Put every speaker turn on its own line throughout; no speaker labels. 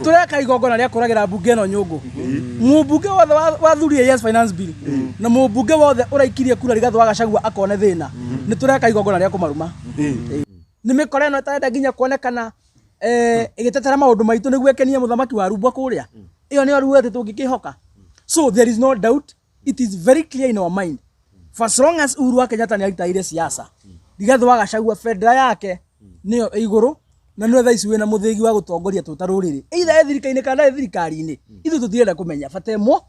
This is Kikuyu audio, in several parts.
Tureka igongona rĩa kũragĩra mbunge ĩno nyũngũ. Mũmbunge wothe wathurire yes finance bill na mũmbunge wothe ũraikirie kura Rigathĩ wa Gachagua akone thĩna, nĩ tũreka igongona rĩa kũmaruma. Nĩ mĩkora ĩno ĩtarenda nginya kuonekana ĩgĩtetera maũndũ maitũ nĩguo ĩkenie mũthamaki wa Rumbwa kũrĩa. Ĩyo nĩyo rĩu atĩ tũngĩkĩhoka. So there is no doubt, it is very clear in our mind, for as long as Uhuru wa Kenyatta nĩ aritaire siasa, Rigathĩ wa Gachagua bendera yake nĩyo ĩ igũrũ na nĩwe thaa ici wĩna mũthĩgi wa gũtongoria twĩ ta rũrĩrĩ, either e thirikari-inĩ kana e thirikari-inĩ, ithuĩ tũtirenda kũmenya, bata ĩmwe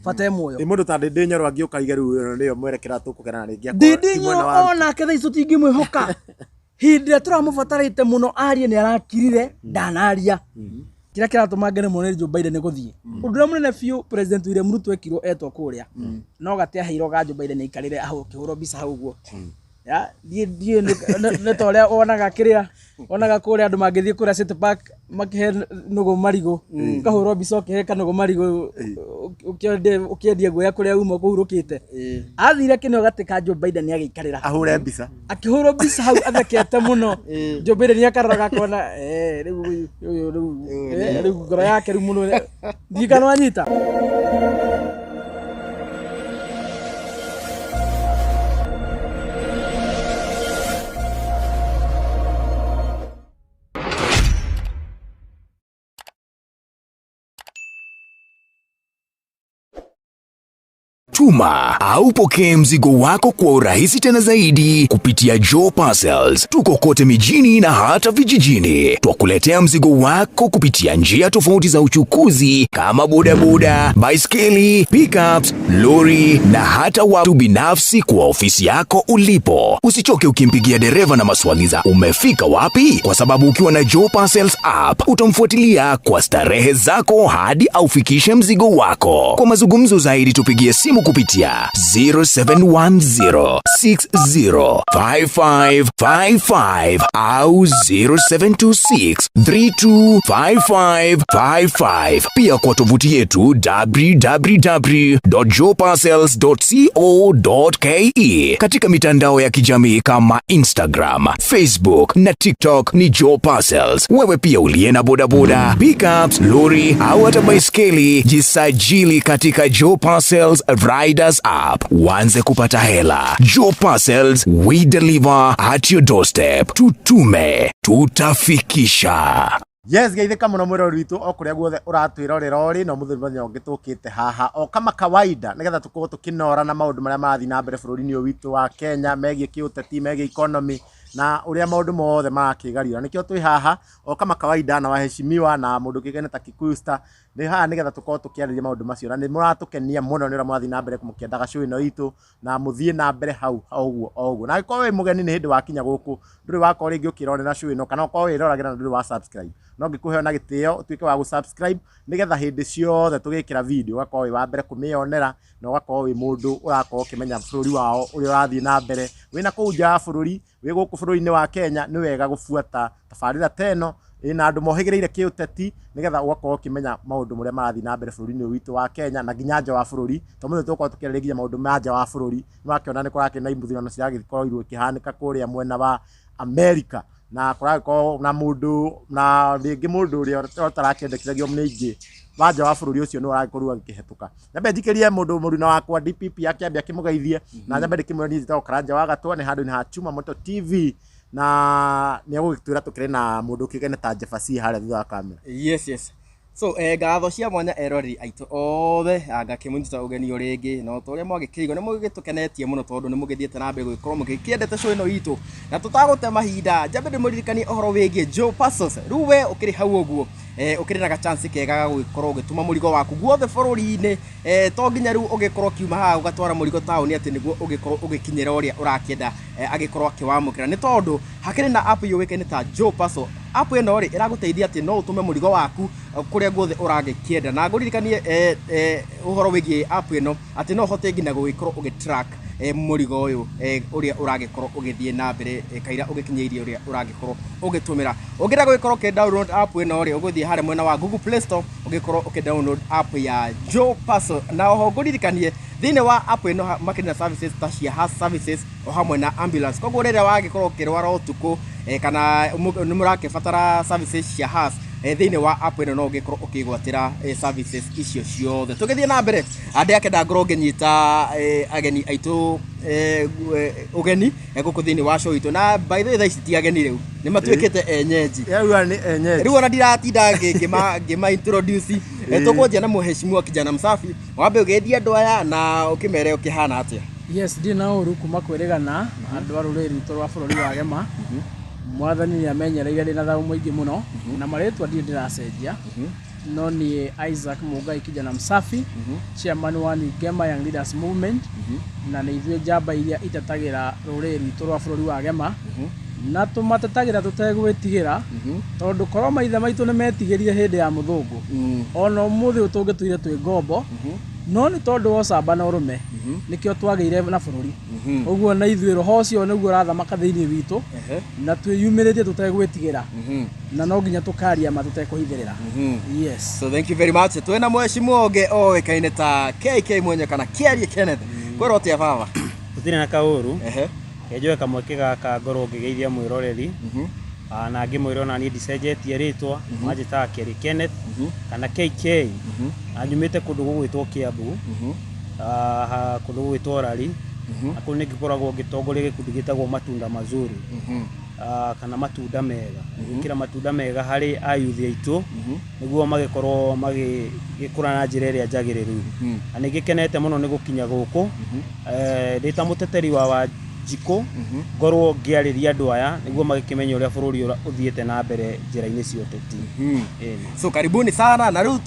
bata ĩmwe.
Ĩ mũndũ ta Ndĩndĩ Nyoro angĩũka aige rĩu ĩno nĩyo mwerekera tũkũgerana rĩngĩ akorwo
Ndĩndĩ
ti mwena
Nyoro
wa Ruto.
Onake thaa ici tũtingĩmwĩhoka. Hĩndĩ ĩrĩa tũramũbatarĩte mũno arie nĩ arakirire, ndanaria. Kĩrĩa kĩratũma ngene mũno nĩ Joe Biden gũthiĩ. Ũndũ ũrĩa mũnene biũ President William Ruto ekirwo etwo kũrĩa, no gatĩ aheirwo ga Joe Biden aikarĩre hau akĩhũrwo mbica hau ũguo. Ya, ndiĩ nĩ ta ũrĩa wonaga kĩrĩa wonaga kũrĩa andũ mangĩthiĩ kũrĩa City Park makĩhe nũgũ marigũ, ũkahũrwo mbica ũkĩhe kanũgũ marigũ, ũkĩendia guoya kũrĩa uma kũhurũkĩte. Athire akĩneo gatĩ ka Joe Biden agĩikarĩra.
Ahũre mbica.
Akĩhũrwo mbica hau athekete mũno. Joe Biden akarora akona rĩu ũyũ rĩu rĩu ngoro yake rĩu mũno ndiũĩ kana wanyita.
Tuma au pokee mzigo wako kwa urahisi tena zaidi kupitia Joe Parcels. Tuko kote mijini na hata vijijini. Twakuletea mzigo wako kupitia njia tofauti za uchukuzi kama bodaboda, baiskeli, pickups, lori na hata watu binafsi kwa ofisi yako ulipo. Usichoke ukimpigia dereva na maswali za umefika wapi, kwa sababu ukiwa na Joe Parcels app utamfuatilia kwa starehe zako hadi aufikishe mzigo wako. Kwa mazungumzo zaidi tupigie simu kupitia 0710605555 au 0726325555. Pia kwa tovuti yetu www.joeparcels.co.ke. Katika mitandao ya kijamii kama Instagram, Facebook na TikTok ni Joe Parcels. Wewe pia uliye na bodaboda, pickups, lori au hata baiskeli, jisajili katika Joe Parcels Riders app uanze kupata hela. Joe Parcels, we deliver at your doorstep. Tutume, tutafikisha.
Yes, geithĩka mũno mwĩrori witũ o kũrĩa guothe ũratwĩrorera ũrĩ na ũmũthĩ mũthenya ũngĩ tũkĩte haha o kama kawaida nĩgetha tũkorwo tũkĩnora na maũndũ marĩa marathiĩ na mbere bũrũri-inĩ ũyũ witũ wa Kenya megiĩ kĩũteti, megiĩ economy na ũrĩa maũndũ mothe marakĩgariũra. Nĩkĩo twĩ haha o kama kawaida na waheshimiwa na mũndũ ũkĩũĩkaine ta Kikuyu Star nĩ haha nĩgetha tũkorwo tũkĩarĩria maũndũ macio na nĩ mũratũkenia mũno nĩ ũrĩa mũrathiĩ na mbere mũkĩendaga show ĩno itũ na mũthiĩ na mbere hau o ũguo o ũguo. Na angĩkorwo wĩ mũgeni nĩ hĩndĩ wakinya gũkũ ndũrĩ wakorwo rĩngĩ ũkĩrorera show ĩno kana ũkorwo wĩroragĩra na ndũrĩ wa subscribe, no ngĩkũhe na gĩtĩo ũtuĩke wa gũ-subscribe nĩgetha hĩndĩ ciothe tũgĩkĩra video ũgakorwo wĩ wa mbere kũmĩonera na ũgakorwo wĩ mũndũ ũrakorwo ũkĩmenya bũrũri wao ũrĩa ũrathiĩ na mbere wĩna kũu nja wa bũrũri, wĩ gũkũ bũrũri-inĩ wa Kenya. Nĩ wega gũbuata tabarĩra ta ĩno ĩna andũ mohĩgĩrĩire kĩũteti nĩgetha ũgakorwo ũkĩmenya maũndũ marĩa marathiĩ na mbere bũrũri-inĩ ũyũ witũ wa Kenya na nginya nja wa bũrũri, tondũ mũthĩ tũgũkorwo tũkĩarĩrĩria nginya maũndũ ma nja wa bũrũri. Nĩ wakĩona nĩ kũrakĩrĩ na ithurano ciragĩkorirwo ikĩhanĩka kũrĩa mwena wa America na kũragĩkorwo na mũndũ na rĩngĩ mũndũ ũrĩa ũtarakĩendekithagio nĩ aingĩ wa nja wa bũrũri ũcio nĩwe ũragĩkorirwo agĩkĩhetũka. Nyambe njikĩrie mũndũ mũruna wakwa DPP akĩambe akĩmũgeithie na nyambe ndĩkĩmwĩre niĩ njĩtagwo Karanja wa Gatwa, nĩ handũ-inĩ ha Chuma Moto TV na nĩ egũgĩtwĩra tũkĩrĩ na mũndũ ũkĩũĩkaine ta Jefferson harĩa thutha wa kamera.
Yes. So ngatho cia mwanya eroreri aitũ othe, ngakĩmũnyita ũgeni o rĩngĩ na ta ũrĩa mwagĩkĩigua nĩ mũgĩtũkenetie mũno tondũ nĩ mũgĩthiĩte na mbere gũgĩkorwo mũgĩkĩendete show ĩno itũ. Na tũtagũte mahinda, njambe ndĩmũririkanie ũhoro wĩgiĩ Joe Parcels. Rĩu we ũkĩrĩ hau ũguo ũkĩrĩ na ga chance kega ga gũgĩkorwo ũgĩtũma mũrigo waku guothe bũrũri-inĩ. To nginya rĩu ũgĩkorwo ũkiuma haha ũgatwara mũrigo taũni atĩ nĩguo ũgĩkorwo ũgĩkinyĩra ũrĩa ũrakĩenda agĩkorwo akĩwamũkĩra, nĩ tondũ hakĩrĩ na app yũĩkaine ta Joe Parcel. App ĩno rĩ ĩragũteithia atĩ no ũtũme mũrigo waku kũrĩa guothe ũragĩkĩenda. Na ngũririkanie ũhoro wĩgiĩ app ĩno atĩ no ũhote nginya gũgĩkorwo ũgĩ track mũrigo ũyũ ũrĩa ũragĩkorwo ũgĩthiĩ na mbere kaira ũgĩkinyĩirie ũrĩa ũragĩkorwo ũgĩtũmĩra. Ũngĩenda gũgĩkorwo ũkĩ download app ĩno rĩ, ũgũthiĩ harĩa mwena wa Google Play Store ũgĩkorwo ũkĩ download app ya Joe Parcel. Na oho ngũririkanie thĩinĩ wa app ĩno makĩrĩ na services ta cia hearse services o hamwe na ambulance. Koguo rĩrĩa wagĩkorwo ũkĩrwara ũtukũ kana nĩ mũrakĩbatara services cia hearse, Thĩinĩ wa app ĩno no ũngĩkorwo ũkĩgwatĩra services icio ciothe. Tũgĩthiĩ na mbere, andĩ akenda ngorwo ngĩnyita ageni aitũ ũgeni gũkũ thĩinĩ wa show itũ. Na by the way, thaa ici ti ageni, rĩu nĩ matuĩkĩte enyeji.
Rĩu nĩ enyeji.
Rĩu ona ndiratinda ngĩma introduce. Tũkwanjia na mheshimiwa kijana msafi, wambe ũgeithie andũ aya na ũkĩmere ũkĩhana atĩa.
Yes, ndirĩ na ũru kuma kwĩrĩgana andũ a rũrĩrĩ rwitũ rwa bũrũri wa Gema. Mwathani nĩ amenyereire ndĩ na thayũ mũingĩ mũno, na marĩtwa ndirĩ ndĩracenjia, no niĩ Isaac Mungai kijana msafi, chairman wa New Gema Young Leaders Movement, na nĩ ithuĩ njamba iria itetagĩra rũrĩrĩ rwitũ rwa bũrũri wa Gema, na tũmatetagĩra tũtegwĩtigĩra, tondũ korwo maithe maitũ nĩ metigĩrire hĩndĩ ya mũthũngũ, ona ũmũthĩ ũyũ tũngĩtũire twĩ ngombo. No nĩ tondũ wa ũcamba na ũrũme nĩkĩo twagĩire na bũrũri. Ũguo na ithuĩ roho ũcio nĩguo ũrathamaka thĩinĩ witũ, na twĩyumĩrĩtie tũtegwĩtigĩra, na no nginya tũkaria ma tũtekũhithĩrĩra. Yes.
So thank you very much. Twĩna mheshimiwa ũngĩ oĩkaine ta KK mwenye kana Kiarie Kenneth. Kwĩrwo atĩa, baba?
Gũtirĩ na kaũru. Kenjoe kamweke gaka ngorwo ngĩgeithia mwĩroreri. Na ngĩmwĩra ona niĩ ndicenjetie rĩtwa, manjĩtaga Kerry Kenneth kana KK, na nyumĩte kũndũ gũgwĩtwo Kiambu, kũndũ gũgwĩtwo Rari, na kũu nĩ ngĩkoragwo ngĩtongoria gĩkundi gĩtagwo Matunda Mazuri, kana matunda mega, gwĩkĩra matunda mega harĩ ayuthi aitũ nĩguo magĩkorwo magĩkũra na njĩra ĩrĩa njagĩrĩru. Na nĩ ngĩkenete mũno nĩ gũkinya gũkũ ndĩ ta mũteteri wa Wanjikũ, ngorwo ngĩarĩria andũ aya nĩguo magĩkĩmenye ũrĩa bũrũri ũthiĩte na mbere njĩra-inĩ cia ũteti. Ĩni.
So karibuni sana. Na rĩu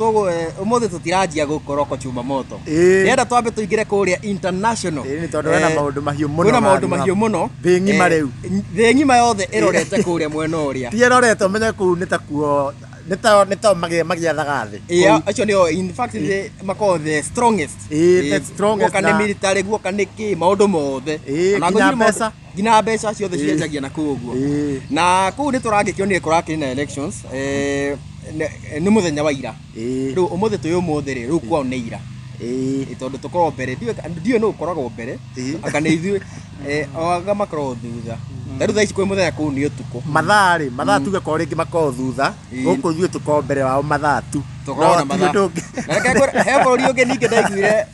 ũmũthĩ tũtiranjia gũkoroko chuma moto. Ndĩrenda twambe tũingĩre kũrĩa international.
Ĩĩ, nĩ tondũ hena maũndũ mahiũ mũno.
Kwĩna maũndũ
marathiĩ
mahiũ mũno.
Thĩ ng'ima rĩu.
Thĩ ng'ima yothe ĩrorete kũrĩa mwena ũrĩa.
Ti ĩrorete, ũmenye kũu nĩ ta kuo nĩ ta magĩathaga thĩ.
Yeah, acio nĩo in fact makoragwo the strongest.
Ĩĩ, the strongest.
Guoka nĩ military, guoka nĩ kĩ, maũndũ mothe.
Ĩĩ,
Ona
nginya
ngwĩciria
mbeca.
Nginya mbeca ciothe cienjagia na kũu ũguo. Na kũu nĩ tũragĩkĩonire kũrakĩrĩ na elections, nĩ mũthenya wa ira. Rĩu ũmũthĩ twĩ ũmũthĩ rĩ, rĩu kwao nĩ ira. Tondũ tũkoragwo mbere, ndiũĩ nũ ũkoragwo mbere, anga nĩ ithuĩ, o anga makoragwo thutha. Ta rĩu thaa ici kwĩ mũthenya, kũu nĩ ũtukũ.
Mathaa rĩ, mathaa tuge korwo rĩngĩ makorwo thutha, gũkũ ithuĩ tũkorwo mbere wao mathaa tu.
Tũkoragwo na
No, ti
mathaa.
ũndũ ũngĩ.
Na reke ngwĩre, he bũrũri ũngĩ ningĩ ndaiguire,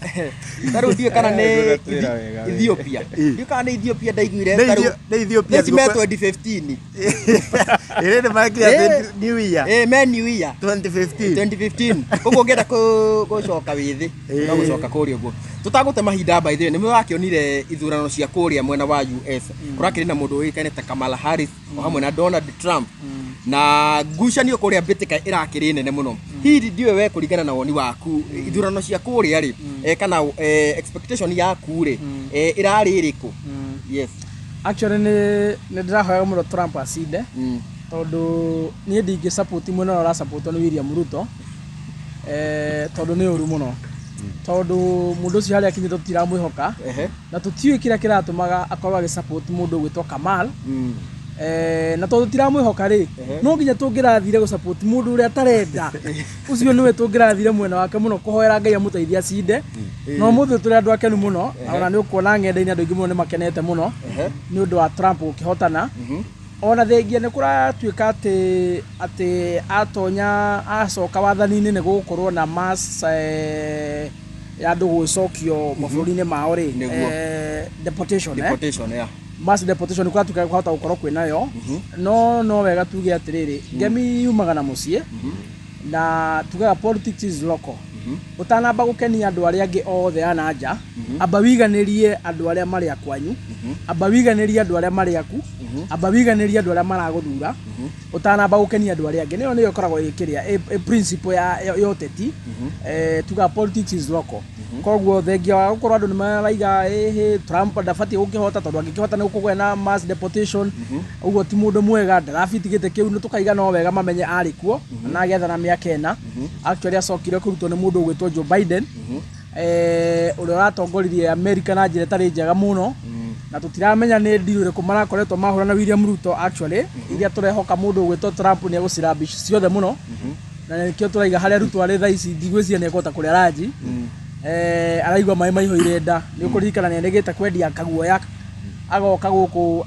ta rĩu ndiũĩ kana nĩ
Twĩra wega we.
Ethiopia, ndiũĩ kana nĩ Ethiopia ndaiguire.
Nĩ
Ta rĩu
Nĩ Ethiopia.
thaa ici me 2015.
Ĩrĩ nĩ marekire New Year.
Ĩĩ, me New Year.
2015.
2015. Koguo ũngĩenda gũcoka wĩthĩ no gũcoka kũrĩa ũguo. Tũtagũte mahinda, by the way, nĩ mũrakĩonire ithurano cia kũrĩa mwena wa US, kũrakĩrĩ na mũndũ ũĩkaine ta Kamala Harris o hamwe na Donald Trump, na ngucanio kũrĩa mbĩtĩka ĩrakĩrĩ nene mũno. Hihi ndiũĩ we, kũringana na woni waku, ithurano cia kũrĩa rĩ, kana expectation yaku rĩ, ĩrarĩ ĩrĩkũ? Yes.
Actually nĩ ndĩrahoya mũno Trump acinde, tondũ niĩ ndingĩ support mwena ũrĩa ũrasupportwo nĩ William Ruto, tondũ nĩ ũru mũno, tondũ mũndũ ũcio harĩa akinyĩte tũtiramwĩhoka, na tũtiũĩ kĩrĩa kĩratũmaga akorwo agĩsupport mũndũ ũgwĩtwo Kamal. Na tondũ tũtiramwĩhoka rĩ, no nginya tũngĩrathire gũsupport mũndũ ũrĩa atarenda, ũcio nĩwe tũngĩrathire mwena wake mũno kũhoera Ngai amũteithie acinde. No ũmũthĩ tũrĩ andũ akenu mũno, na ona nĩ ũkuona ng'enda-inĩ andũ aingĩ mũno nĩ makenete mũno nĩ ũndũ wa Trump gũkĩhotana. Ona thengia nĩ kũratuĩka atĩ atonya acoka wathani-inĩ nĩ gũgũkorwo na mass ya andũ gũgĩcokio mabũrũri-inĩ mao rĩ.
Nĩguo.
Deportation.
Deportation, yeah.
Mass deportation kũratuĩka kwahota gũkorwo kwĩnayo. No wega tuge atĩrĩrĩ, ngemi yumaga na mũciĩ, na tugaga politics is local. Ũtanamba gũkenia andũ arĩa angĩ othe a na nja, amba wiganĩrie andũ arĩa marĩ a kwanyu, amba wiganĩrie andũ arĩa marĩ aku, amba wiganĩrie andũ arĩa maragũthura ũtanamba gũkenia andũ arĩa angĩ. Nĩyo ĩkoragwo ĩkĩrĩa ĩ principle ya ũteti. Tugaga politics is local. Koguo thengia wa gũkorwo andũ nĩ maraiga ĩhĩ Trump ndabatiĩ gũkĩhota, tondũ angĩkĩhota nĩ gũkũgĩa na mass deportation, ũguo ti mũndũ mwega, ndarabiti gĩtĩ kĩu, nĩ tũkaiga no wega mamenye arĩ kuo na agĩathana mĩaka 4. Actually acokire kũrutwo nĩ mũndũ ũgwĩtwo Joe Biden, ũrĩa ũratongoririe America na njĩra ĩtarĩ njega mũno, na tũtiramenya nĩ deal ĩrĩkũ marakoretwo mahũra na William Ruto. Actually iria tũrehoka mũndũ ũgwĩtwo Trump nĩ egũcirabish ciothe mũno, na nĩkĩo tũraiga harĩa Ruto arĩ thaa ici ndigwĩciria nĩ ekũhota kũrĩa ranji. Araigua maĩ maihũire nda. Nĩ ũkũririkana nĩ anegĩte kwendia kaguoya. Agoka gũkũ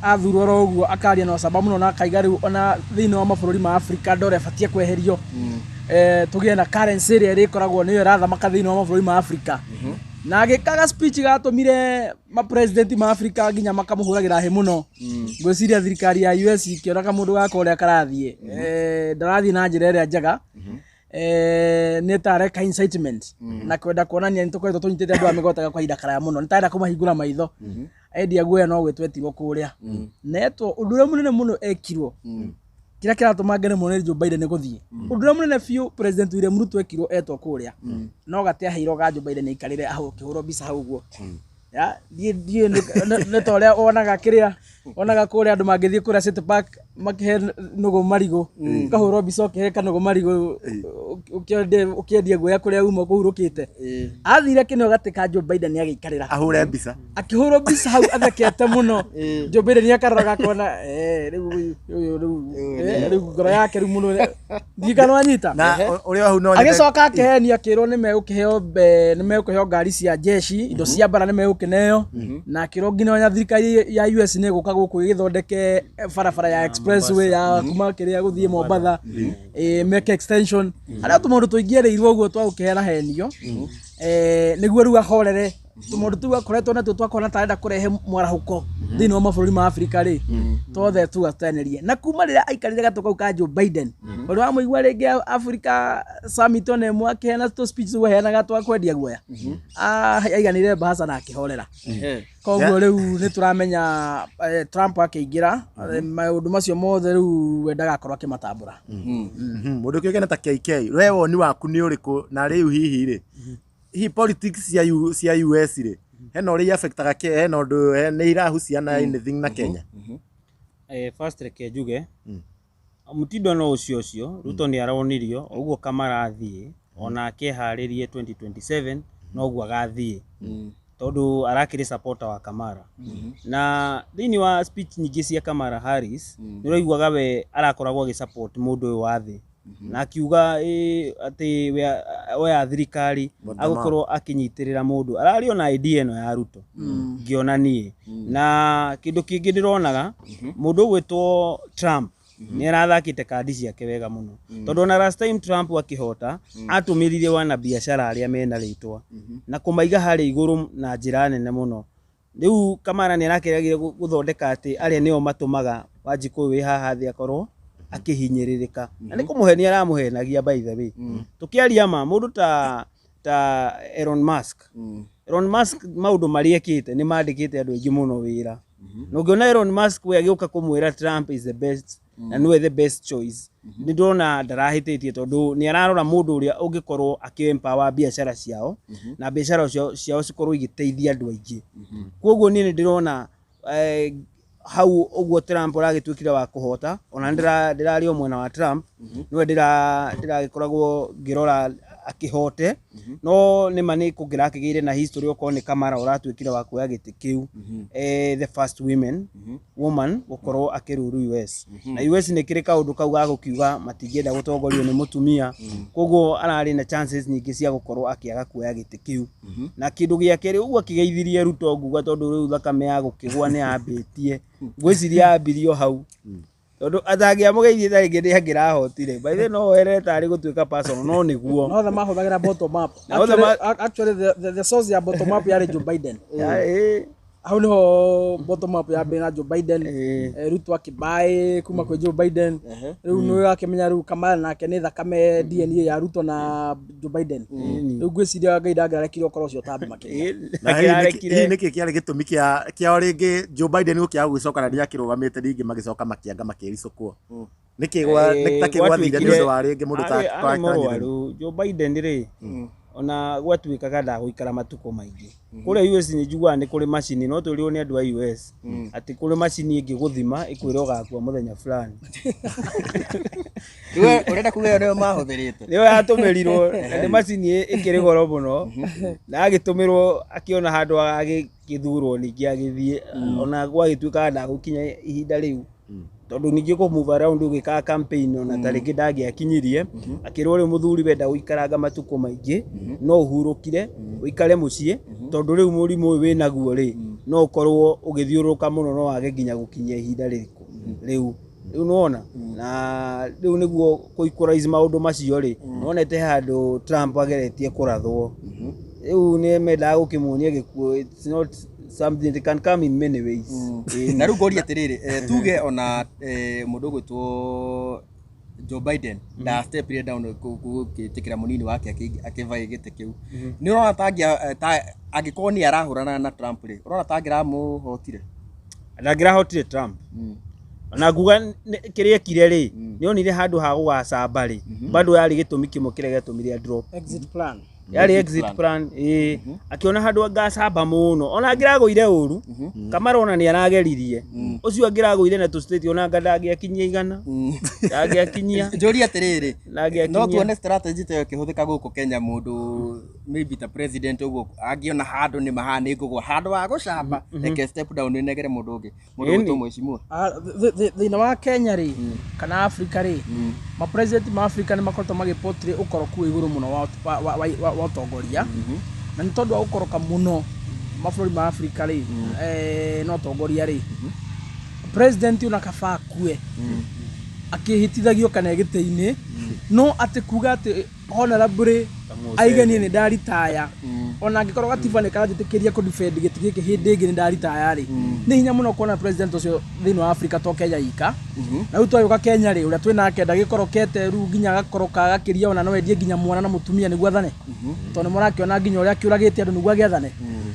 athurwo oro ũguo, akaria na ũcamba mũno na akaiga rĩu ona thĩinĩ wa mabũrũri ma Afrika ndora ĩbatiĩ kweherio, tũgĩe na currency ĩrĩa ĩrĩkoragwo nĩyo ĩrathamaka thĩinĩ wa mabũrũri ma Afrika. Na agĩkaga speech gatũmire ma-president ma Afrika nginya makamũhũragĩra hĩ mũno. Ngwĩciria thirikari ya US ikĩona kamũndũ gaka ũrĩa karathiĩ, ndarathiĩ na njĩra ĩrĩa njega, nĩ tareka incitement na kwenda kuonania nĩ tũkoretwo tũnyitĩte andũ a mĩgwate kwa ihinda karaya mũno, nĩ tarenda kũmahingũra maitho. Endia guoya no gwĩtwo etirwo kũrĩa netwo. Ũndũ ũrĩa mũnene mũno ekirwo, kĩrĩa kĩratũma ngene mũno nĩ Joe Biden gũthiĩ, ũndũ ũrĩa mũnene biũ President William Ruto ekirwo etwo kũrĩa no gate aheirwo ga Joe Biden aikarĩre hau akĩhũrwo mbica hau ũguo. Ya, ndiĩ nĩ ta ũrĩa wonaga kĩrĩa wonaga kũrĩa andũ mangĩthiĩ kũrĩa City Park makĩhe nũgũ marigũ, ũkahũrwo mbica ũkĩhe kanũgũ marigũ, ũkĩendia guoya kũrĩa uma kũhurũkĩte. Athire akĩneo gatĩ ka Joe Biden agĩikarĩra,
ahũre mbica,
akĩhũrwo mbica hau athekete mũno. Joe Biden akarora akona rĩu ũyũ rĩu ngoro yake rĩu mũno ndirikana wanyita.
Na ũrĩa hau no
Agĩcoka akĩhenia, akĩrwo nĩ megũkĩheo nĩ megũkĩheo ngari cia jeshi, indo cia mbara nĩ megũkĩneo, na akĩrwo nginya ona thirikari ya US nĩ ĩgũka gũkũ ĩgĩthondeke barabara ya expressway ya kuma kĩrĩa gũthiĩ Mombatha, meke extension harĩa tũmaũndũ tũingĩ erĩirwo ũguo twa gũkĩheana henio, nĩguo rĩu ahorere tũmaũndũ tũu akoretwo natuo twakona tarenda kũrehe mwarahũko thĩinĩ wa mabũrũri ma Afrika rĩ, twothe tu atenerie. Na kuma rĩrĩa aikarire gatũ kau ka Joe Biden, ũrĩa wamũigua rĩngĩ Africa Summit ona ĩmwe akĩheana tũ speech tũu aheanaga twa kwendia guoya? Aiganĩire mbahaca na akĩhorera. Koguo rĩu nĩ tũramenya Trump akĩingĩra, maũndũ macio mothe rĩu we ndagakorwo akĩmatambũra.
Mũndũ kĩũkene ta KK, we woni waku nĩ ũrĩkũ? Na rĩu hihi rĩ, hihi politics cia US rĩ, hena ũrĩa affectaga hena ũndũ nĩ irahuciana anything na Kenya?
First reke njuge mũtindo no ũcio ũcio Ruto nĩ aronirio ũguo Kamara athiĩ onake eharĩrie 2027 noguo agathiĩ, tondũ arakĩrĩ supporter wa Kamara. Na thĩinĩ wa speech nyingĩ cia Kamala Harris nĩ ũraiguaga we arakoragwo agĩ support mũndũ ũyũ wa thĩ, na akiuga atĩ we oya thirikari agũkorwo akĩnyitĩrĩra mũndũ ararĩ ona idea ĩno ya Ruto ngĩona niĩ. Na kĩndũ kĩngĩ ndĩronaga, mũndũ ũgwĩtwo Trump nĩ arathakĩte kandi ciake wega mũno, tondũ ona last time Trump akĩhota atũmĩrire wana biacara arĩa mena rĩtwa na kũmaiga harĩa igũrũ na njĩra nene mũno. Rĩu Kamara nĩ arakĩragire gũthondeka atĩ arĩa nĩo matũmaga Wanjikũ ũyũ wĩ haha thĩ akorwo akĩhinyĩrĩrĩka, na nĩ kũmũhenia aramũhenagia. By the way, tũkĩaria ma mũndũ ta Elon Musk, Elon Musk maũndũ marĩa ekĩte nĩ mandĩkĩte andũ aingĩ mũno wĩra, na ũngĩona Elon Musk we agĩũka kũmwĩra Trump is the best na nĩwe the best choice, nĩ ndĩrona ndarahĩtĩtie, tondũ nĩ ararora mũndũ ũrĩa ũngĩkorwo akĩ empower biacara ciao na biacara ciao cikorwo igĩteithia andũ aingĩ. Koguo niĩ nĩ ndĩrona hau ũguo Trump ũragĩtuĩkire wa kũhota, ona ndĩrarĩ o mwena wa Trump, nĩwe ndĩragĩkoragwo ngĩrora akĩhote, no nĩma nĩ kũngĩrakĩgĩire na history okorwo nĩ Kamara ũratuĩkire wa kuoya gĩtĩ kĩu, the first woman gũkorwo akĩruru US. Na US nĩ kĩrĩ kaũndũ kau ga gũkiuga matingĩenda gũtongorio nĩ mũtumia, koguo ararĩ na chances nyingĩ cia gũkorwo akĩaga kuoya gĩtĩ kĩu. Na kĩndũ gĩa kerĩ, ũguo akĩgeithirie Ruto, nguga tondũ rĩu thakame ya gũkĩgwa nĩ yambĩtie, ngwĩciria yambirie o hau, tondũ atangĩamũgeithie ta rĩngĩ nĩ angĩrahotire. By the way, no oere tarĩ gũtuĩka personal, no nĩguo.
Na othe mahũthagĩra bottom up.
Na othe
Actually, the source ya bottom up yarĩ Joe Biden. Hau niho bottom up yambĩrĩria na Joe Biden. Ruto akĩmbaĩ kuma kwĩ Joe Biden. Rĩu nĩ akĩmenya rĩu Kamala nake nĩ thakame DNA ya Ruto na Joe Biden. Rĩu ngwĩciria Ngai ndangĩarekire ũkorwo ũcio ũtambi makĩria.
Na hihi nĩkĩ kĩarĩ gĩtũmi kĩa o rĩngĩ Joe Biden gũkĩaga gũgĩcoka na nĩakĩrũgamĩte rĩngĩ, magĩcoka makĩanga makĩricũkwo? Nĩkĩ ta kĩ gwathire nĩ ũndũ wa rĩngĩ mũndũ ta
Arĩ mũrwaru Joe Biden rĩ, ona gwatuĩkaga ndagũikara matukũ maingĩ kũrĩa US. Nĩ njiguaga nĩ kũrĩ macini, no twĩrwo nĩ andũ a US atĩ kũrĩ macini ĩngĩgũthima ĩkwĩre ũgakua mũthenya fulani.
Rĩu ũrenda kuga ĩyo nĩyo mahũthĩrĩte?
Nĩyo yatũmĩrirwo, na nĩ macini ĩkĩrĩ goro mũno, na agĩtũmĩrwo akĩona handũ agĩgĩthurwo ningĩ agĩthiĩ, ona gwagĩtuĩkaga ndagũkinya ihinda rĩu, tondũ ningĩ kũ move around ũgĩkaga campaign ona ta rĩngĩ ndangĩakinyirie. Akĩrwo rĩu mũthuri wenda gũikaranga matukũ maingĩ no ũhurũkire ũikare mũciĩ, tondũ rĩu mũrimũ ũyũ wĩnaguo rĩ. No ũkorwo ũgĩthiũrũrũka mũno, no wage nginya gũkinyia ihinda rĩrĩkũ rĩu nĩwona. Na rĩu nĩguo kũ equalize maũndũ macio rĩ, nĩwonete handũ Trump ageretie kũrathwo. Rĩu nĩ mendaga gũkĩmuonia gĩkuũ it's not something, it can come in many ways. Ĩĩ.
Na rĩu ngoria atĩrĩrĩ, tuge ona mũndũ ũgwĩtwo Joe Biden nda step down gũgĩtĩkĩra mũnini wake akĩvaĩ gĩtĩ kĩu, nĩ ũrona ta angĩkorwo nĩ arahũrana na Trump rĩ, ũrona ta angĩramũhotire?
Ndangĩrahotire Trump. Ona nguga kĩrĩa ekire rĩ, nĩ onire handũ ha gũgacamba rĩ, bado yarĩ gĩtũmi kĩmwe kĩrĩa gĩatũmire a drop.
Exit plan.
Yarĩ exit plan, ĩĩ. Akĩona handũ angacamba mũno, ona angĩragũire ũru Kamara, ona nĩ arageririe ũcio, angĩragũire na tũ-state, ona anga ndangĩakinyia 100, ndangĩakinyia.
Njũrie atĩrĩrĩ,
Ndangĩakinyia.
No tuone strategy ta ĩyo ĩkĩhũthĩka gũkũ Kenya? Mũndũ maybe ta president ũguo angĩona handũ nĩ maha nĩ ngũgwa, handũ ha gũcamba, reke step down nĩnegere mũndũ ũngĩ, mũndũ ũgwĩtwo mheshimiwa.
Ah, thĩinĩ wa Kenya rĩ, kana Africa rĩ, mapresident ma Africa nĩ makoretwo magĩportray ũkoroku wĩ igũrũ mũno wa ũtongoria, na nĩ tondũ wa gũkoroka mũno mabũrũri ma Africa rĩ, na ũtongoria rĩ, president ona kaba akue akĩhĩtithagio kana gĩtĩ-inĩ, no atĩ kuga atĩ honorably aiganie nĩ ndaritaya, ona angĩkorwo gatiba nĩ karanjĩtĩkĩria kũ defend gĩtĩ gĩkĩ hĩndĩ ĩngĩ nĩ ndaritaya rĩ, nĩ hinya mũno kuona president ũcio thĩinĩ wa Africa, to Kenya ika. Na rĩu twagĩũka Kenya rĩ, ũrĩa twĩ nake ndagĩkorokete rĩu nginya agakoroka agakĩria, ona no endie nginya mwana na mũtumia nĩguo athane, tondũ nĩ mũrakĩona nginya ũrĩa akĩũragĩte andũ nĩguo agĩathane.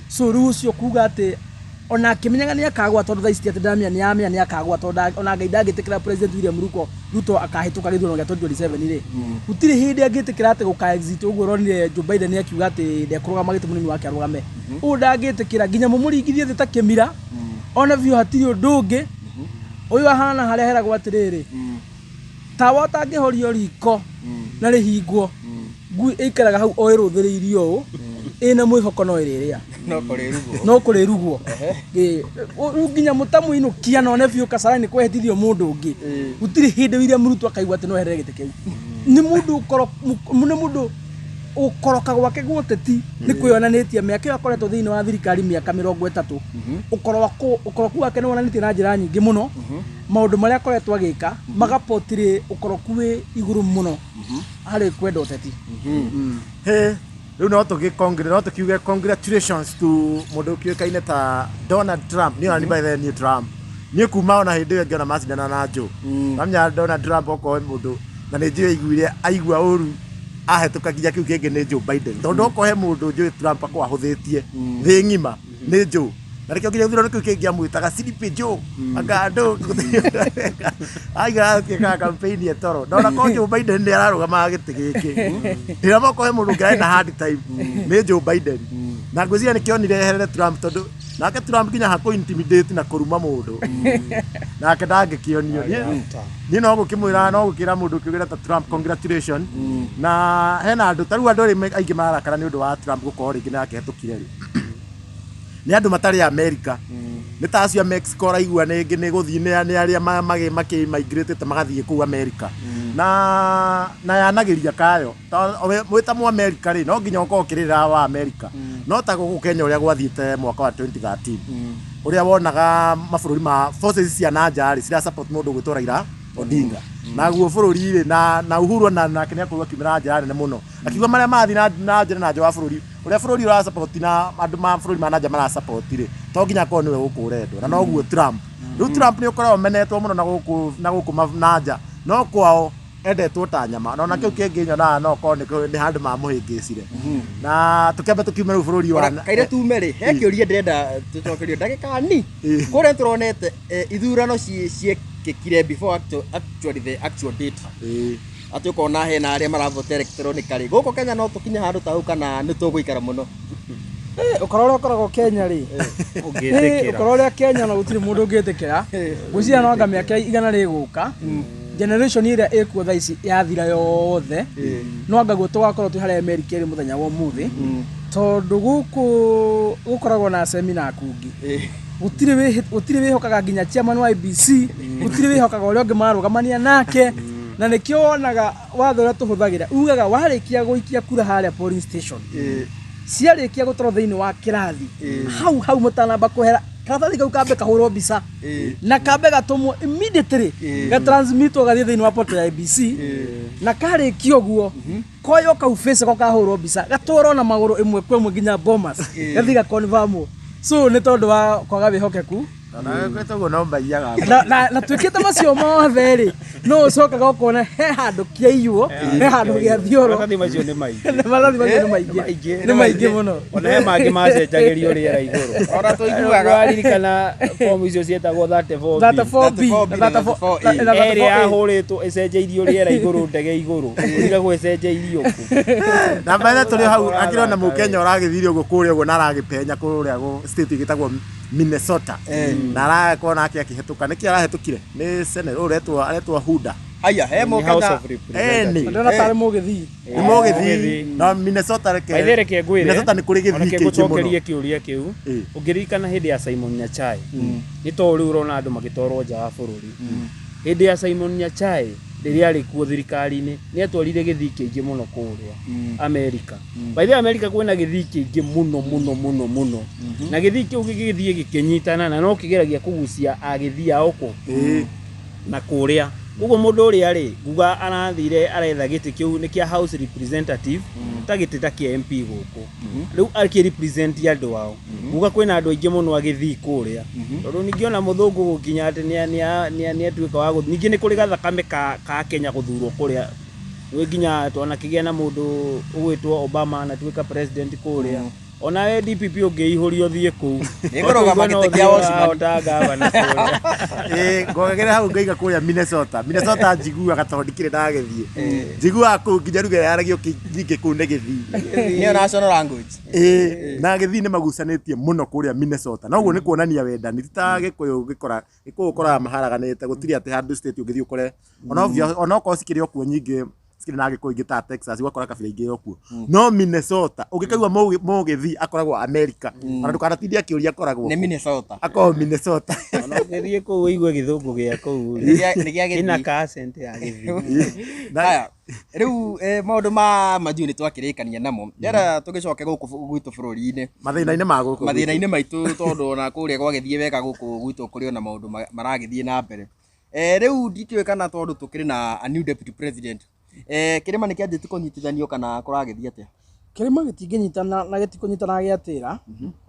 So rĩu ũcio kuga atĩ ona akĩmenyaga nĩ akagwa, tondũ thaa ici ti atĩ ndamenya nĩ amenya nĩ akagwa, tondũ ona Ngai ndangĩtĩkĩra President William Ruto akahĩtũka gĩthurano gĩa 2027 rĩ, gũtirĩ hĩndĩ angĩtĩkĩra atĩ gũka exit ũguo ũronire Joe Biden akiuga atĩ ndekũrũgama gĩtĩ, mũnini wake arũgame. Ũũ ndangĩtĩkĩra nginya mũmũringithie thĩ ta kĩmira, ona biũ hatirĩ ũndũ ũngĩ. Ũyũ ahana harĩa heragwo atĩrĩrĩ, tawa ũtangĩhorio riko na rĩhingwo, ngui ĩikaraga hau o ĩrũthĩrĩirie ũũ ĩna mwĩhoko no ĩrĩrĩa.
No kũrĩrugwo.
No kũrĩrugwo. Ĩĩ, rĩu nginya mũtamũinũkia na one biũ Kasarani kwehĩtithio mũndũ ũngĩ, gũtirĩ hĩndĩ William Ruto akaigua atĩ no eherere gĩtĩ kĩu. Nĩ mũndũ ũkoroka gwake gwa ũteti nĩ kwĩyonanĩtie mĩaka ĩyo akoretwo thĩinĩ wa thirikari, mĩaka 30. Ũkoroku wake nĩ wonanĩtie na njĩra nyingĩ mũno. Maũndũ marĩa akoretwo agĩka magapotirĩ ũkoroku wĩ igũrũ mũno harĩ kwenda ũteti.
He rĩu no tũkiuge congratulations to mũndũ ũkĩũĩkaine ta Donald Trump. Niĩ ona by the way, niĩ Trump, niĩ kuma ona hĩndĩ ĩyo ngĩona macindana na Joe, namenya Donald Trump okorwo nĩ mũndũ na nĩ njũĩ aiguire aigua ũru ahĩtũka nginya kĩu kĩngĩ nĩ Joe Biden, tondũ okorwo he mũndũ njũĩ Trump akorwo ahũthĩtie thĩ ng'ima nĩ Joe, na nĩkĩo nginya gĩthurano kĩu kĩngĩ amwĩtaga Sleepy Joe, anga andũ aiga atuĩkaga campaign etoro, na ona korwo Joe Biden nĩ ararũgamaga gĩtĩ gĩkĩ, ndĩrama okorwo he mũndũ ũngĩ arĩ na hard time nĩ Joe Biden. Na ngwĩciria nĩkĩonire eherere Trump, tondũ nake Trump nginya hakũ intimidate na kũruma mũndũ nake ndangĩkĩonio. Niĩ no gũkĩmwĩra, no gũkĩra mũndũ ũkĩugĩra ta Trump congratulation. Na hena andũ ta rĩu, andũ arĩa aingĩ mararakara nĩ ũndũ wa Trump gũkorwo rĩngĩ nĩ akĩhetũkire rĩ, nĩ andũ matarĩ Amerika, nĩ ta acio a Mexico ũraigua nĩ nĩ gũthiĩ nĩ arĩa makĩ migrate magathiĩ kũu Amerika na yanagĩria kayo. Mwĩ ta Mũamerika rĩ, no nginya ũkorwo ũkĩrĩra wa Amerika. No ta gũkũ Kenya ũrĩa gwathiĩte mwaka wa 2013, ũrĩa wonaga mabũrũri ma forces cia na nja rĩ cira support mũndũ ũgwĩtwo Raila Odinga, naguo bũrũri rĩ na Uhuru na nake nĩ akorirwo akiumĩra na njĩra nene mũno akiuga marĩa marathiĩ na njĩra na nja wa bũrũri, ũrĩa bũrũri ũra support na andũ ma bũrũri ma na nja mara support rĩ, to nginya akorwo nĩwe gũkũ ũrendwo. Na noguo Trump rĩu, Trump nĩ ũkoragwo menetwo mũno na gũkũ na nja, no kwao endetwo ta nyama. Na ona kĩu kĩngĩ nyonaga no korwo nĩ handũ mamũhĩngĩcire na tũkĩambe tũkiume rĩu bũrũri wa
Ona kaire tume rĩ, he kĩũria ndĩrenda tũcokerio ndagĩka ni. Kũrĩa tũronete ithurano ciekĩkire before actually the actual date, atĩ ũkona hena arĩa maravote electronically. Gũkũ Kenya no tũkinye handũ ta hau kana nĩ tũgũikara mũno?
Ũkora ũrĩa ũkoragwo Kenya rĩ,
Ũngĩtĩkĩra.
Ũkora ũrĩa Kenya na gũtirĩ mũndũ ũngĩtĩkĩra. Ngwĩciria no anga mĩaka 100 rĩgũka, generation ĩrĩa ĩkuo thaa ici yathira yothe, no anga guo tũgakorwo twĩ harĩa Amerika ĩrĩ mũthenya wa ũmũthĩ, tondũ gũkũ gũkoragwo na semina kungi, gũtirĩ wĩhokaga nginya chairman wa IEBC, gũtirĩ wĩhokaga ũrĩa ũngĩ marũgamania nake. Na nĩkĩo wonaga watho ũrĩa tũhũthagĩra ugaga warĩkia gũikia kura harĩa polling station, Ciarĩkia gũtwarwo thĩinĩ wa kĩrathi, hau hau mũtanamba kũhera karatathi kau kambe kahũrwo mbica na kambe gatũmwo immediately, gatransmitwo gathiĩ thĩinĩ wa portal ya IEBC, na karĩkia ũguo koyo kau physical kahũrwo mbica gatwarwo na magũrũ ĩmwe kwa ĩmwe nginya Bomas, gathiĩ gakonfirmwo. So nĩ tondũ wa kwaga wĩhokeku.
Ona ũguo no maiyaga.
Na twĩkĩte macio mothe rĩ, no ũcokaga ũkona he handũ kĩaiywo, he handũ gĩathiorwo.
Maratathi macio nĩ maingĩ.
Maratathi macio nĩ maingĩ, nĩ maingĩ mũno.
Ona he mangĩ macenjagĩrio rĩera igũrũ.
Ona tũiguaga.
Waririkana fomu icio cietagwo 34B?
34B.
34B na 34A.
Na
Ĩrĩa
34A.
yahũrĩtwo ĩcenjeirio rĩera igũrũ, ndege igũrũ, ũrigagwo ĩcenjeirio kũ.
Na mbere tũrĩ hau akĩrĩ ona mũkenya ũragĩthire ũguo kũrĩa ũguo na aragĩpenya kũrĩa state ĩgĩtagwo Minnesota, na arakorwo nake akĩhetũka. Nĩkĩ arahĩtũkire? Nĩ Senate ũyũ ũretwo, aretwo Huda.
Haya, he
Nĩ House
mũkenya.
of Representatives.
Ndĩrona tarĩ mũgĩthii.
Nĩ mũgĩthii na Minnesota, reke
By the way, reke ngwĩre,
Minnesota nĩ kũrĩ gĩthii
reke
kĩingĩ
ngũcokerie
mũno.
kĩũria kĩu. Ũngĩririkana hĩndĩ ya Simon Nyachae, nĩ to rĩu ũrona andũ magĩtwarwo nja wa bũrũri. Hĩndĩ ya Simon Nyachae rĩrĩa arĩ kuo thirikari-inĩ, nĩ atwarire gĩthii kĩingĩ mũno kũrĩa Amerika. By the way, Amerika kwĩna gĩthii kĩingĩ mũno mũno mũno mũno, na gĩthii kĩu gĩgĩthiĩ gĩkĩnyitana na no kĩgeragia kũgucia agĩthii ao kũ na kũrĩa koguo mũndũ ũrĩa rĩ nguga arathire aretha gĩtĩ kĩu nĩ kĩa House Representative, ta gĩtĩ ta kĩa MP gũkũ, rĩu akĩ represent andũ ao. Nguga kwĩna andũ aingĩ mũno agĩthii kũrĩa, tondũ ningĩ ona mũthũngũ gũkinya atĩ nĩ atuĩka wa ningĩ nĩ kũrĩ gathakame ka Kenya gũthurwo kũrĩa nĩ nginya twanakĩgĩa na mũndũ ũgwĩtwo Obama anatuĩka president kũrĩa. Ona we DPP ũngĩihũrio ũthiĩ kũu.
Nĩngũrũgama gĩtĩ kĩa Watchman.
Ta gavana kũrĩa.
Ĩĩ, ngogegere hau ngaiga kũrĩa Minnesota. Minnesota njiguaga tondũ ndikĩrĩ ndagĩthiĩ, njiguaga kũu nginya ruga yaragio nyingĩ kũu nĩ gĩthii.
Nĩyo national language.
Ĩĩ, na gĩthii nĩ magucanĩtie mũno kũrĩa Minnesota, na ũguo nĩ kuonania wendani. Ti ta Gĩkũyũ, gĩkora Gĩkũyũ ũkoraga maharaganĩte, gũtirĩ atĩ handũ state ũngĩthiĩ ũkore ona okorwo cikĩrĩ o kuo nyingĩ, cikĩrĩ na Gĩkũyũ ingĩ ta Texas, ũgakora kabira ingĩ o kuo, no Minnesota ũngĩkaigua mũgĩthii akoragwo America, ona ndũkanatinde akĩũria akoragwo
Nĩ
kũ.
Minnesota.
Akoragwo Minnesota.
Ona ũngĩthiĩ kũu ũigue gĩthũngũ gĩa kũu
Nĩ gĩa
kĩna
gĩthii.
ka accent ya gĩthii.
Haya, rĩu maũndũ ma majuu nĩ twakĩrĩkania namo, ndĩrenda tũgĩcoke gũkũ gwitũ bũrũri-inĩ.
Mathĩna-inĩ ma gũkũ.
Mathĩna-inĩ maitũ, tondũ ona kũrĩa gwagĩthiĩ wega, gũkũ gwitũ kũrĩ ona maũndũ maragĩthiĩ na mbere. Rĩu ndikĩũĩ kana tondũ tũkĩrĩ na a new deputy president, kĩrĩma nĩ kĩanjĩtie kũnyitithanio kana kũragĩthiĩ atĩa?
Kĩrĩma gĩtingĩnyitana na gĩtikũnyitana gĩatĩra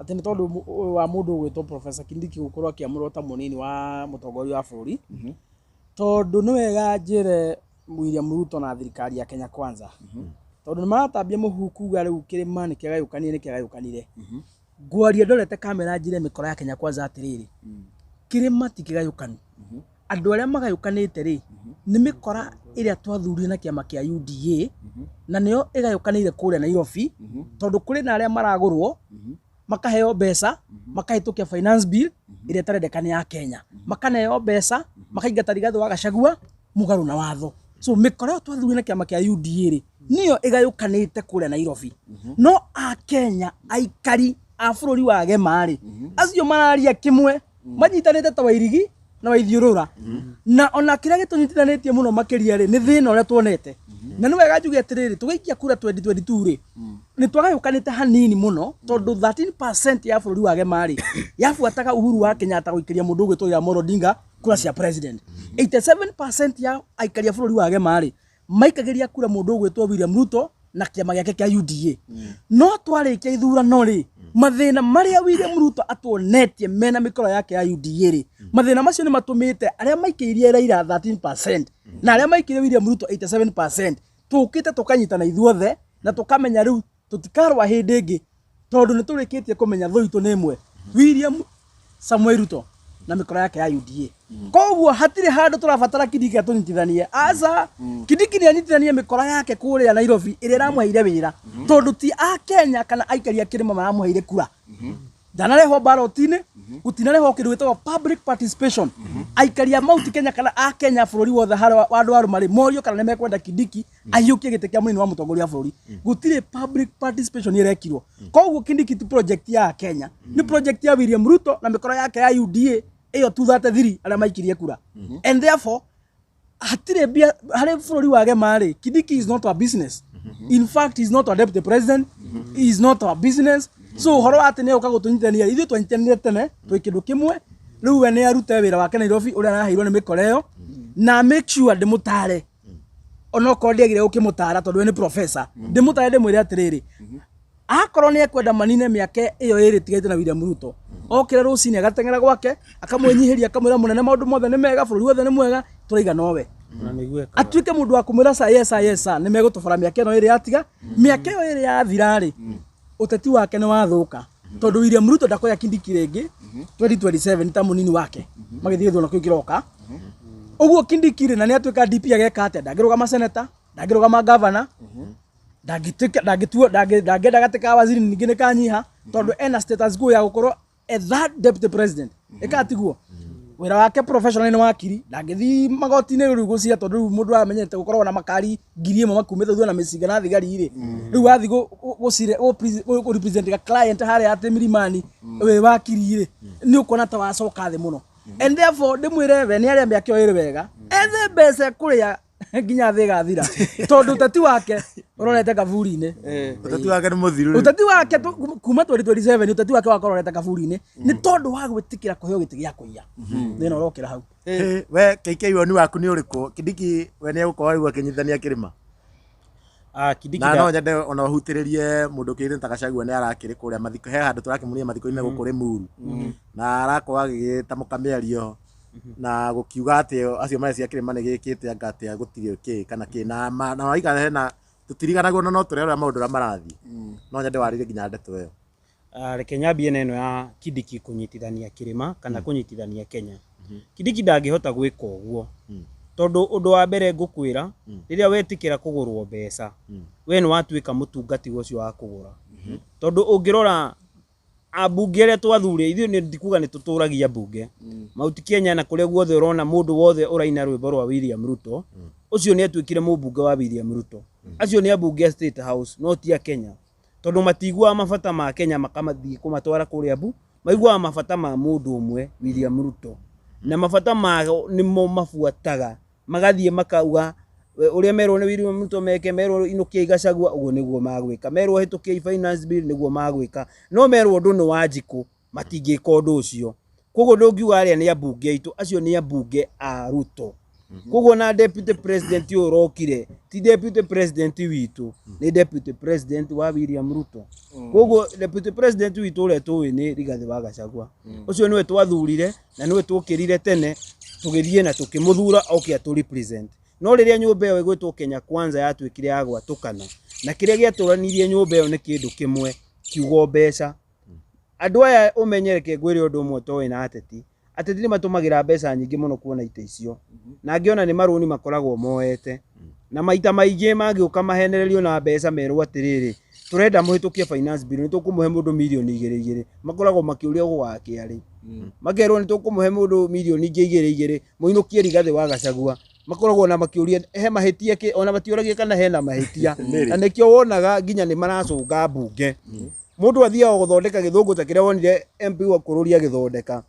atĩ nĩ tondũ wa mũndũ ũgwĩtwo Professor Kindiki gũkorwo akĩamũrwo ta mũnini wa mũtongoria wa bũrũri, tondũ nĩ wega njĩre William Ruto na thirikari ya Kenya Kwanza, tondũ nĩ maratambia mũhuhu kuga rĩu kĩrĩma nĩ kĩagayũkanire, nĩ kĩagayũkanire. Ngwaria ndorete kamera njĩre mĩkora ya Kenya Kwanza atĩrĩrĩ, kĩrĩma ti kĩgayũkanu. Andũ arĩa magayũkanĩte rĩ, nĩ mĩkora ĩrĩa twathurire na kĩama kĩa UDA, na nĩyo ĩgayũkanĩire kũrĩa Nairobi, tondũ kũrĩ na arĩa maragũrwo makaheo mbeca makahĩtũkia finance bill ĩrĩa ĩtarendeka nĩ ya Kenya, makaneo mbeca makaingata Rigathĩ wa Gachagua mũgarũ na watho. So mĩkora ĩyo twathurire na kĩama kĩa UDA rĩ, nĩyo ĩgayũkanĩte kũrĩa Nairobi. No akenya aikari a bũrũri wa gema rĩ, acio mararia kĩmwe, manyitanĩte ta Wairigi na Waithiũrũra, na ona kĩrĩa gĩtũnyitithanĩtie mũno makĩria rĩ, nĩ thĩna ũrĩa tuonete. Na nĩ wega njuge atĩrĩrĩ, tũgĩikia kura 2022 rĩ, nĩ twagayũkanĩte hanini mũno, tondũ 13% ya bũrũri wa gema rĩ, yabuataga Uhuru wa Kenyatta gũikĩria mũndũ ũgwĩtwo Raila Amolo Odinga kura cia president. 87% ya aikari a bũrũri wa gema rĩ, maikagĩria kura mũndũ ũgwĩtwo William Ruto na kĩama gĩake kĩa UDA. No twarĩkia ithurano rĩ, mathĩna marĩa William Ruto atuonetie mena mĩkoro yake ya UDA rĩ, mathĩna macio nĩ matũmĩte arĩa maikĩirie Raila 13% na arĩa maikĩirie William Ruto 87% tũkĩte tũkanyitana ithuothe na tũkamenya rĩu tũtikarũa hĩndĩ ĩngĩ, tondũ nĩ tũrĩkĩtie kũmenya thũ itũ nĩ ĩmwe, William Samuel Ruto na mĩkora yake ya UDA. Koguo hatirĩ handũ tũrabatara Kindiki atũnyitithanie. Aca, Kindiki nĩ anyitithanie mĩkora yake kũrĩa Nairobi ĩrĩa ĩramũheire wĩra, tondũ ti a Kenya kana aikari a kĩrĩma maramũheire kura. Ndanarehwo ballot-inĩ, gũtinarehwo kĩndũ gĩtagwo public participation, aikari a Mount Kenya kana a Kenya bũrũri wothe harĩa andũ arũ marĩ morio kana nĩ mekwenda Kindiki ahiũkie gĩtĩ kĩa mũnini wa mũtongoria wa bũrũri. Gũtirĩ public participation ĩrekirwo. Koguo Kindiki ti project ya Kenya, nĩ project ya William Ruto na mĩkora yake ya UDA ĩyo 233 arĩa maikirie kura, and therefore hatirĩ mbia harĩ bũrũri wa gema rĩ. Kindiki is not a business. In fact, he is not a deputy president. Is not our business. So ũhoro wa atĩ nĩ egũka gũtũnyitithania, ithuĩ twanyitanire tene twĩ kĩndũ kĩmwe. Rĩu we nĩ arute wĩra wake Nairobi ũrĩa araheirwo nĩ mĩkora ĩyo, na make sure ndĩmũtare, onokorwo ndiagire gũkĩmũtara tondũ we nĩ professor, ndĩmũtare ndĩmwĩre atĩrĩrĩ, akorwo nĩ ekwenda manine mĩaka ĩyo ĩrĩ tigaite na William Ruto, okĩra rũcinĩ agateng'era gwake, akamwĩnyihĩria, akamwĩra, "Mũnene, maũndũ mothe nĩ mega, bũrũri wothe nĩ mwega, tũraiga nowe."
Na nĩguo ekaga.
Atuĩke mũndũ wa kũmwĩra, "Sir, yes sir, yes sir." Nĩ megũtũbara mĩaka ĩno ĩrĩ yatiga. Mĩaka ĩyo ĩrĩ yathira rĩ, ũteti wake nĩ wathũka, tondũ William Ruto ndakoya Kindiki rĩngĩ 2027 ta mũnini wake magĩthiĩ gĩthurano kĩu kĩroka. Ũguo Kindiki rĩ, na nĩ atuĩka DP, ageka atĩa? Ndangĩrũgama senator, ndangĩrũgama governor, ndangĩtuĩka, ndangĩtuo, ndangĩenda gatĩ ka waziri ningĩ nĩ kanyiha, tondũ ena status quo ya gũkorwo a that deputy president. Ĩka tiguo wĩra wake professional nĩ wakiri, ndangĩthiĩ magoti-inĩ rĩu gũcira, tondũ rĩu mũndũ amenyete gũkoragwo na makari 1000 makumĩte thutha na mĩcinga na thigari rĩ. Rĩu wathiĩ gũcire gũ represent ga client harĩa atĩ milimani wĩ wakiri rĩ, nĩ ũkuona ta wacoka thĩ mũno. And therefore ndĩmwĩre we nĩ arĩa mĩaka ĩyo ĩrĩ wega, ethe mbeca ekũrĩa nginya thĩ ĩgathira, tondũ ũteti wake ũrorete kaburi-inĩ.
Ũteti wake nĩ mũthiru rĩu.
Ũteti wake kuma 2027 ũteti wake wakorwo ũrorete kaburi-inĩ, nĩ tondũ wa gwĩtĩkĩra kũheo gĩtĩ gĩa kũiya. Thĩna ũrokĩra hau.
Eh, we KK, woni waku nĩ ũrĩkũ? Kindiki we nĩ egũkorwo rĩu akĩnyitithania kĩrĩma?
Ah, Kindiki
Na no nyende ona ũhutĩrĩrie mũndũ ũkĩrĩte ta Gachagua, nĩ arakĩrĩ kũrĩa mathiko, he handũ tũrakĩmunia mathiko-inĩ gũkũ Limuru, na arakorwo agĩtamũka mĩario na gũkiuga atĩ acio marecia kĩrĩma nĩ gĩkĩte anga atĩa, gũtirĩ kĩ kana kĩ na na waiga hena tũtiriganagwo na no tũrerora maũndũ ũrĩa marathiĩ. No nyende warĩrie nginya ndeto ĩyo.
Ah, reke nyambie na ĩno ya Kindiki kũnyitithania kĩrĩma kana kũnyitithania Kenya. Kindiki ndangĩhota gwĩka ũguo, tondũ ũndũ wa mbere ngũkwĩra, rĩrĩa wetĩkĩra kũgũrwo mbeca, we nĩ watuĩka mũtungati ũcio wa kũgũra. Tondũ ũngĩrora ambunge arĩa twathurire ithuĩ, nĩ ndikuga nĩ tũtũragia mbunge Mount Kenya na kũrĩa guothe, ũrona mũndũ wothe ũraina rwĩmbo rwa William Ruto, ũcio nĩ atuĩkire mũmbunge wa William Ruto. Acio nĩ ambunge a State House, no ti a Kenya, tondũ matiguaga mabata ma Kenya makamathiĩ kũmatwara kũrĩa mbu, maiguaga mabata ma mũndũ ũmwe, William Ruto, na mabata mao nĩmo mabuataga, magathiĩ makauga ũrĩa merwo nĩ William Ruto meke. Merwo inũkiai Gachagua, ũguo nĩguo magwĩka. Merwo hĩtũkiai finance bill, nĩguo magwĩka. No merwo ũndũ nĩ wa njikũ, matingĩka ũndũ ũcio. Koguo ndũngiuga arĩa nĩ ambunge aitũ, acio nĩ ambunge a Ruto. Koguo na deputy president ũyũ ũrokire ti deputy president witũ, nĩ deputy president wa William Ruto. Koguo deputy president witũ ũrĩa tũĩ nĩ Rigathĩ wa Gachagua. Ũcio nĩwe twathurire na nĩwe twokĩrire tene tũgĩthiĩ na tũkĩmũthura oke atũ represent. No rĩrĩa nyũmba ĩyo ĩgwĩtwo Kenya Kwanza yatuĩkire ya gwatũkana, na kĩrĩa gĩatũranirie nyũmba ĩyo nĩ kĩndũ kĩmwe, kiugo mbeca. Andũ aya, ũmenye, reke ngwĩre ũndũ ũmwe toĩ na ateti. Ateti nĩ matũmagĩra mbeca nyingĩ mũno kuona itĩ icio, na angĩ ona nĩ marũni makoragwo moete, na maita maingĩ mangĩũka mahenererio na mbeca, merwo atĩrĩrĩ, "Tũrenda mũhĩtũkie finance bill, nĩ tũkũmũhe mũndũ mirioni 2 2," makoragwo makĩũria gũgakĩa rĩ. Makerwo nĩ tũkũmũhe mũndũ mirioni ingĩ igĩrĩ igĩrĩ mũinũkie Rigathĩ wa Gachagua, makoragwo na makĩũria he mahĩtia kĩ, ona matiũragia kana hena mahĩtia. Na nĩkĩo wonaga nginya nĩ maracũnga mbunge, mũndũ athiaga gũthondeka gĩthũngũ ta kĩrĩa wonire MP wa kũrũria agĩthondeka,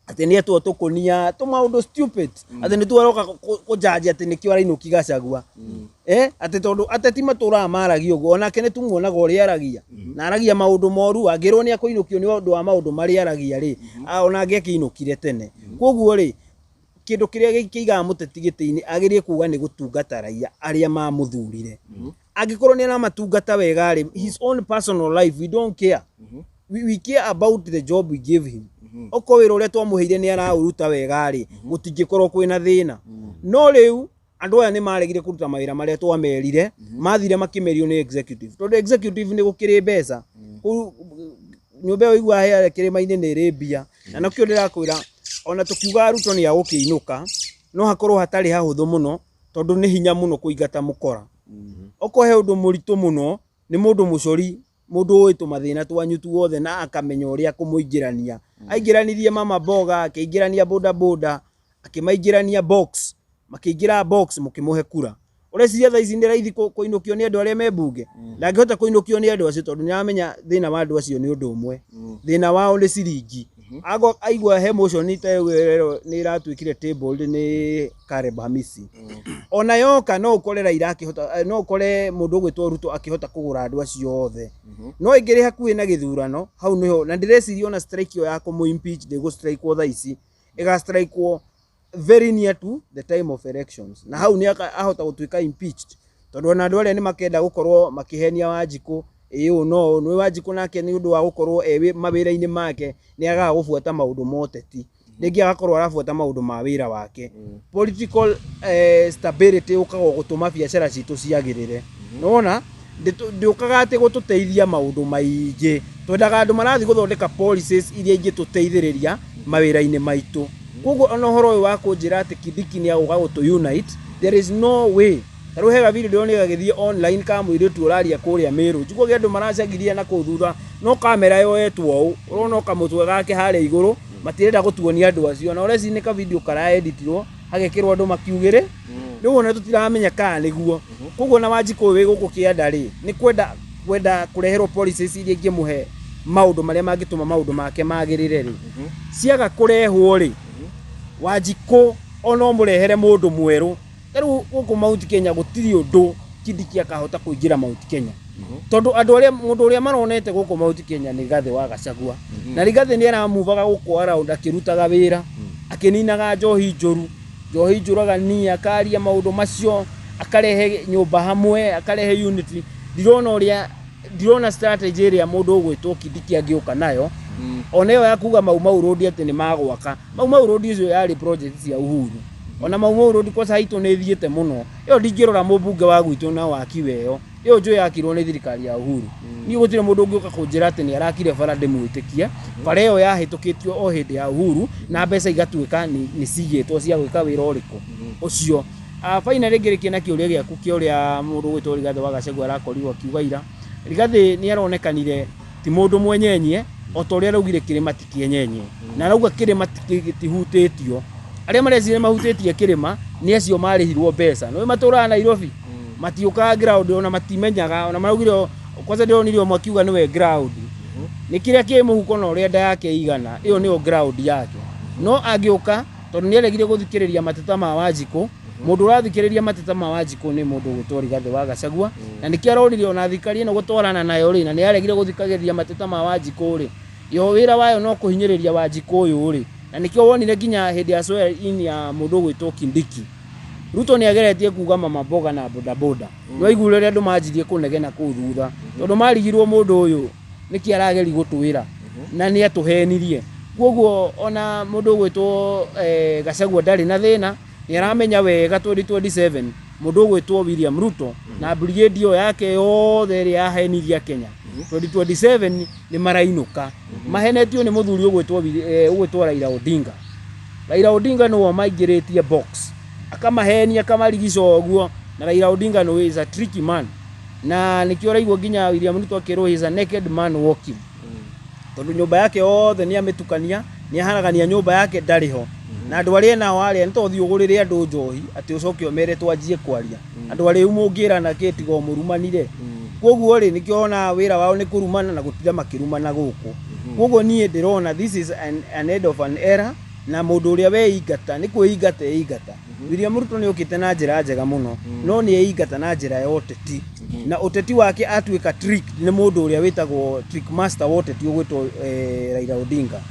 atĩ nĩ etwo tũkũnia tũmaũndũ stupid, atĩ nĩ tuaroka kũnjanji atĩ nĩkĩo arainũki Gachagua, atĩ tondũ ateti matũraga maragia ũguo. Onake nĩ tumuonaga ũrĩa aragia, na aragia maũndũ moru. Angĩrwo nĩ akũinũkio nĩ ũndũ wa maũndũ marĩa aragia rĩ, ona angĩakĩinũkire tene. Koguo rĩ, kĩndũ kĩrĩa kĩigaga mũteti gĩtĩ-inĩ agĩrĩire kuga nĩ gũtungata raia arĩa mamũthurire. Angĩkorwo nĩ aramatungata wega rĩ, his own personal life we don't care. We care about the job we gave him. Okorwo wĩra ũrĩa twamũheire nĩ araũruta wega rĩ, gũtingĩkorwo kwĩna thĩna. No rĩu andũ aya nĩ maregire kũruta mawĩra marĩa twamerire, mathire makĩmerio nĩ executive, tondũ executive nĩ gũkĩrĩ mbeca kũu. Nyũmba ĩyo iguaga harĩa kĩrĩma-inĩ nĩ ĩrĩ mbia, na nĩkĩo ndĩrakwĩra ona tũkiuga Ruto nĩ agũkĩinũka, no hakorwo hatarĩ hahũthũ mũno, tondũ nĩ hinya mũno kũingata mũkora. Okorwo he ũndũ mũritũ mũno, nĩ mũndũ mũcori, mũndũ ũĩ tũmathĩna twanyu tuothe na akamenya ũrĩa kũmũingĩrania. Aingĩranirie mama mboga, akĩingĩrania boda boda, akĩmaingĩrania box, makĩingĩra box, mũkĩmũhe kura. Ũreciria thaa ici nĩ raithi kũinũkio nĩ andũ arĩa me mbunge? Ndangĩhota kũinũkio nĩ andũ acio, tondũ nĩ aramenya thĩna wa andũ acio nĩ ũndũ ũmwe, thĩna wao nĩ ciringi. Ago aigua he motion ta ĩyo nĩ ĩratuĩkire tabled nĩ Caleb Hamisi. Ona yoka no ũkore Raila akĩhota, no ũkore mũndũ ũgwĩtwo Ruto akĩhota kũgũra andũ acio othe. No ĩngĩrĩ hakuhĩ na gĩthurano hau nĩho, na ndĩreciria ona strike ĩyo ya kũmũ impeach ndĩgũ strike thaa ici, ĩga strike very near to the time of elections, na hau nĩ ahota gũtuĩka impeached, tondũ ona andũ arĩa nĩ makenda gũkorwo makĩhenia Wanjikũ ĩĩ ũũ no ũũ nĩ Wanjikũ, nake nĩ ũndũ wa gũkorwo e mawĩra-inĩ make nĩ agaga gũbuata maũndũ ma ũteti, rĩngĩ agakorwo arabuata maũndũ ma wĩra wake. Political stability ũkaga gũtũma biacara citũ ciagĩrĩre, nĩwona ndĩũkaga atĩ gũtũteithia maũndũ maingĩ. Twendaga andũ marathiĩ gũthondeka policies iria ingĩtũteithĩrĩria mawĩra-inĩ maitũ. Koguo ona ũhoro ũyũ wa kũnjĩra atĩ Kindiki nĩ agũka gũtũ unite, there is no way. Ta rĩu hega video ndĩronire gagĩthiĩ online ka mũirĩtu ũraria kũrĩa Meru, njiguaga andũ maracangiria na kũu thutha, no kamera yoetwo ũũ ũrona o kamũtwe gake harĩa igũrũ, matirenda gũtuonia andũ acio, na ũreciria nĩ ka video karaeditirwo hagekĩrwo andũ makiugĩre rĩu ona tũtiramenya kana nĩguo. Koguo na Wanjikũ ũyũ wĩ gũkũ kĩanda rĩ, nĩ kwenda kũreherwo policies iria ingĩmũhe maũndũ marĩa mangĩtũma maũndũ make magĩrĩre rĩ, ciaga kũrehwo rĩ, Wanjikũ ona ũmũrehere mũndũ mwerũ. Ta rĩu gũkũ Mount Kenya gũtirĩ ũndũ Kindiki akahota kũingĩra Mount Kenya, tondũ andũ arĩa mũndũ ũrĩa maronete gũkũ Mount Kenya nĩ Rigathĩ wa Gachagua, na Rigathĩ nĩ aramuvaga gũkũ around akĩrutaga wĩra, akĩninaga njohi njũru, njohi njũragani, akaria maũndũ macio, akarehe nyũmba hamwe, akarehe unity. Ndirona ũrĩa, ndirona strategy ĩrĩa mũndũ ũgwĩtwo Kindiki angĩũka nayo, ona ĩyo ya kuga Mau Mau Road atĩ nĩ magwaka Mau Mau Road, icio yarĩ project cia Uhuru. Ona Mau Mau Road kwanza haitũ nĩ ĩthiĩte mũno, ĩyo ndingĩrora mũmbunge wa gwitũ na waki weyo, ĩyo njũĩ yakirwo nĩ thirikari ya Uhuru. Niĩ gũtirĩ mũndũ ũngĩũka kũnjĩra atĩ nĩ arakire bara ndĩmwĩtĩkie. Bara ĩyo yahĩtũkĩtio o hĩndĩ ya Uhuru na mbeca igatuĩka nĩ cigĩtwo cia gwĩka wĩra ũrĩkũ ũcio. Finally ngĩrĩkia na kĩũria gĩaku kĩa ũrĩa mũndũ ũgwĩtwo Rigathĩ wa Gachagua arakorirwo akiuga ira, Rigathĩ nĩ aronekanire ti mũndũ mwenyenye, o ta ũrĩa araugire kĩrĩma ti kĩenyenye, na arauga kĩrĩma gĩtihutĩtio. Arĩa mareciria mahutĩtie kĩrĩma nĩ acio marĩhirwo mbeca, nĩ matũraga Nairobi, matiũkaga ground, ona matimenyaga. Ona maraugire kwanza ndĩronire ũmwe akiuga nĩwe ground nĩ kĩrĩa kĩ mũhuko na ũrĩa nda yake igana, ĩyo nĩyo ground yake. No angĩũka, tondũ nĩ aregire gũthikĩrĩria mateta ma Wanjikũ, mũndũ ũrathikĩrĩria mateta ma Wanjikũ nĩ mũndũ ũgwĩtwo Rigathĩ wa Gachagua, na nĩkĩo aronire ona thirikari ĩno gũtwarana nayo rĩ, na nĩ aregire gũthikagĩrĩria mateta ma Wanjikũ rĩ, yo wĩra wayo no kũhinyĩrĩria Wanjikũ ũyũ rĩ. Na nĩkĩo wonire nginya hĩndĩ ya swear in ya mũndũ ũgwĩtwo Kindiki, Ruto nĩ ageretie kuga mama mboga na bodaboda. Nĩ waiguire ũrĩa andũ manjirie kũnegena kũu thutha, tondũ marigirwo mũndũ ũyũ nĩkĩ arageri gũtwĩra na nĩ atũhenirie. Koguo ona mũndũ ũgwĩtwo Gachagua ndarĩ na thĩna, nĩ aramenya wega 2027 mũndũ ũgwĩtwo William Ruto na brigade ĩyo yake yothe ĩrĩa yahenirie Kenya 2027 nĩ marainũka mahenetio nĩ mũthuri ũgwĩtwo Raila Odinga. Raila Odinga nĩwe maingĩrĩtie box, akamahenia, akamarigica ũguo, na Raila Odinga nĩ is a tricky man, na nĩkĩo ũraigua nginya William Ruto akĩrwo he is a naked man walking, tondũ nyũmba yake yothe nĩ amĩtukania, nĩ aharagania nyũmba yake, ndarĩ ho na andũ arĩa nao arĩa nĩ tothiĩ ũgũrĩre andũ njohi atĩ ũcoke ũmere twanjie kwaria. Andũ arĩu mũngĩrana kĩ tiga mũrumanire? Koguo rĩ, nĩkĩo ona wĩra wao nĩ kũrumana na gũtinda makĩrumana gũkũ. Koguo niĩ ndĩrona this is an end of an era, na mũndũ ũrĩa weingata nĩ kwĩingata eingata. William Ruto nĩ okĩte na njĩra njega mũno, no nĩ eingata na njĩra ya ũteti, na ũteti wake atuĩka trick nĩ mũndũ ũrĩa wĩtagwo trick master wa ũteti ũgwĩtwo Raila Odinga,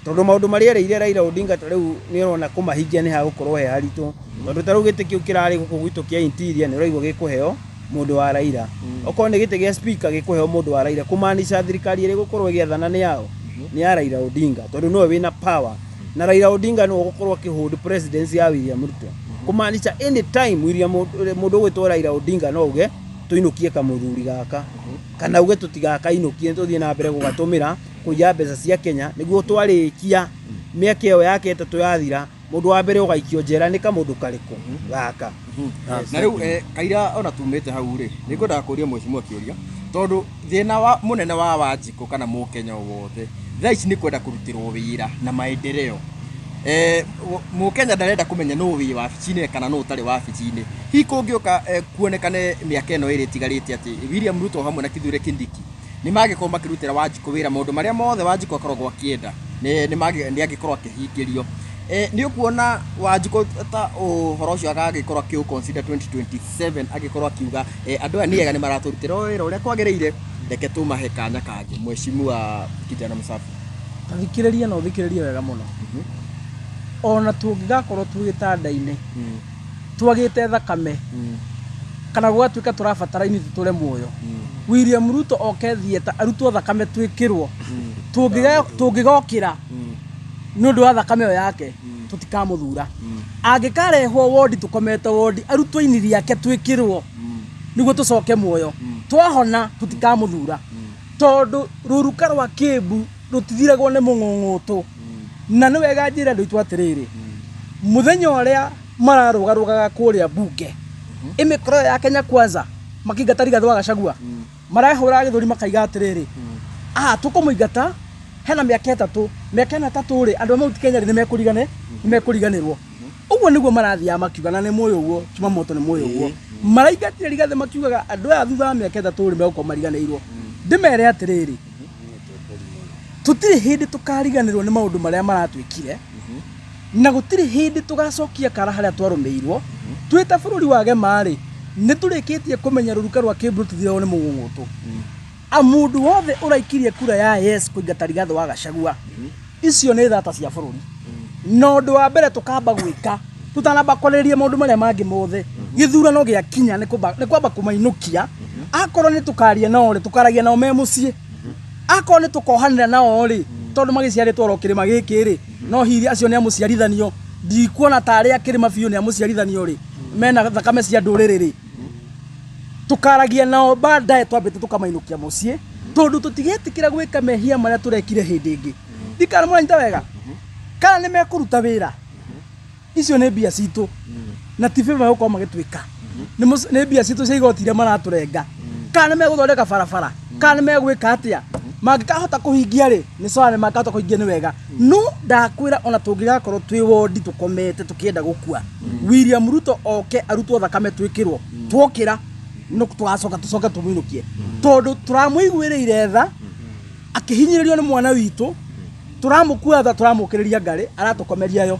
tondũ maũndũ marĩa erĩire Raila Odinga ta rĩu nĩ ũrona kũmahingia nĩ hagũkorwo he haritũ, tondũ ta rĩu gĩtĩ kĩu kĩrarĩ gũkũ gwitũ kĩa interior nĩ ũraigua gĩkũheo mũndũ wa Raila, okorwo nĩ gĩtĩ gĩa speaker gĩkũheo mũndũ wa Raila, kũmaanisha thirikari ĩrĩa ĩgũkorwo ĩgĩathana nĩ yao, nĩ ya Raila Odinga, tondũ nĩwe wĩna power, na Raila Odinga nĩwe ũgũkorwo akĩhold presidency ya William Ruto, kũmaanisha anytime William mũndũ ũgwĩtwo Raila Odinga no uge tũinũkie kamũthuri gaka, kana uge tũtigakainũkie, tũthiĩ na mbere gũgatũmĩra kũiya mbeca cia Kenya, nĩguo twarĩkia mĩaka ĩyo yake 3 yathira, mũndũ wa mbere ũgaikio njera nĩ kamũndũ karĩkũ gaka.
Na rĩu kaira ona tumĩte hau rĩ, nĩ ngwendaga kũria mheshimiwa kĩũria, tondũ thĩna wa mũnene wa Wanjikũ kana mũkenya o wothe thaa ici nĩ kwenda kũrutĩrwo wĩra na maendeleo. Mũkenya ndarenda kũmenya nũ wĩ wabici-inĩ kana nũ ũtarĩ wabici-inĩ. Hihi kũngĩũka kuonekane mĩaka ĩno 2 ĩtigarĩte atĩ William Ruto hamwe na Kithure Kindiki nĩ mangĩkorwo makĩrutĩra Wanjikũ wĩra maũndũ marĩa mothe Wanjikũ akoragwo akĩenda. Nĩ angĩkorwo akĩhingĩrio. Nĩ ũkuona Wanjikũ ta ũhoro ũcio agagĩkorwo akĩ consider 2027, agĩkorwo akiuga, "Andũ aya nĩ ega, nĩ maratũrutĩra wĩra ũrĩa kwagĩrĩire, reke tũmahe kanya kangĩ"? Mheshimiwa Kijana Msafi.
Tathikĩrĩria na ũthikĩrĩrie wega mũno. Ona tũngĩgakorwo twĩ gĩtanda-inĩ twagĩte thakame kana gũgatuĩka tũrabatara ini tũtũre muoyo, William Ruto oke theatre arutwo thakame twĩkĩrwo, tũngĩgokĩra nĩ ũndũ wa thakame ĩyo yake, tũtikamũthura. Angĩkarehwo wondi tũkomete wondi, arutwo ini rĩake twĩkĩrwo nĩguo tũcoke muoyo, twahona, tũtikamũthura, tondũ rũruka rwa kĩmbu rũtithiragwo nĩ mũng'ũng'ũtũ. Na nĩ wega njĩre andũ aitũ atĩrĩrĩ, mũthenya ũrĩa mararũgarũgaga kũrĩa bunge ĩmĩkoro ĩyo ya Kenya Kwanza makĩingata Rigathĩ wa Gachagua, marehũraga gĩthũri makaiga atĩrĩrĩ, aha tũkũmũingata hena mĩaka 3, mĩaka ĩno 3 rĩ, andũ a Mount Kenya rĩ, nĩ mekũriganĩrwo. Ũguo nĩguo marathiaga makiuga, na nĩ mũĩ ũguo Jumamoto, nĩ mũĩ ũguo maraingatire Rigathĩ makiugaga andũ aya thutha wa mĩaka 3 rĩ, megũkorwo mariganĩirwo. Ndĩmere atĩrĩrĩ, tũtirĩ hĩndĩ tũkariganĩrwo nĩ maũndũ marĩa maratwĩkire, na gũtirĩ hĩndĩ tũgacokia kara harĩa twarũmĩirwo. Twĩ ta bũrũri wa gema rĩ, nĩ tũrĩkĩtie kũmenya rũruka rwa kĩmbu rũtithiragwo nĩ mũng'ũng'ũtũ. A mũndũ wothe ũraikirie kura ya yes kũingata Rigathĩ wa Gachagua, icio nĩ thata cia bũrũri. Na ũndũ wa mbere tũkamba gwĩka tũtanamba kwarĩrĩria maũndũ marĩa mangĩ mothe, gĩthurano gĩakinya, nĩ kwamba kũmainũkia. Akorwo nĩ tũkaria nao rĩ, tũkaragia nao me mũciĩ. Akorwo nĩ tũkohanĩra nao rĩ, tondũ magĩciarĩtwo oro kĩrĩma gĩkĩ rĩ, no hihi acio nĩ amũciarithanio, ndikuona tarĩ a kĩrĩma biũ, nĩ amũciarithanio rĩ, mena thakame cia ndũrĩrĩ rĩ, tukaragia nao baadaye twambĩte tukamainũkia mũciĩ, tondũ tũtigetĩkĩra gwĩka mehia marĩa tũrekire hĩndĩ ĩngĩ. Ndikana mũranyita wega kana nĩ mekũruta wĩra, icio nĩ mbia citũ na ti favor gũkorwo magĩtwĩka. Nĩ mbia citũ cia igoti iria maratũrenga. Kana nĩ megũthondeka barabara, kana nĩ megwĩka atĩa, mangĩkahota kũhingia rĩ, nĩ sawa, nĩ mangĩkahota kũhingia nĩ wega. No ndakwĩra, ona tũngĩgakorwo twĩ wondi tũkomete tũkĩenda gũkua, William Ruto oke arutwo thakame twĩkĩrwo, twokĩra no tũgacoka tũcoke tũmũinũkie, tondũ tũramũiguĩrĩire tha akĩhinyĩrĩrio nĩ mwana witũ. Tũramũkua tha, tũramũkĩrĩria ngarĩ, aratũkomeria yo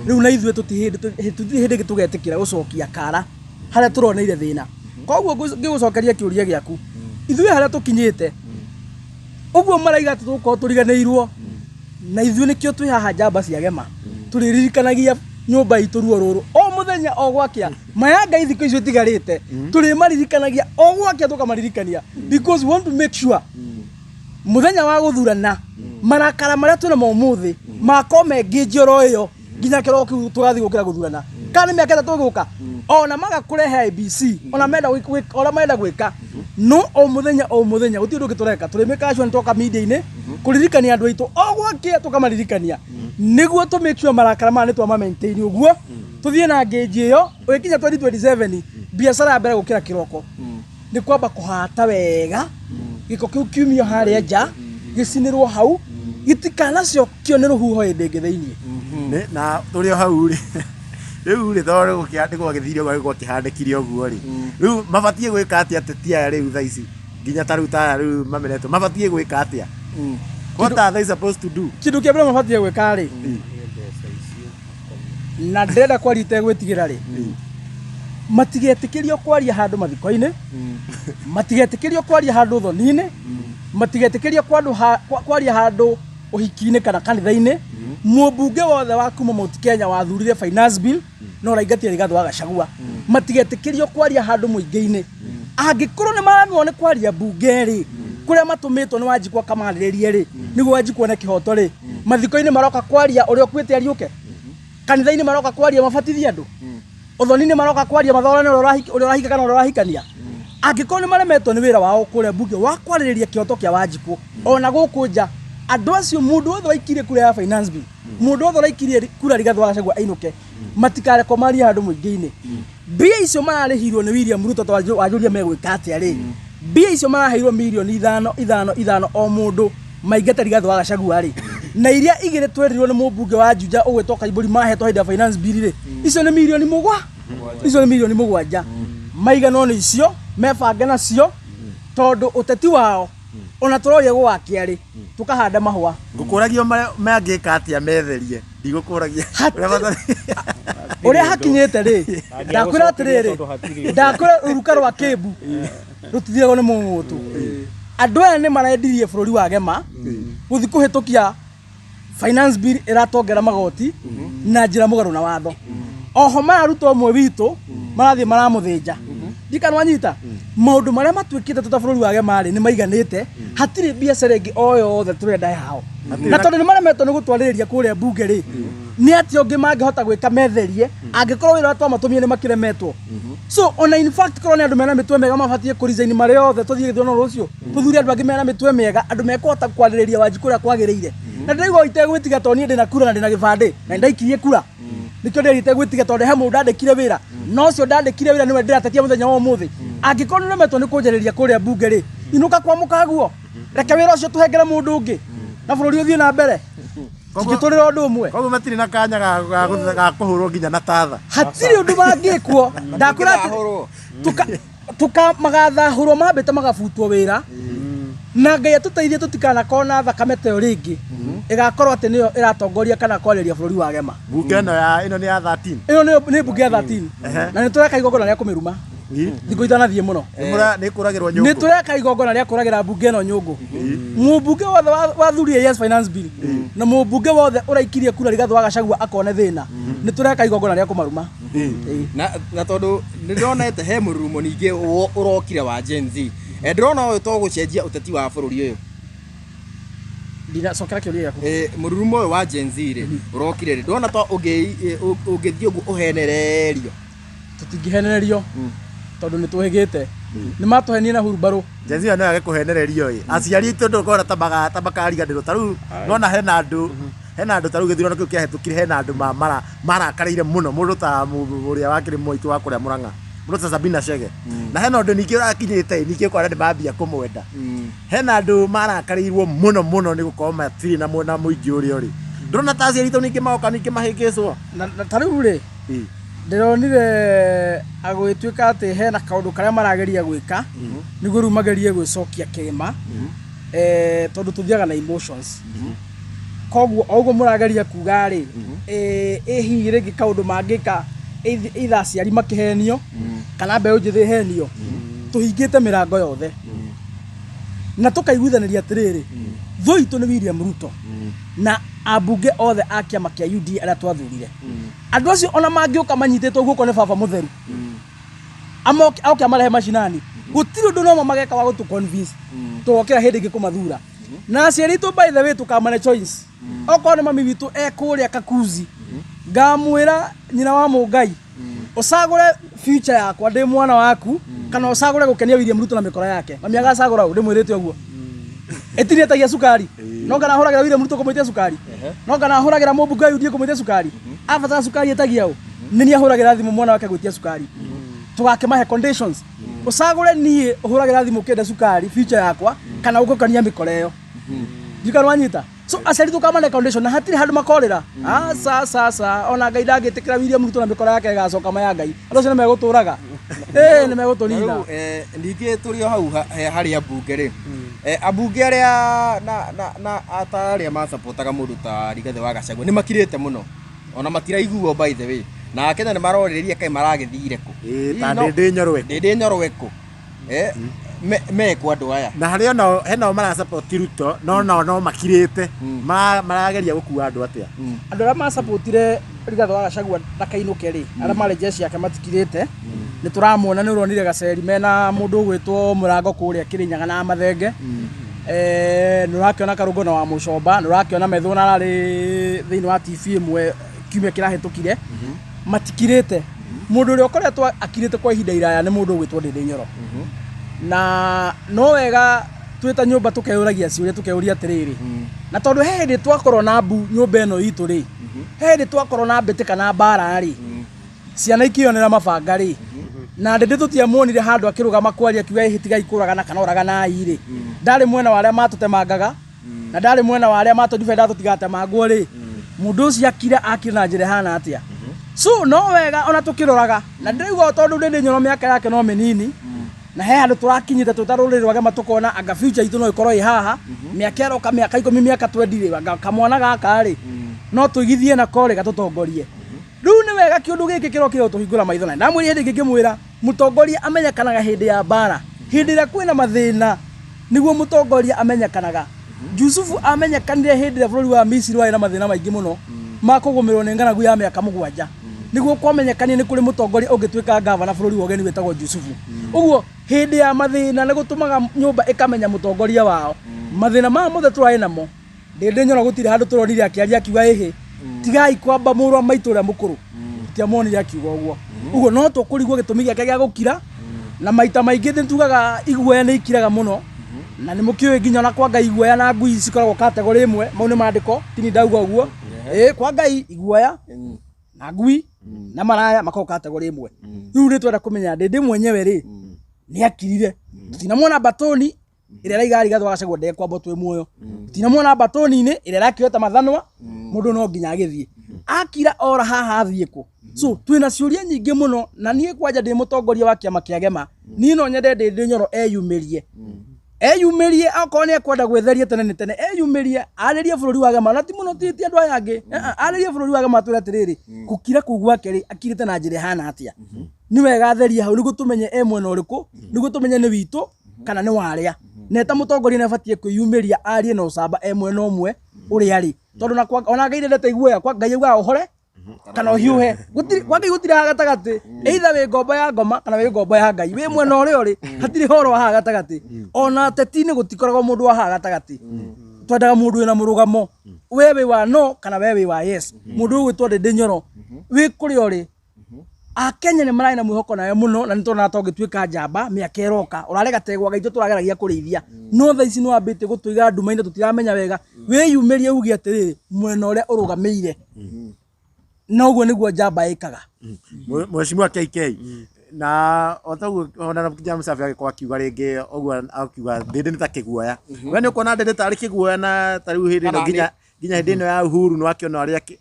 rĩu, na ithuĩ tũtirĩ hĩndĩ ĩngĩ tũgetĩkĩra gũcokia kara harĩa tũroneire thĩna. Koguo ngĩgũcokeria kĩũria gĩaku, ithuĩ harĩa tũkinyĩte ũguo maraiga atĩ tũgũkorwo tũriganĩirwo, na ithuĩ nĩkĩo twĩ haha njamba cia gema, tũrĩririkanagia nyũmba itũ ruo rũrũ o mũthenya o gwakĩa. Maya Ngai thikũ icio itigarĩte, tũrĩmaririkanagia o gwakĩa, tũkamaririkania, because we want to make sure mũthenya wa gũthurana marakara marĩa twĩna mo ũmũthĩ makorwo mengĩnji oro ĩyo nginya kĩroko kĩu tũgathiĩ gũkĩra gũthurana, kana nĩ mĩaka 3 ĩgũka, ona maga kũrehe IEBC, ona menda ũrĩa marenda gwĩka. No o mũthenya o mũthenya gũtirĩ ũndũ ũngĩ tũreka, tũrĩmĩkaga sure nĩ twoka media-inĩ kũririkania andũ aitũ o gwakĩa, tũkamaririkania nĩguo tũ make sure marakara maya nĩ twama maintain, ũguo tũthiĩ na ngĩnji ĩyo. Ũgĩkinya 2027, biacara ya mbere gũkĩra kĩroko nĩ kwamba kũhata wega gĩko kĩu kiumio harĩa nja, gĩcinĩrwo hau, gĩtikanacokio nĩ rũhuho hĩndĩ ĩngĩ thĩiniĩ.
Na tũrĩ o hau rĩ, rĩu rĩ, tondũ nĩ gwagĩthire ũguo, gwakĩhanĩkire ũguo rĩ, rĩu mabatiĩ gwĩka atĩa ateti aya rĩu thaa ici, nginya ta rĩu ta aya rĩu mamenetwo, mabatiĩ gwĩka atĩa? What are they supposed to do?
Kĩndũ kĩa mbere mabatiĩ gwĩka rĩ, na ndĩrenda kwaria itegwĩtigĩra rĩ, matigetĩkĩrio kwaria handũ mathiko-inĩ, matigetĩkĩrio kwaria handũ thoni-inĩ, matigetĩkĩrio kwaria handũ ũhiki-inĩ kana kanitha-inĩ. Mũmbunge wothe wa kuma Mount Kenya wathurire finance bill no ũraingatire Rigathĩ wa Gachagua, matigetĩkĩrio kwaria handũ mũingĩ-inĩ. Angĩkorwo nĩ maramwo nĩ kwaria mbunge rĩ, kũrĩa matũmĩtwo nĩ Wanjikũ akamarĩrĩrie rĩ, nĩguo Wanjikũ one kĩhoto rĩ, mathiko-inĩ maroka kwaria ũrĩa ũkuĩte ariũke, kanitha-inĩ maroka kwaria mabatithie andũ, ũthoni-inĩ maroka kwaria mathorane ũrĩa ũrahika kana ũrĩa ũrahikania. Angĩkorwo nĩ maremetwo nĩ wĩra wao kũrĩa mbunge wa kwarĩrĩria kĩhoto kĩa Wanjikũ, ona gũkũ nja andũ acio, mũndũ wothe waikirie kura ya finance bill, mũndũ wothe ũraikirie kura Rigathĩ wa Gachagua ainũke, matikarekwo marie handũ mũingĩ-inĩ. Mbia icio mararĩhirwo nĩ William Ruto, ta wanjũria megwĩka atĩa rĩ, mbia icio maraheirwo mirioni 5 5 5 o mũndũ maingate Rigathĩ wa Gachagua rĩ, na iria igĩrĩ twerirwo nĩ mũmbunge wa Juja ũgwĩtwo Kaimbũri mahetwo hĩndĩ ya finance bill rĩ, icio nĩ mirioni 7. Maiganwo nĩ icio, mebange nacio, tondũ ũteti wao Ona tũroria gũgakia rĩ, tũkahanda mahũa.
Ngũkũragio mangĩka atĩa metherie, ndigũkũragia ũrĩa
Ũrĩa hakinyĩte rĩ, ndakwĩra atĩrĩrĩ,
Tondũ hatirĩ ũndũ.
Ndakwĩra rũruka rwa kĩmbu rũtithiragwo nĩ mũng'ũtũ. Andũ aya nĩ marendirie bũrũri wa gema gũthiĩ kũhĩtũkia finance bill ĩratongera magoti na njĩra mũgarũ na watho. Oho mararuta ũmwe witũ, marathiĩ maramũthĩnja. Ndikanwanyita maũndũ marĩa matuĩkĩte tũta bũrũri wa gema rĩ, nĩ maiganĩte. Hatirĩ biacara ĩngĩ o yothe tũrenda yao, na tondũ nĩ maremetwo nĩ gũtwarĩrĩria kũrĩa mbunge rĩ, nĩ atĩa ũngĩ mangĩhota gwĩka metherie angĩkorwo wĩra ũrĩa twamatũmire nĩ makĩremetwo? So ona in fact, korwo nĩ andũ mena mĩtwe mĩega, mabatiĩ kũ resign marĩ othe, tũthiĩ gĩthurano rũciũ, tũthure andũ angĩ mena mĩtwe mĩega, andũ mekũhota kwarĩrĩria Wanjikũ ũrĩa kwagĩrĩire. Na ndĩraigua itegwĩtiga tondũ niĩ ndĩna kura na ndĩna gĩbandĩ na nĩndaikirie kura. Nĩkĩo ndĩrĩte gwĩtiga, tondũ he mũndũ ndandĩkire wĩra, no ũcio ndandĩkire wĩra nĩwe ndĩratetia mũthenya wa ũmũthĩ. Angĩkorwo nĩũremetwo nĩ kũnjarĩria kũrĩa mbunge rĩ, inũka kwa mũkaguo, reke wĩra ũcio tũhengere mũndũ ũngĩ na bũrũri ũthiĩ na mbere. Tũngĩtũrĩra ũndũ ũmwe.
Koguo matirĩ na kanya ga kũhũrwo nginya na tatha.
Hatirĩ ũndũ mangĩkwo. Ndakwĩra atĩ
Mangĩthahũrwo.
Tuka magathahũrwo, mambĩte magabutwo wĩra, na Ngai atũteithie tũtikanakorwo na thakame ta ĩyo rĩngĩ ĩgakorwo atĩ nĩyo ĩratongoria kana kwarĩria bũrũri wa gema.
Mbunge ĩno ya ĩno nĩ ya 13.
Ĩno nĩ mbunge ya 13, na nĩ tũreka igongona rĩa kũmĩruma thikũ itanathiĩ mũno.
Nĩ kũragĩrwo
Nĩ
nyũngũ.
Tũreka igongona rĩa kũragĩra mbunge ĩno nyũngũ. Mũmbunge wothe wathurire yes finance bill na mũmbunge wothe ũraikirie kura Rigathĩ wa Gachagua akone thĩna, nĩ tũreka igongona rĩa kũmaruma. Ĩĩ.
Na tondũ nĩ ndĩronete he mũrurumo ningĩ ũrokire wa Gen Z. Ndĩrona ũyũ to gũcenjia ũteti wa bũrũri ũyũ.
Ndinacokera kĩũria gĩaku.
Mũrurumo ũyũ wa Gen Z rĩ, ũrokire rĩ, ndĩrona to ũngĩthiĩ ũguo ũhenererio.
Tũtingĩhenererio tondũ nĩ tũhĩgĩte, nĩ matũhenie na hurumbarũ.
Gen Z ĩyo no yage kũhenererio ĩ, aciari aitũ ndũkona ta makariganĩrwo. Ta rĩu nona hena andũ, ta rĩu gĩthurano kĩu kĩahĩtũkire, hena andũ marakarĩire mũno mũndũ ta ũrĩa wakĩrĩ mwaitũ wa kũrĩa Mũrang'a, mũndũ ta Sabina Chege. Na hena ũndũ ningĩ ũrakinyĩte ĩ, ningĩ ũkona nĩ mambia kũmwenda. Hena andũ marakarĩirwo mũno mũno nĩ gũkorwo matirĩ na mwena mũingĩ ũrĩa ũrĩ. Ndũrona ta aciari aitũ ningĩ magoka ningĩ mahĩngĩcwo?
Na ta rĩu rĩ, ndĩronire agũgĩtuĩka atĩ hena kaũndũ karĩa marageria gwĩka nĩguo rĩu magerie gwĩcokia kĩrĩma, tondũ tũthiaga na emotions. Koguo o ũguo mũrageria kuga rĩ, ĩ hihi rĩngĩ kaũndũ mangĩka, either aciari makĩhenio kana mbeũ njĩthĩ ĩhenio, tũhingĩte mĩrango yothe na tũkaiguithanĩria atĩrĩrĩ, thũ itũ nĩ William Ruto na ambunge othe a kĩama kĩa UDA arĩa twathurire. Andũ acio ona mangĩũka manyitĩtwo guoko nĩ baba mũtheru, amoke oke amarehe macinani, gũtirĩ ũndũ no mageka wa gũtũ convince tũgokĩra hĩndĩ ĩngĩ kũmathura. Na aciari aitũ, by the way, tũkamane choice. Okorwo nĩ mami witũ e kũrĩa Kakuzi, ngamwĩra, nyina wa mũngai, ũcagũre future yakwa ndĩ mwana waku kana ũcagũre gũkenia William Ruto na mĩkora yake. Mami agacagũra ũ? Ndĩmwĩrĩte ũguo, ĩtini ĩtagia cukari, no kana hũragĩra William Ruto kũmwĩtia cukari, no kana hũragĩra mũmbunge wa UDA kũmwĩtia cukari. Abatara cukari ĩtagia ũ? Nĩ niĩ ahũragĩra thimũ mwana wake gwĩtia cukari. Tũgakĩmahe conditions, ũcagũre niĩ ũhũragĩra thimũ ũkĩenda cukari, future yakwa, kana ũgũkenia mĩkora ĩyo. Ndikana wanyita. So aciari tũkamane condition na hatirĩ handũ makorĩra. Aca aca aca, ona Ngai ndangĩtĩkĩra William Ruto na mĩkora yake ĩgacoka ma ya Ngai. Andũ acio nĩ megũtũraga, ĩĩ, nĩ megũtũnina.
Rĩu ningĩ tũrĩ o hau harĩ ambunge rĩ, ambunge arĩa na ata arĩa macapotaga mũndũ ta Rigathĩ wa Gachagua nĩ makirĩte mũno, ona matiraiguo by the way, na Akenya nĩ marorĩrĩria kaĩ maragĩthire kũ.
Ĩĩ, ta Ndĩndĩ Nyoro ĩkũ?
Ndĩndĩ Nyoro ĩkũ? Mekũ andũ aya?
Na harĩ onao henao marasupport Ruto, no nao no makirĩte. Marageria gũkua andũ atĩa?
Andũ arĩa macapotire Rigathĩ wa Gachagua ndakainũke rĩ, arĩa marĩ jeshi yake matikirĩte. Nĩ tũramuona, nĩ ũronire Gaceri mena mũndũ ũgwĩtwo Mũrango kũrĩa Kĩrĩnyaga na Mathenge. Nĩ ũrakĩona Karũngo na wa Mũcomba, nĩ ũrakĩona Methũ na ararĩ thĩinĩ wa TV ĩmwe kiumia kĩrahĩtũkire. Matikirĩte. Mũndũ ũrĩa ũkoretwo akirĩte kwa ihinda iraya nĩ mũndũ ũgwĩtwo Ndĩndĩ Nyoro. Na no wega twĩ ta nyũmba tũkeyũragia ciũria, tũkeyũria atĩrĩrĩ, na tondũ he hĩndĩ twakorwo na mbu nyũmba ĩno itũ rĩ, he hĩndĩ twakorwo na mbĩtĩka na mbara rĩ, ciana ikĩonera mabanga rĩ, na Ndĩndĩ tũtiamuonire handũ akĩrũgama kwaria akiuga ĩhĩ tigai kũragana kana ũraganai rĩ. Ndarĩ mwena wa arĩa matũtemangaga na ndarĩ mwena wa arĩa matũdibenda tũtigatemangwo rĩ. Mũndũ ũcio akira akira na njĩra ĩhana atĩa? So no wega ona tũkĩroraga na ndĩraigua tondũ Ndĩndĩ Nyoro mĩaka yake no mĩnini. Na he handũ tũrakinyĩte twĩ ta rũrĩrĩ rwa Gema tũkona anga future itũ no ĩkorwo ĩ haha mĩaka ĩroka, mĩaka 10, mĩaka 20 rĩ, anga kamwana gaka rĩ no tũigithie nako rĩ gatũtongorie. Rĩu nĩ wega kĩũndũ gĩkĩ kĩrokire gũtũhingũra maitho, na ndamwĩrire hĩndĩ ĩngĩ ngĩmwĩra mũtongoria amenyekanaga hĩndĩ ya mbara, hĩndĩ ĩrĩa kwĩna mathĩna nĩguo mũtongoria amenyekanaga. Jusufu amenyekanire hĩndĩ ĩrĩa bũrũri wa Misiri warĩ na mathĩna maingĩ mũno ma kũgũmĩrwo nĩ ng'aragu ya mĩaka 7, nĩguo kwamenyekanire nĩ kũrĩ mũtongoria ũngĩtuĩka gavana bũrũri wa ũgeni wĩtagwo Jusufu. Ũguo hĩndĩ ya mathĩna nĩ gũtũmaga nyũmba ĩkamenya mũtongoria wao. Mathĩna maya mothe tũrarĩ namo, Ndĩndĩ Nyoro gũtirĩ handũ tũronire akĩaria akiuga ĩhĩ tigai kwamba mũrũ wa maitũ ũrĩa mũkũrũ, tũtiamuonire akiuga ũguo. Ũguo no tũkũrigwo gĩtũmi gĩake gĩa gũkira, na maita maingĩ nĩ tugaga iguoya nĩ ikiraga mũno, na nĩ mũkĩũĩ nginya ona kwa Ngai iguoya na ngui cikoragwo kategori ĩmwe, mau nĩ mandĩko, tini ndauga ũguo. Ĩĩ kwa Ngai iguoya na ngui na maraya makoragwo kategori ĩmwe. Rĩu nĩ twenda kũmenya Ndĩndĩ mwenyewe rĩ nĩ akirire, tũtinamuona mbatoni ĩrĩa ĩraiga Rigathĩ wa Gachagua ndekwambwo twĩ muoyo, tũtinamuona mbatoni-inĩ ĩrĩa ĩrakĩoya mathanwa, mũndũ no nginya agĩthiĩ akira ora haha athiĩ kũ. So twĩna ciũria nyingĩ mũno, na niĩ kwanja ndĩ mũtongoria wa kĩama kĩa Gema, niĩ no nyende Ndĩndĩ Nyoro eyumĩrie, eyumĩrie akorwo nĩ ekwenda gwĩtheria tene nĩ tene, eyumĩrie arĩrie bũrũri wa Gema, na ti mũno ti andũ aya angĩ, arĩrie bũrũri wa Gema atwĩre atĩrĩrĩ, gũkira kũu gwake rĩ akirĩte na njĩra ĩhana atĩa. Nĩ wega atherie hau nĩguo tũmenye e mwena ũrĩkũ, nĩguo tũmenye nĩ witũ kana nĩ warĩa. Na eta mũtongoria nĩ abatiĩ kwĩyumĩria arie na ũcamba e mwena ũmwe ũrĩa arĩ, tondũ na kwa ona Ngai ndendete iguoya, kwa Ngai augaga ũhore kana ũhiũhe, gũtirĩ kwa Ngai gũtirĩ haha gatagatĩ, either wĩ ngombo ya ngoma kana wĩ ngombo ya Ngai, wĩ mwena ũrĩa ũrĩ, hatirĩ horo wa haha gatagatĩ. Ona ateti-inĩ gũtikoragwo mũndũ wa haha gatagatĩ, twendaga mũndũ wĩna mũrũgamo, we wĩ wa no kana we wĩ wa yes. Mũndũ ũgwĩtwo Ndĩndĩ Nyoro wĩ kũrĩa ũrĩ, Akenya nĩ mararĩ na mwĩhoko nawe mũno, na nĩ tuonaga ta ũngĩtuĩka njamba mĩaka ĩroka, ũrarĩ gategwa gaitũ tũrageragia kũrĩithia, no thaa ici nĩ wambĩtie gũtũiga nduma-inĩ tũtiramenya wega. Wĩyumĩrie uge atĩrĩrĩ, mwena ũrĩa ũrũgamĩire, na ũguo nĩguo njamba ĩkaga.
Mheshimiwa KK, na o taguo ona kijana Musafi agĩkorwo akiuga rĩngĩ ũguo, akiuga Ndĩndĩ nĩ ta kĩguoya. We nĩ ũkuona Ndĩndĩ tarĩ kĩguoya? Na ta rĩu hĩndĩ ĩno nginya hĩndĩ ĩno ya Uhuru nĩ wakĩona ũrĩa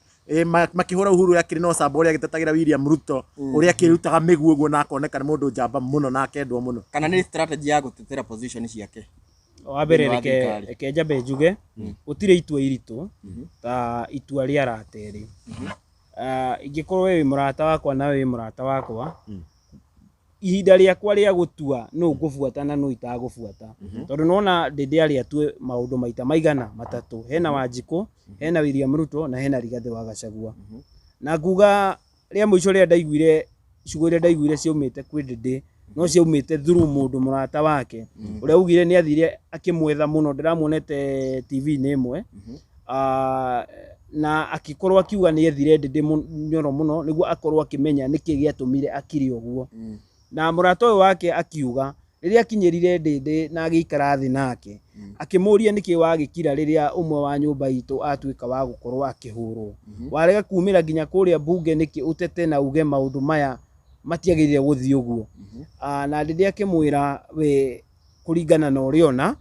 makĩhũra Uhuru akĩrĩ na ũcamba, ũrĩa agĩtetagĩra William Ruto, ũrĩa akĩrutaga mĩguĩ ũguo na akoneka nĩ mũndũ njamba mũno na akendwo mũno.
Kana nĩ strategy ya gũtetera position ciake
Wa mbere,
thĩinĩ wa
reke
thirikari?
Reke njambe njuge gũtirĩ itua iritũ ta itua rĩa arata erĩ. Ingĩkorwo we wĩ mũrata wakwa na we wĩ mũrata wakwa, ihinda rĩakwa rĩa gũtua nũ ngũbuata na nũ itagũbuata, tondũ nona Ndĩndĩ arĩ atue maũndũ maita maigana matatũ, hena Wanjikũ, hena William Ruto na hena Rigathĩ wa Gachagua. Na nguga rĩa mũico rĩrĩa ndaiguire ciugo iria ndaiguire ciaumĩte kwĩ Ndĩndĩ, no ciaumĩte through mũndũ mũrata wake ũrĩa augire nĩ athire akĩmwetha mũno, ndĩramuonete TV-inĩ ĩmwe. Na akĩkorwo akiuga nĩ ethire Ndĩndĩ Nyoro mũno nĩguo akorwo akĩmenya nĩkĩ gĩatũmire akire ũguo. Na mũrata ũyũ wake akiuga rĩrĩa akinyĩrire Ndĩndĩ na agĩikara thĩ nake, akĩmũria nĩkĩ wagĩkira rĩrĩa ũmwe wa nyũmba itũ atuĩka wa gũkorwo akĩhũrwo, warega kumĩra nginya kũrĩa bunge nĩkĩ ũtete na uge maũndũ maya matiagĩrĩire gũthiĩ ũguo. Na Ndĩndĩ akĩmwĩra we kũringana na ũrĩa ona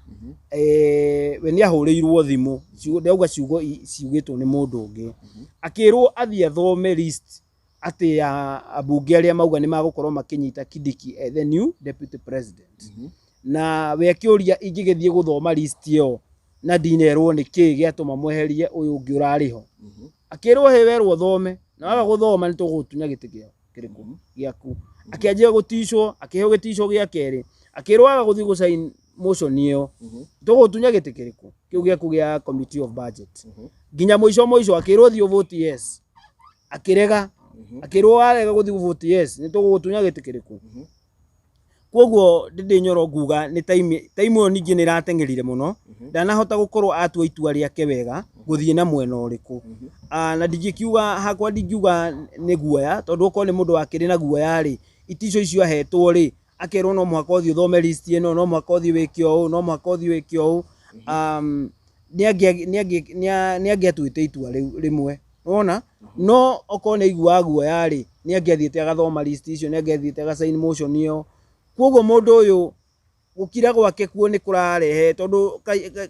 we nĩ ahũrĩirwo thimũ, ndauga ciugo ciugĩtwo nĩ mũndũ ũngĩ, akĩrwo athiĩ athome list atĩ ya ambunge arĩa mauga nĩ magũkorwo makĩnyita Kindiki the new deputy president. Na we akĩũria, ingĩgĩthiĩ gũthoma list ĩyo na ndinerwo nĩ kĩĩ gĩatũma mweherie ũyũ ũngĩ ũrarĩ ho? Akĩrwo he werwo ũthome, na waga gũthoma nĩ tũgũgũtunya gĩtĩ gĩa kĩrĩkũ gĩaku. Akĩanjia gũticwo, akĩheo gĩtico gĩa kerĩ, akĩrwo waga gũthiĩ gũsign motion ĩyo tũgũtunya gĩtĩ kĩrĩkũ kĩu gĩaku gĩa committee of budget. Nginya mũico mũico akĩrwo thiĩ ũvote yes, akĩrega, akĩrwo warega gũthiĩ gũvote yes nĩ tũgũgũtunya gĩtĩ kĩrĩkũ. Koguo Ndĩndĩ Nyoro nguga nĩ time time ĩyo ningĩ nĩ ĩrateng'erire mũno, ndanahota gũkorwo atua itua rĩake wega gũthiĩ na mwena ũrĩkũ. Na ndingĩkiuga hakwa, ndingiuga nĩ guoya, tondũ okorwo nĩ mũndũ wakĩrĩ na guoya rĩ, itico icio ahetwo rĩ, akerwo no mũhaka ũthiĩ ũthome list ĩno, no mũhaka ũthiĩ wĩke ũũ, no mũhaka ũthiĩ wĩke ũũ, nĩ angĩatuĩte itua rĩu rĩmwe wona. No okorwo nĩ aiguaga guoya rĩ, nĩ angĩathiĩte agathoma list icio, nĩ angĩathiĩte agasign motion ĩyo. Koguo mũndũ ũyũ gũkira gwake kuo nĩ kũrarehe, tondũ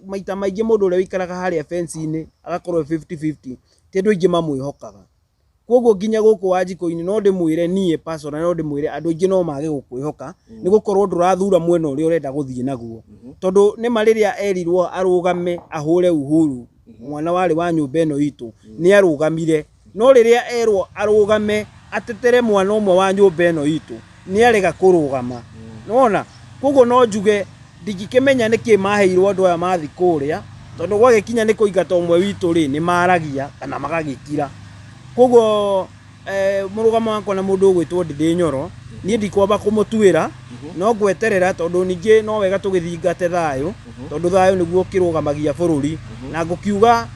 maita maingĩ mũndũ ũrĩa ũikaraga harĩa fence-inĩ agakorwo 50-50, ti andũ aingĩ mamwĩhokaga. Koguo nginya gũkũ Wanjikũ-inĩ no ndĩmwĩre niĩ personally, no ndĩmwĩre andũ aingĩ no mage gũkwĩhoka nĩ gũkorwo ndũrathura mwena ũrĩa ũrenda gũthiĩ naguo. Tondũ nĩma rĩrĩa erirwo arũgame ahũre Uhuru, mwana warĩ wa nyũmba ĩno itũ, nĩ arũgamire. No rĩrĩa erwo arũgame atetere mwana ũmwe wa nyũmba ĩno itũ, nĩ arega kũrũgama. Nĩwona? Koguo no njuge ndingĩkĩmenya nĩkĩ maheirwo andũ aya mathi kũrĩa, tondũ gwagĩkinya nĩ kũingata ũmwe witũ rĩ, nĩ maragia kana magagĩkira. Koguo mũrũgamo wakwa na mũndũ ũgwĩtwo Ndĩndĩ Nyoro, niĩ ndikwamba kũmũtuĩra, no ngweterera tondũ ningĩ no wega tũgĩthingate thayũ, tondũ thayũ nĩguo ũkĩrũgamagia bũrũri. Na ngũkiuga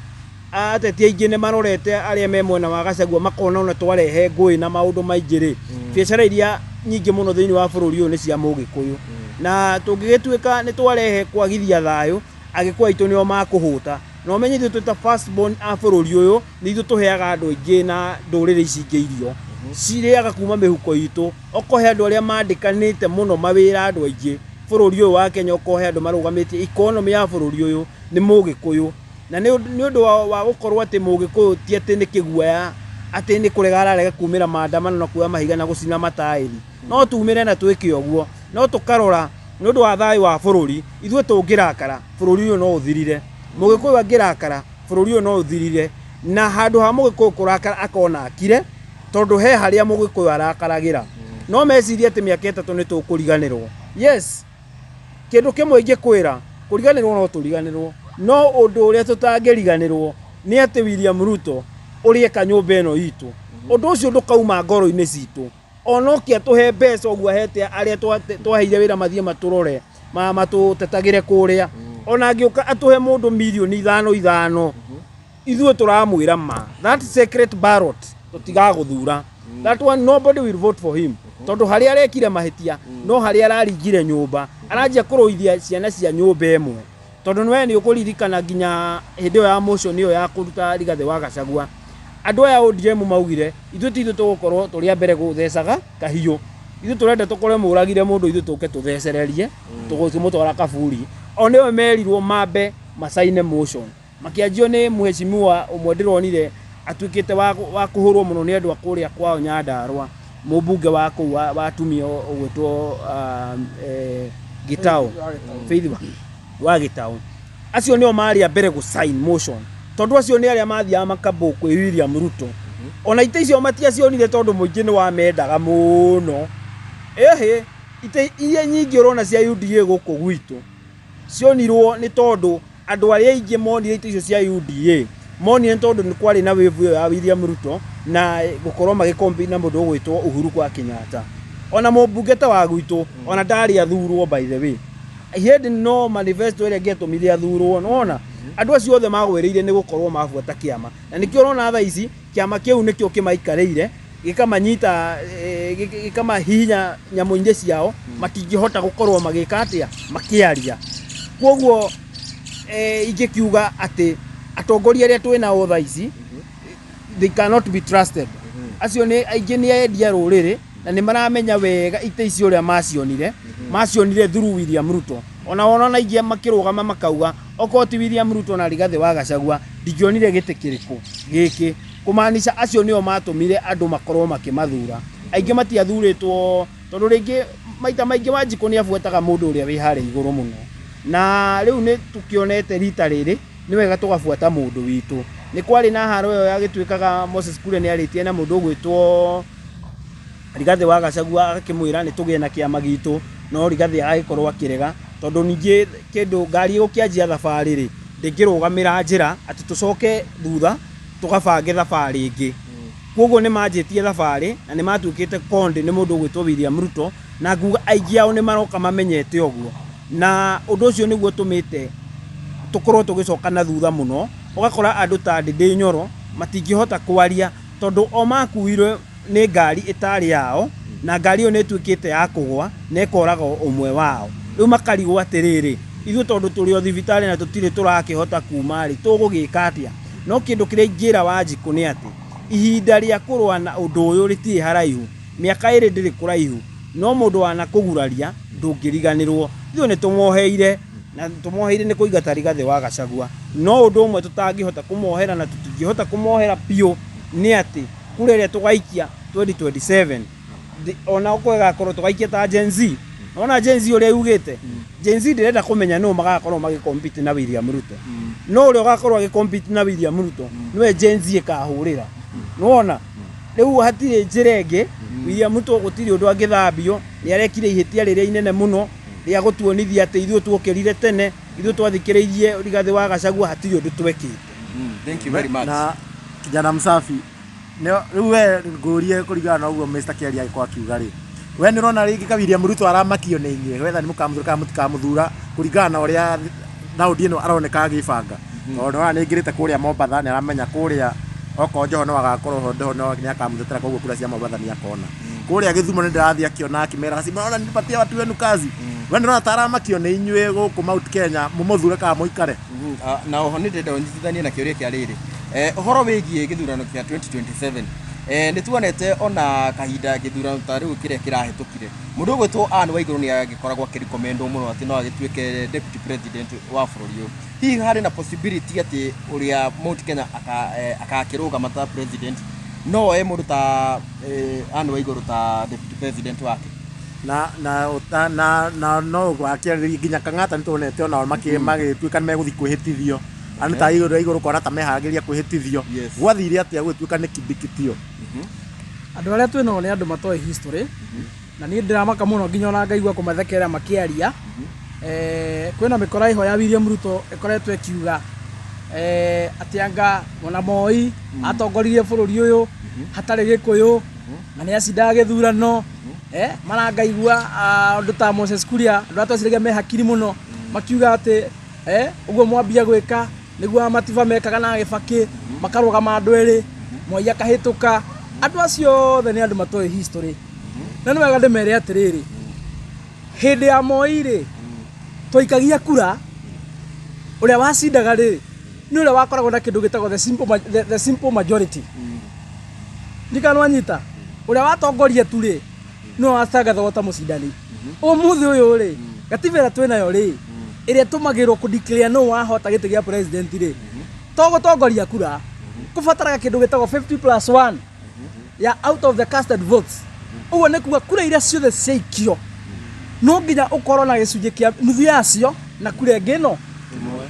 ateti aingĩ nĩ marorete arĩa me mwena wa Gachagua makona ona twarehe ngũĩ na maũndũ maingĩ rĩ, biacara iria nyingĩ mũno thĩinĩ wa bũrũri ũyũ nĩ cia Mũgĩkũyũ. Na tũngĩgĩtuĩka nĩ twarehe kwagithia thayũ, Agĩkũyũ aitũ nĩo makũhũta. Na ũmenye ithuĩ twĩ ta first born a bũrũri ũyũ, nĩ ithuĩ tũheaga andũ aingĩ na ndũrĩrĩ ici ingĩ irio. Cirĩaga kuma mĩhuko itũ. Okorwo he andũ arĩa mandĩkanĩte mũno mawĩra andũ aingĩ bũrũri ũyũ wa Kenya, okorwo he andũ marũgamĩtie economy ya bũrũri ũyũ, nĩ Mũgĩkũyũ. Na nĩ ũndũ wa gũkorwo atĩ Mũgĩkũyũ ti atĩ nĩ kĩguoya, atĩ nĩ kũrega ararega kumĩra maandamano na kuoya mahiga na gũcina mataĩri. No tumĩre na twĩke ũguo, no tũkarora nĩ ũndũ wa thayũ wa bũrũri, ithuĩ tũngĩrakara, bũrũri ũyũ no ũthirire. Mũgĩkũyũ angĩrakara, bũrũri ũyũ no ũthirire. Na handũ ha Mũgĩkũyũ kũrakara akona akire, tondũ he harĩa Mũgĩkũyũ arakaragĩra. No mecirie atĩ mĩaka 3 nĩ tũkũriganĩrwo. Yes, kĩndũ kĩmwe ingĩkwĩra, kũriganĩrwo no tũriganĩrwo, no ũndũ ũrĩa tũtangĩriganĩrwo nĩ atĩ William Ruto ũrĩa eka nyũmba ĩno itũ, ũndũ ũcio ndũkauma ngoro-inĩ citũ. Ona oke atũhe mbeca ũguo ahete arĩa twaheire wĩra mathiĩ matũrore, matũtetagĩre kũrĩa. Ona angĩũka atũhe mũndũ mirioni 5 5, ithuĩ tũramwĩra ma, that secret ballot tũtigagũthura. That one nobody will vote for him. Tondũ harĩa arekire mahĩtia, no harĩa araringire nyũmba, aranjia kũrũithia ciana cia nyũmba ĩmwe. Tondũ we nĩ ũkũririkana nginya hĩndĩ ĩyo ya motion ĩyo ya kũruta Rigathĩ wa Gachagua, andũ aya ODM maugire ithuĩ ti ithuĩ tũgũkorwo tũrĩ a mbere gũthecaga kahiũ, ithuĩ tũrenda tũkore mũragire mũndũ ithuĩ tũke tũthecererie tũgũkĩmũtwara kaburi. O nĩo merirwo mambe macaine motion, makĩanjio nĩ mheshimiwa ũmwe ndĩronire atuĩkĩte wa kũhũrwo mũno nĩ andũ a kũrĩa kwao Nyandarua, mũmbunge wa kũu wa atumia ũgwĩtwo Gitau, Faith wa Gitau. Acio nĩo marĩ a mbere gũ sign motion, tondũ acio nĩ arĩa mathiaga makambũ kwĩ William Ruto. Ona itĩ icio matiacionire tondũ mũingĩ nĩ wamendaga mũno. Ĩhĩ, itĩ iria nyingĩ ũrona cia UDA gũkũ gwitũ cionirwo nĩ tondũ andũ arĩa aingĩ monire itĩ icio cia UDA monire nĩ tondũ nĩ kwarĩ na wave ĩyo ya William Ruto na gũkorwo magĩcompete na mũndũ ũgwĩtwo Uhuru kwa Kenyatta. Ona mũmbunge ta wa gwitũ ona ndarĩ athurwo, by the way he had no manifesto ĩrĩa ĩngĩatũmire athurwo. Nĩwona andũ acio othe magwĩrĩire nĩ gũkorwo mabuata kĩama, na nĩkĩo ũrona thaa ici kĩama kĩu nĩkĩo kĩmaikarĩire, gĩkamanyita, gĩkamahihinya nyamũ-inĩ ciao, matingĩhota gũkorwo magĩka atĩa, makĩaria. Koguo ingĩkiuga atĩ atongoria arĩa twĩ nao thaa ici, they cannot be trusted. Acio nĩ aingĩ nĩ endia rũrĩrĩ na nĩ maramenya wega itĩ icio ũrĩa macionire through William Ruto. Ona wona aingĩ makĩrũgama makauga okorwo ti William Ruto na Rigathĩ wa Gachagua ndingĩonire gĩtĩ kĩrĩkũ gĩkĩ, kũmaanisha acio nĩo matũmire andũ makorwo makĩmathura. Aingĩ matiathurĩtwo tondũ rĩngĩ maita maingĩ Wanjikũ nĩ abuataga mũndũ ũrĩa wĩ harĩa igũrũ mũno, na rĩu nĩ tũkĩonete rita rĩrĩ nĩ wega tũgabuata mũndũ witũ. Nĩ kwarĩ na haro ĩyo yagĩtuĩkaga Moses Kuria nĩ arĩtie na mũndũ ũgwĩtwo Rigathĩ wa Gachagua agakĩmwĩra nĩ tũgĩe na kĩama gitũ, no Rigathĩ agagĩkorwo akĩrega, tondũ ningĩ kĩndũ ngari ĩgũkĩanjia thabarĩ rĩ, ndĩngĩrũgamĩra njĩra atĩ tũcoke thutha tũgabange thabarĩ ĩngĩ. Koguo nĩ manjĩtie thabarĩ na nĩ matuĩkĩte konde nĩ mũndũ ũgwĩtwo William Ruto, na nguga aingĩ ao nĩ maroka mamenyete ũguo, na ũndũ ũcio nĩguo ũtũmĩte tũkorwo tũgĩcoka na thutha mũno. Ũgakora andũ ta Ndĩndĩ Nyoro matingĩhota kwaria tondũ o makuirwo nĩ ngari ĩtarĩ yao, na ngari ĩyo nĩ ĩtuĩkĩte ya kũgwa na ĩkoraga ũmwe wao. Rĩu makarigwo atĩrĩrĩ, ithuĩ tondũ tũrĩ o thibitarĩ na tũtirĩ tũrakĩhota kuma rĩ, tũgũgĩka atĩa? No kĩndũ kĩrĩa ingĩra Wanjikũ nĩ atĩ ihinda rĩa kũrũa na ũndũ ũyũ rĩtirĩ haraihu, mĩaka 2 ndĩrĩ kũraihu, no mũndũ wanakũguraria ndũngĩriganĩrwo. Ithuĩ nĩ tũmoheire, na tũmoheire nĩ kũingata Rigathĩ wa Gachagua, no ũndũ ũmwe tũtangĩhota kũmohera na tũtingĩhota kũmohera biũ nĩ atĩ Kura ĩrĩa tũgaikia 2027, ona okorwo ĩgakorwo tũgaikia ta Gen Z, ona Gen Z ũrĩa yugĩte, Gen Z ndĩrenda kũmenya nũ magakorwo magĩcompete na William Ruto, no ũrĩa ũgakorwo agĩcompete na William Ruto nĩwe Gen Z ĩkahũrĩra. Nĩwona rĩu hatirĩ njĩra ĩngĩ. William Ruto gũtirĩ ũndũ angĩthambio. Nĩ arekire ihĩtia rĩrĩa inene mũno rĩa gũtuonithia atĩ ithuĩ tuokĩrire tene, ithuĩ twathikĩrĩirie Rigathĩ wa Gachagua, hatirĩ ũndũ twekĩte.
Thank you very much.
Na kijana msafi, rĩu we ngũrie, kũringana na ũguo Mr. Kerry agĩkorwo akiuga rĩ, we nĩ ũrona rĩngĩ ka William Ruto aramakio nĩ inyuĩ, wetha nĩ mũkamũthura kana mũtikamũthura, kũringana na ũrĩa raundi ĩno aroneka agĩbanga, tondũ nĩwona nĩ aingĩrĩte kũrĩa Mombatha, nĩ aramenya kũrĩa okorwo Joho no agakorwo ho, Joho no nĩ akamũtetera, koguo kura cia Mombatha nĩ akona. Kũrĩa Gĩthumo nĩ ndĩrathiĩ akĩona akĩmera si mnaona nipatie watu wenu kazi. We nĩ ũrona ta aramakio nĩ inyuĩ gũkũ Mount Kenya, mũmũthure kana mũikare?
Na oho nĩ ndĩrenda ũnyitithanie na kĩũria kĩa rĩrĩ, ũhoro wĩgiĩ gĩthurano kĩa 2027. Nĩ tuonete ona kahinda gĩthurano ta rĩu kĩrĩa kĩrahĩtũkire, mũndũ ũgwĩtwo Anne Waigũrũ nĩ agĩkoragwo akĩrecommendwo mũno atĩ no agĩtuĩke deputy president wa bũrũri ũyũ. Hihi harĩ na possibility atĩ ũrĩa Mount Kenya akakĩrũgama ta president no oe mũndũ ta Anne Waigũrũ ta deputy president wake?
Na no wakĩarĩrĩria nginya Kang'ata, nĩ tuonete onao magĩtuĩka nĩ megũthiĩ kwĩhĩtithio anĩ ta igũrũ igũrũ kona ta meharagĩria kwĩhĩtithio. Gwathire atĩa gũgĩtuĩka nĩ Kindiki?
Andũ arĩa twĩ nao nĩ andũ matoĩ history, na niĩ ndĩramaka mũno nginya ona ngaigua kũmathekerera makĩaria. Kwĩna mĩkora ĩho ya William Ruto ĩkoretwo ĩkiuga atĩ anga ona Moi atongoririe bũrũri ũyũ hatarĩ Gĩkũyũ na nĩ acindaga gĩthurano. Marangaigua andũ ta Moses Kuria, andũ arĩa tweciragia me hakiri mũno, makiuga atĩ ũguo mwambia gwĩka nĩguo Matiba mekaga na Gĩbakĩ, makarũgama andũ erĩ, Moi akahĩtũka. Andũ acio othe nĩ andũ matoĩ history, na nĩ wega ndĩmere atĩrĩrĩ, hĩndĩ ya Moi rĩ, twaikagia kura, ũrĩa wacindaga rĩ nĩ ũrĩa wakoragwo na kĩndũ gĩtagwo the simple majority. Ndikana wanyita, ũrĩa watongoria tu rĩ nĩwe watangathagwo ta mũcindani. Ũmũthĩ ũyũ rĩ, gatiba ĩrĩa twĩnayo rĩ, ĩrĩa ĩtũmagĩrwo kũ declare nũ wahota gĩtĩ gĩa president rĩ, to gũtongoria kura, kũbataraga kĩndũ gĩtagwo 50 plus 1 ya out of the casted votes. Ũguo nĩ kuga kura iria ciothe ciaikio no nginya ũkorwo na gĩcunjĩ kĩa nuthu yacio na kura ĩngĩ ĩno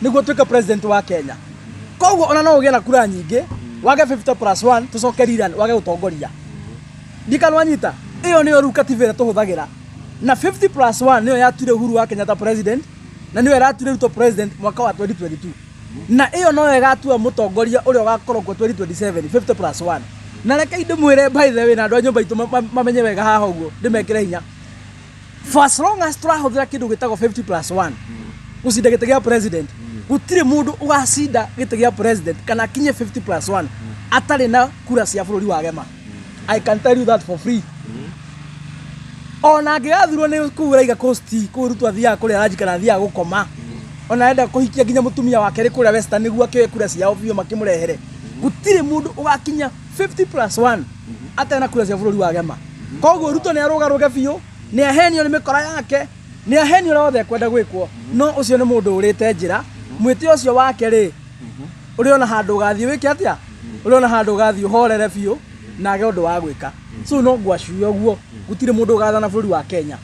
nĩguo ũtuĩke president wa Kenya. Koguo ona no ũgĩe na kura nyingĩ, wage 50 plus 1, tũcoke rerun, wage gũtongoria. Ndikana wanyita, ĩyo nĩyo rĩu katiba ĩrĩa tũhũthagĩra, na 50 plus 1 nĩyo yatuire Uhuru wa Kenyatta president, na nĩyo ĩratuire Ruto president mwaka wa 2022, na ĩyo noyo ĩgatua mũtongoria ũrĩa ũgakorwo kuo 2027, 50 plus 1. Na reke ndĩmwĩre, by the way, na andũ a nyũmba itũ mamenye wega haha ũguo, ndĩmekĩre hinya, for as long as tũrahũthĩra kĩndũ gĩtagwo 50 plus 1 gũcinda gĩtĩ gĩa president, gũtirĩ mũndũ ũgacinda gĩtĩ gĩa president kana akinye 50 plus 1 atarĩ na kura cia bũrũri wa Gema. I can tell you that for free. Ona angĩgathurwo nĩ kũu Raiga Coast, kũu Ruto athiaga kũrĩa ranji kana athiaga gũkoma, ona enda kũhikia nginya mũtumia wake rĩ kũrĩa Western nĩguo akĩoe kura ciao biũ makĩmũrehere, gũtirĩ mũndũ ũgakinya 50 plus 1 atarĩ na kura cia bũrũri wa Gema. Koguo Ruto nĩ arũgarũge biũ, nĩ ahenio nĩ mĩkora yake, nĩ ahenio ũrĩa wothe ekwenda gwĩkwo, no ũcio nĩ mũndũ ũrĩte njĩra. Mwĩtĩ ũcio wake rĩ, ũrĩ ona handũ ũgathiĩ wĩke atĩa, ũrĩ ona handũ ũgathiĩ ũhorere biũ na age ũndũ wa gwĩka. So no ngwacuia ũguo, gũtirĩ mũndũ ũgathana bũrũri wa Kenya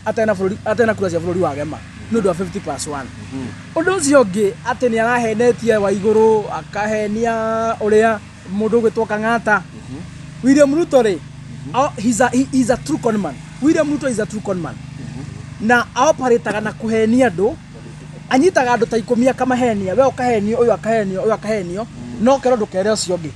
atarĩ na bũrũri, atarĩ na kura cia bũrũri wa Gema, nĩ ũndũ wa 50 plus 1. Ũndũ ũcio ũngĩ atĩ nĩ arahenetie Waigũrũ, akahenia ũrĩa mũndũ ũgwĩtwo Kang'ata. William Ruto rĩ, oh, he's a true con man. William Ruto is a true con man, na operataga na kũhenia andũ. Anyitaga andũ ta 10 akamahenia, we ũkahenio, ũyũ akahenio, ũyũ akahenio, no kerwo ndũkere ũcio ũngĩ.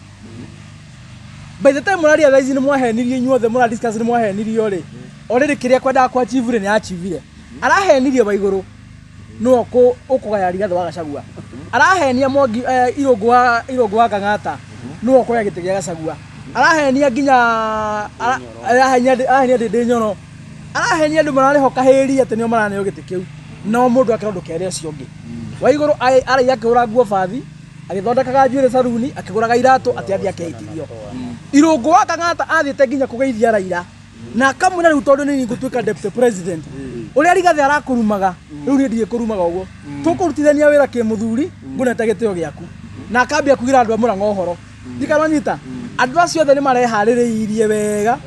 By the time mũraria thaa ici nĩ mwahenirio inyuothe, mũra discuss nĩ mwahenirio rĩ, already kĩrĩa kwendaga ku achieve rĩ, nĩ achievire. Arahenirie Waigũrũ nĩwe ũkũgaya Rigathĩ wa Gachagua, arahenia Mwangi, Irũngũ wa Kang'ata nĩwe ũkũgaya gĩtĩ gĩa Gachagua, arahenia nginya arahenia Ndĩndĩ Nyoro, arahenia andũ mararĩho kahĩri atĩ nĩo maraneo gĩtĩ kĩu, no mũndũ akerwo ndũkere ũcio ũngĩ. Waigũrũ araiya akĩhũra nguo bathi, agĩthondekaga njuĩrĩ saruni, akĩgũraga iratũ, atĩ athiĩ akehĩtithio. Irũngũ wa Kang'ata athiĩte nginya kũgeithia Raila na akamwĩra, rĩu tondũ nĩ niĩ ngũtuĩka deputy president, ũrĩa Rigathĩ arakũrumaga rĩu niĩ ndigĩkũrumaga, ũguo tũkũrutithania wĩra kĩmũthuri, ngũnete gĩtĩo gĩaku, na akambia kugĩra andũ a Mũrang'a ũhoro. Ndikananyita Andũ acio othe nĩ mareharĩrĩirie wega.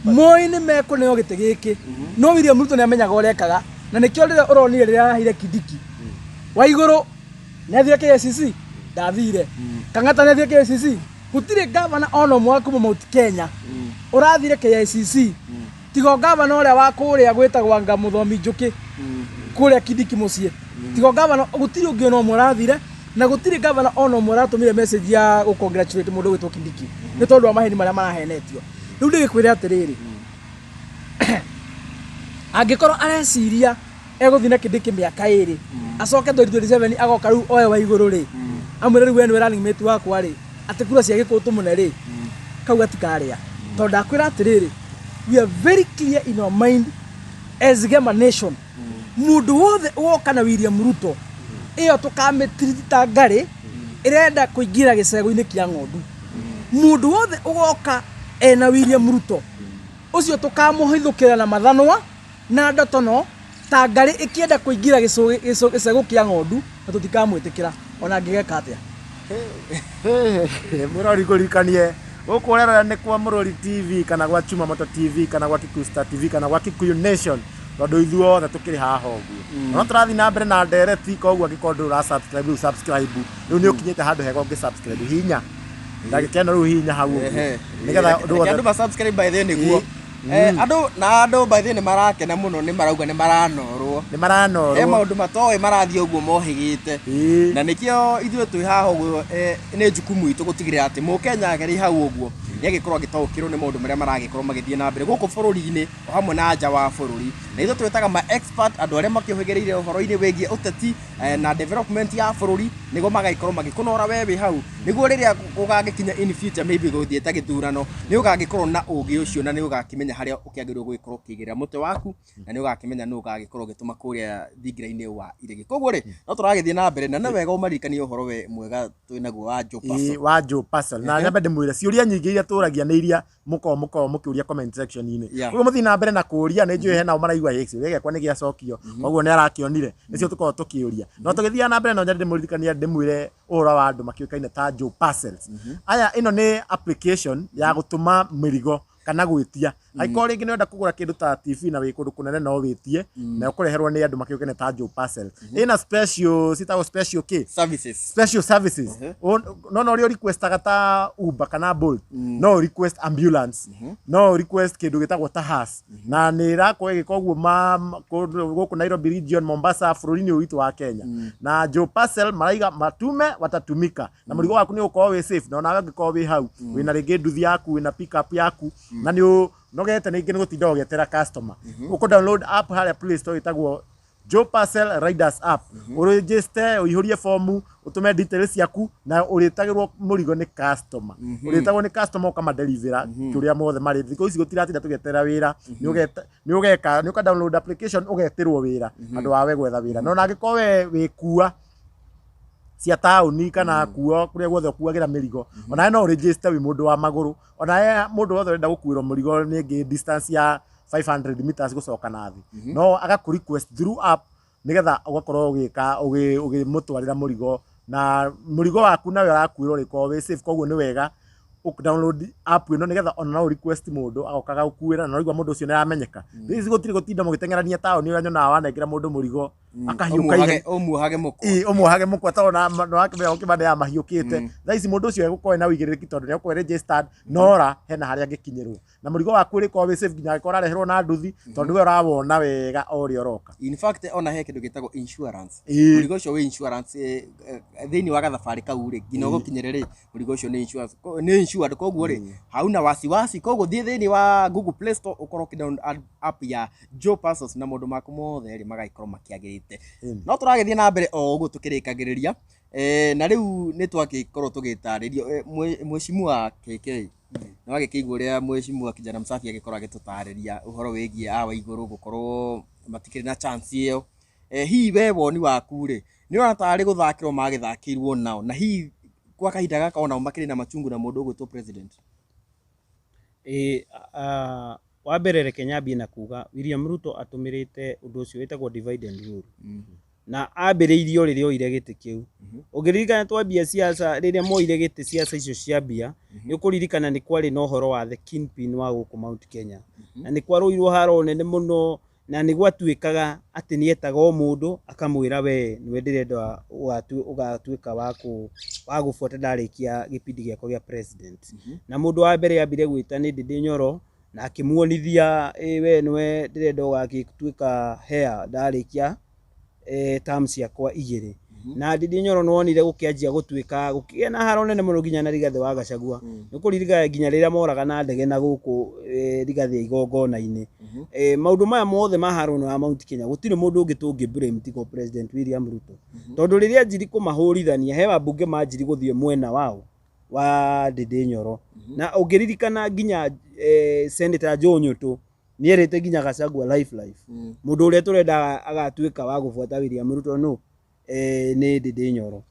Moi nĩ mekũneo gĩtĩ gĩkĩ. No William Ruto nĩ amenyaga ũrĩa ekaga. Na nĩkĩo rĩrĩa ũronire rĩrĩa araheire Kindiki. Waigũrũ nĩ athire KICC? Ndathire. Kang'ata nĩ athire KICC? Gũtirĩ gavana ona ũmwe wa kuma Mount Kenya ũrathire KICC. Tiga gavana ũrĩa wa kũrĩa gwĩtagwo anga Mũthomi Njũkĩ kũrĩa Kindiki mũciĩ. Tiga gavana, gũtirĩ ũngĩ ona ũmwe ũrathire, na gũtirĩ gavana ona ũmwe ũratũmire message ya gũ congratulate mũndũ ũgwĩtwo Kindiki nĩ tondũ wa maheni marĩa marahenetio. Rĩu ndĩgĩkwĩre atĩrĩrĩ, angĩkorwo areciria egũthiĩ na Kindiki mĩaka 2, acoke 2027 agoka rĩu oe Waigũrũ rĩ, amwĩre rĩu we nĩwe running mate wakwa rĩ, atĩ kura cia Gĩkũyũ tũmũne rĩ, kau gatikarĩa. Tondũ ndakwĩra atĩrĩrĩ, we are very clear in our mind as Gema nation. Mũndũ wothe woka na William Ruto, ĩyo tũkamĩtiriti ta ngarĩ ĩrenda kũingĩra gĩcegũ-inĩ kĩa ng'ondu. Mũndũ wothe ũgoka ena William Ruto, ũcio tũkamũhithũkĩra na mathanwa na ndotono ta ngarĩ ĩkĩenda kũingĩra gĩcegũ kĩa ng'ondu, na tũtikamwĩtĩkĩra ona angĩgeka atĩa.
Mũrori ngũririkanie gũkũ ũrerora nĩ kwa Mũrori TV kana gwa Chuma Moto TV kana gwa Kikuyu Star TV kana gwa Kikuyu Nation, tondũ ithuothe tũkĩrĩ haha ũguo. No tũrathiĩ na mbere na ndereti, koguo angĩkorwo ndũrĩ ũra subscribe, rĩu subscribe. Rĩu nĩ ũkinyĩte handũ hega ũngĩ subscribe, hihinya ndagĩka ĩno rĩu, hihinya hau ũguo nĩgetha ũndũ
Reke
wothe
andũ ma subscribe by the way nĩguo. Andũ na andũ by the way nĩ marakena mũno, nĩ marauga nĩ maranorwo.
Nĩ maranorwo.
He maũndũ matoĩ marathiĩ ũguo mohĩgĩte. Na nĩkĩo ithuĩ twĩ haha ũguo, nĩ jukumu itũ gũtigĩrĩra atĩ mũkenya arĩ hau ũguo nĩ agĩkorwo agĩtaũkĩrwo nĩ maũndũ marĩa maragĩkorwo magĩthiĩ na mbere gũkũ bũrũri-inĩ o hamwe na nja wa bũrũri. Na ithuĩ twĩtaga ma expert, andũ arĩa makĩũhĩgĩrĩire ũhoro-inĩ wĩgiĩ ũteti na development ya bũrũri, nĩguo magagĩkorwo magĩkũnora we wĩ hau, nĩguo rĩrĩa gũgagĩkinya in future maybe gũthiĩ ta gĩthurano, nĩ ũgagĩkorwo na ũgĩ ũcio na nĩ ũgakĩmenya harĩa ũkĩagĩrĩirwo gũgĩkorwo ũkĩigĩrĩra mũtwe waku, na nĩ ũgakĩmenya nũ ũgagĩkorwo ũgĩtũma kũrĩa thingira-inĩ wa iregi. Koguo rĩ, no tũragĩthiĩ na mbere na nĩ wega ũmaririkanie ũhoro we mwega twĩnaguo wa Joe Parcel.
Wa Joe Parcel. Na nyambe ndĩmwĩre ciũria nyingĩ iria tũragia nĩ iria mũkoragwo mũkĩũria comment section-inĩ. Koguo mũthiĩ na mbere na kũũria, nĩ njũĩ hena o maraigua ĩ kĩũria gĩakwa nĩ gĩacokio, koguo nĩ arakĩonire, nĩcio tũkoragwo tũkĩũria. No tũgĩthiaga na mbere no nyende ndĩmũririkanie ndĩmwĩre ũhoro wa andũ makĩũĩkaine ta Joe Parcels. Aya, ĩno nĩ application ya gũtũma mĩrigo kana gwĩtia. Angĩkorwo rĩngĩ nĩ ũrenda kũgũra kĩndũ ta TV na wĩ kũndũ kũnene, no wĩtie na ũkũreherwo nĩ andũ makĩũĩkaine ta Joe Parcel. Ĩna special, ciĩtagwo special kĩ?
Services.
Special services. No no ũrĩa requestaga ta Uber kana Bolt, no request ambulance, no request kĩndũ gĩtagwo ta hearse, na nĩ ĩrakorwo ĩgĩka ũguo kũndũ gũkũ Nairobi region, Mombasa, bũrũri-inĩ ũyũ witũ wa Kenya. Na Joe Parcel maraiga matume watatumika na mũrigo waku nĩ ũgũkorwo wĩ safe, na onawe ũngĩkorwo wĩ hau wĩna rĩngĩ nduthi yaku, wĩna pickup yaku, na nĩ nogete rĩngĩ nĩ gũtinda ũgĩetera customer, ũkũ download app harĩa Play Store ĩtagwo Joe Parcel Riders app, ũregister, ũihũrie fomu, ũtũme details ciaku, na ũrĩtagĩrwo mũrigo nĩ customer, ũrĩtagwo nĩ customer ũkamadelivera kũrĩa mothe marĩ. Thikũ ici gũtiratinda tũgĩetera wĩra, nĩ ũgeka nĩ ũka download application, ũgetĩrwo wĩra handũ wa we gwetha wĩra. No ona angĩkorwo we wĩkua cia taũni kana kuo kũrĩa guothe ũkuagĩra mĩrigo, onawe no ũregister wĩ mũndũ wa magũrũ, onawe mũndũ wothe ũrenda gũkuĩrwo mũrigo nĩngĩ distance ya 500 meters gũcoka na thĩ, no agakũ request through app nĩgetha ũgakorwo ũgĩka ũgĩmũtwarĩra mũrigo, na mũrigo waku nawe ũrakuĩrwo ũrĩkorwo wĩ safe. Koguo nĩ wega download app ĩno nĩgetha ona no request mũndũ agoka agagũkuĩra na ũraigua mũndũ ũcio nĩ aramenyeka. Thikũ ici gũtirĩ gũtinda mũgĩteng'erania taũni ũrĩa nyonaga wanengera mũndũ mũrigo akahiũka ihenya.
Ũmuohage mũkwa.
Ĩ, ũmuohage mũkwa tondũ na nĩwakĩmenya ũkĩmane ya mahiũkĩte. Thaa ici mũndũ ũcio egũkorwo ena ũigĩrĩrĩki tondũ nĩegũkorwo registered nora hena harĩa angĩkinyĩrwo na mũrigo waku ũrĩkorwo wĩ safe nginya angĩkorwo ũrareherwo na nduthi, tondũ we ũrawona wega o ũrĩa ũroka.
In fact, ona he kĩndũ gĩtagwo insurance. Mũrigo ũcio wĩ insurance thĩinĩ wa gathabarĩ kau rĩ, nginya ũgũkinyĩre rĩ, mũrigo ũcio nĩ insurance nĩ insured, koguo rĩ hauna wasiwasi. Koguo thiĩ thĩinĩ wa Google Play Store ũkorwo ũkĩ download app ya Joe Parcels na maũndũ maku mothe rĩ magagĩkorwo makĩagĩrĩte. No tũragĩthiĩ na mbere o ũguo tũkĩrĩkagĩrĩria, na rĩu nĩ twagĩkorwo tũgĩtarĩrio, mheshimiwa KK, nĩ wagĩkĩigua ũrĩa mheshimiwa Kijana Msafi agĩkorwo agĩtũtarĩria ũhoro wĩgiĩ a Waigũrũ gũkorwo matikĩrĩ na chance ĩyo. Hihi we woni waku rĩ, nĩ ũrona tarĩ gũthakĩrwo magĩthakĩirwo nao, na hihi kwa kahinda gaka onao makĩrĩ na machungu na mũndũ ũgwĩtwo president?
Ĩ, wa mbere reke nyambie na kuga William Ruto atũmĩrĩte ũndũ ũcio wĩtagwo divide and rule, na ambĩrĩirio rĩrĩa oire gĩtĩ kĩu. Ũngĩririkana twambia siasa rĩrĩa moire gĩtĩ siasa icio ciambia, nĩ ũkũririkana nĩ kwarĩ na ũhoro wa the kingpin wa gũkũ Mount Kenya. Na nĩ kwarũirwo haro nene mũno, na nĩ gwatuĩkaga atĩ nĩ etaga o mũndũ akamwĩra we nĩwe ndĩrenda ũgatuĩka wa gũbuata ndarĩkia gĩbindi gĩakwa gĩa president. Na mũndũ wa mbere ambire gwĩta nĩ Ndindi Nyoro, na akĩmuonithia we nĩwe ndĩrenda ũgagĩtuĩka heir ndarĩkia term ciakwa igĩrĩ. Na Ndindi Nyoro nĩwonire gũkĩanjia gũtuĩka gũkĩgĩa na haro nene mũno nginya na Rigathĩ wa Gachagua. Nĩũkũririkana nginya rĩrĩa moraga na ndege na gũkũ Rigathĩ igongona-inĩ. Maũndũ maya mothe ma haro ĩno ya Mount Kenya gũtirĩ mũndũ ũngĩ tũngĩ blame tiga President William Ruto. Tondũ rĩrĩa anjirie kũmahũrithania he wambunge manjirie gũthiĩ mwena wao wa Ndindi Nyoro. Na ũngĩririkana nginya Senator Joe Nyutu nĩerĩte nginya Gachagua life life. Mũndũ ũrĩa tũrenda agatuĩka wa gũbuata William Ruto no nĩ Ndindi Nyoro.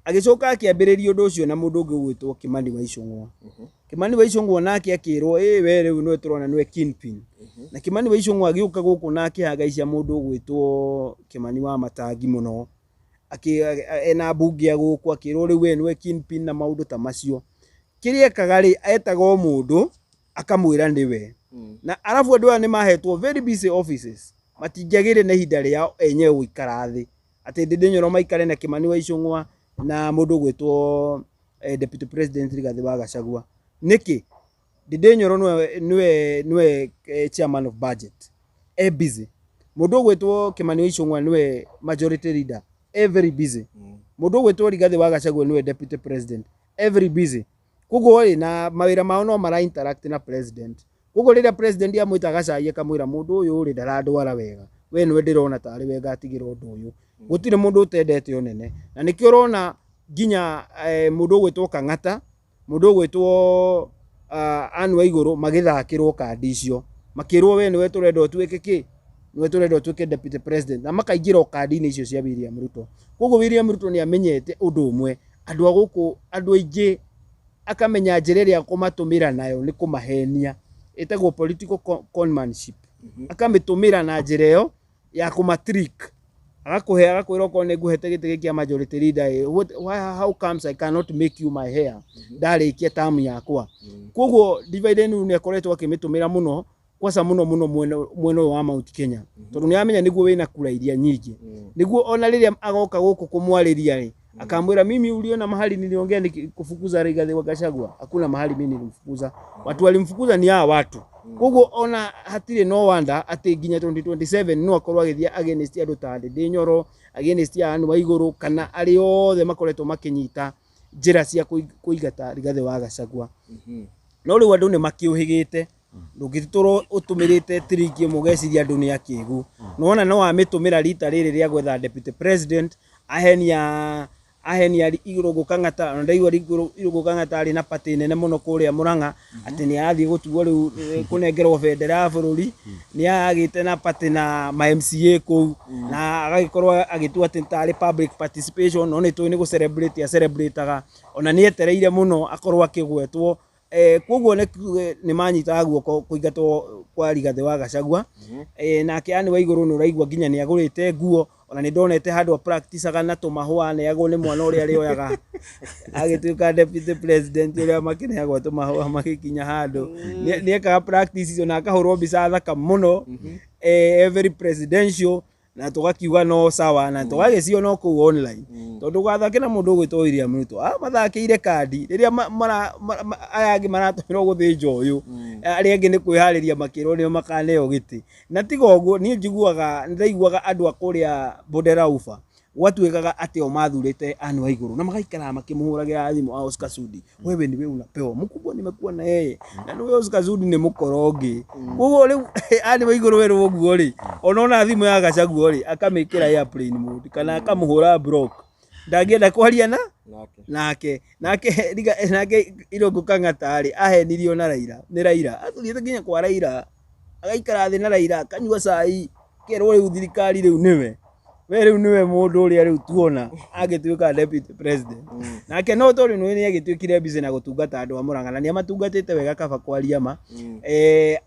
Agĩcoka akĩambĩrĩria ũndũ ũcio na mũndũ ũngĩ ũgwĩtwo Kimani wa Ichung'wa. Kimani wa Ichung'wa nake akĩrwo ĩ we rĩu nĩwe tũrona nĩwe kingpin. Na Kimani wa Ichung'wa agĩũka gũkũ na akĩhangaica mũndũ ũgwĩtwo Kimani wa Matangi mũno. Ena mbunge a gũkũ akĩrwo rĩu we nĩwe kingpin na maũndũ ta macio. Kĩrĩa ekaga rĩ, etaga o mũndũ akamwĩra nĩwe. Na arabu andũ aya nĩ mahetwo very busy offices. Matingĩagĩire na ihinda rĩao enyewe gũikara thĩ. Atĩ Ndindi Nyoro maikare na Kimani wa Ichung'wa na mũndũ ũgwĩtwo Deputy President Rigathĩ wa Gachagua. Nĩkĩ? Ndindi Nyoro nĩwe chairman of budget. E busy. Mũndũ ũgwĩtwo Kimani wa Ichung'wa nĩwe majority leader. E very busy. Mũndũ ũgwĩtwo Rigathĩ wa Gachagua nĩwe deputy president. E very busy. Koguo rĩ, na mawĩra mao no mara interact na president. Koguo rĩrĩa president amwĩta gacai akamwĩra mũndũ ũyũ rĩ ndarandwara wega, we nĩwe ndĩrona tarĩ we ngatigĩra ũndũ ũyũ. Gũtirĩ mũndũ ũtendete ũnene. Na nĩkĩo ũrona nginya mũndũ ũgwĩtwo Kang'ata, mũndũ ũgwĩtwo Anne Waigũrũ magĩthakĩrwo kandi icio. Makĩrwo we nĩwe tũrenda ũtuĩke kĩ? Nĩwe tũrenda ũtuĩke deputy president. Na makaingĩra o kandi-inĩ icio cia William Ruto. Koguo William Ruto nĩ amenyete ũndũ ũmwe, andũ a gũkũ, andũ aingĩ akamenya njĩra ĩrĩa kũmatũmĩra nayo nĩ kũmahenia. Ĩtagwo political conmanship. Akamĩtũmĩra na njĩra ĩyo ya kũmatrick. Agakũhe, agakwĩra okorwo nĩ ngũhete gĩtĩ gĩkĩ kĩa majority leader, how comes I cannot make you my heir ndarĩkia term yakwa. Koguo divide and rule nĩ akoretwo akĩmĩtũmĩra mũno, kwaca mũno mũno mwena ũyũ wa Mount Kenya. Tondũ nĩ aramenya nĩguo wĩna kura iria nyingĩ. Nĩguo ona rĩrĩa agoka gũkũ kũmwarĩria rĩ, akamwĩra mimi uliona mahali niliongea nikikufukuza Rigathi wa Gachagua, hakuna mahali mimi nilimfukuza. Watu walimfukuza ni hawa watu. Koguo ona hatirĩ no wonder atĩ nginya 2027 no akorwo agĩthiĩ against andũ ta Ndindi Nyoro, against Anne Waigũrũ kana arĩa othe makoretwo makĩnyita njĩra cia kũingata Rigathi wa Gachagua. No rĩu andũ nĩ makĩũhĩgĩte. Ndũngĩtũrwo ũtũmĩrĩte trick ĩmwe ũgeciria andũ nĩ akĩgu. Nĩwona no amĩtũmĩra rita rĩrĩ rĩa gwetha deputy president, ahenia Irũngũ Kang'ata, ona ndaigua Irũngũ Kang'ata arĩ na party nene mũno kũrĩa Mũrang'a, atĩ nĩ arathiĩ gũtuo rĩu kũnengerwo bendera ya bũrũri, nĩ agĩte na party na ma MCA kũu, na agagĩkorwo agĩtua atĩ tarĩ public participation, no nĩ tũĩ nĩ gũ celebrate acelebrataga, ona nĩ etereire mũno akorwo akĩgwetwo. Koguo nĩ manyitaga guoko kũingatwo kwa Rigathĩ wa Gachagua. Nake Anne Waigũrũ nĩ ũraigua nginya nĩ agũrĩte nguo, ona nĩ ndonete handũ practiceaga na tũmahũa aneagwo nĩ mwana ũrĩa arĩoyaga agĩtuĩka deputy president ũrĩa makĩneagwo tũmahũa magĩkinya handũ. Nĩ ekaga practice icio na akahũrwo mbica thaka mũno, very presidential, na tũgakiuga no sawa, na tũgagĩciona o kũu online. Tondũ gwathake na mũndũ ũgwĩtwo William Ruto, mathakĩire kandi rĩrĩa aya angĩ maratũmĩrwo gũthĩnja ũyũ, arĩa angĩ nĩ kwĩharĩria makĩrwo nĩo makaneo gĩtĩ. Na tiga ũguo, niĩ njiguaga, nĩndaiguaga andũ a kũrĩa Bonde la Ufa gwatuĩkaga atĩ o mathurĩte Anne Waigũrũ na magaikaraga makĩmũhũragĩra thimũ a Oscar Sudi, wewe niwe unapewa mkubwa, nimekuwa na yeye, na nĩwe Oscar Sudi nĩ mũkoronge. Koguo rĩu Anne Waigũrũ werwo ũguo rĩ, ona ona thimũ ya Gachagua rĩ, akamĩkĩra airplane mode kana akamũhũra block, ndangĩenda kwaria na nake. Nake Irũngũ Kang'ata rĩ, ahenirio na Raila, nĩ Raila athiĩte nginya kwa Raila, agaikara thĩ na Raila, akanyua cai, kerwo rĩu thirikari rĩu nĩwe, we rĩu nĩwe mũndũ ũrĩa rĩu tuona agĩtuĩka deputy president. Nake no tondũ nĩ agĩtuĩkire busy na gũtungata andũ a Mũrang'a, na nĩ amatungatĩte wega kaba kwaria ma.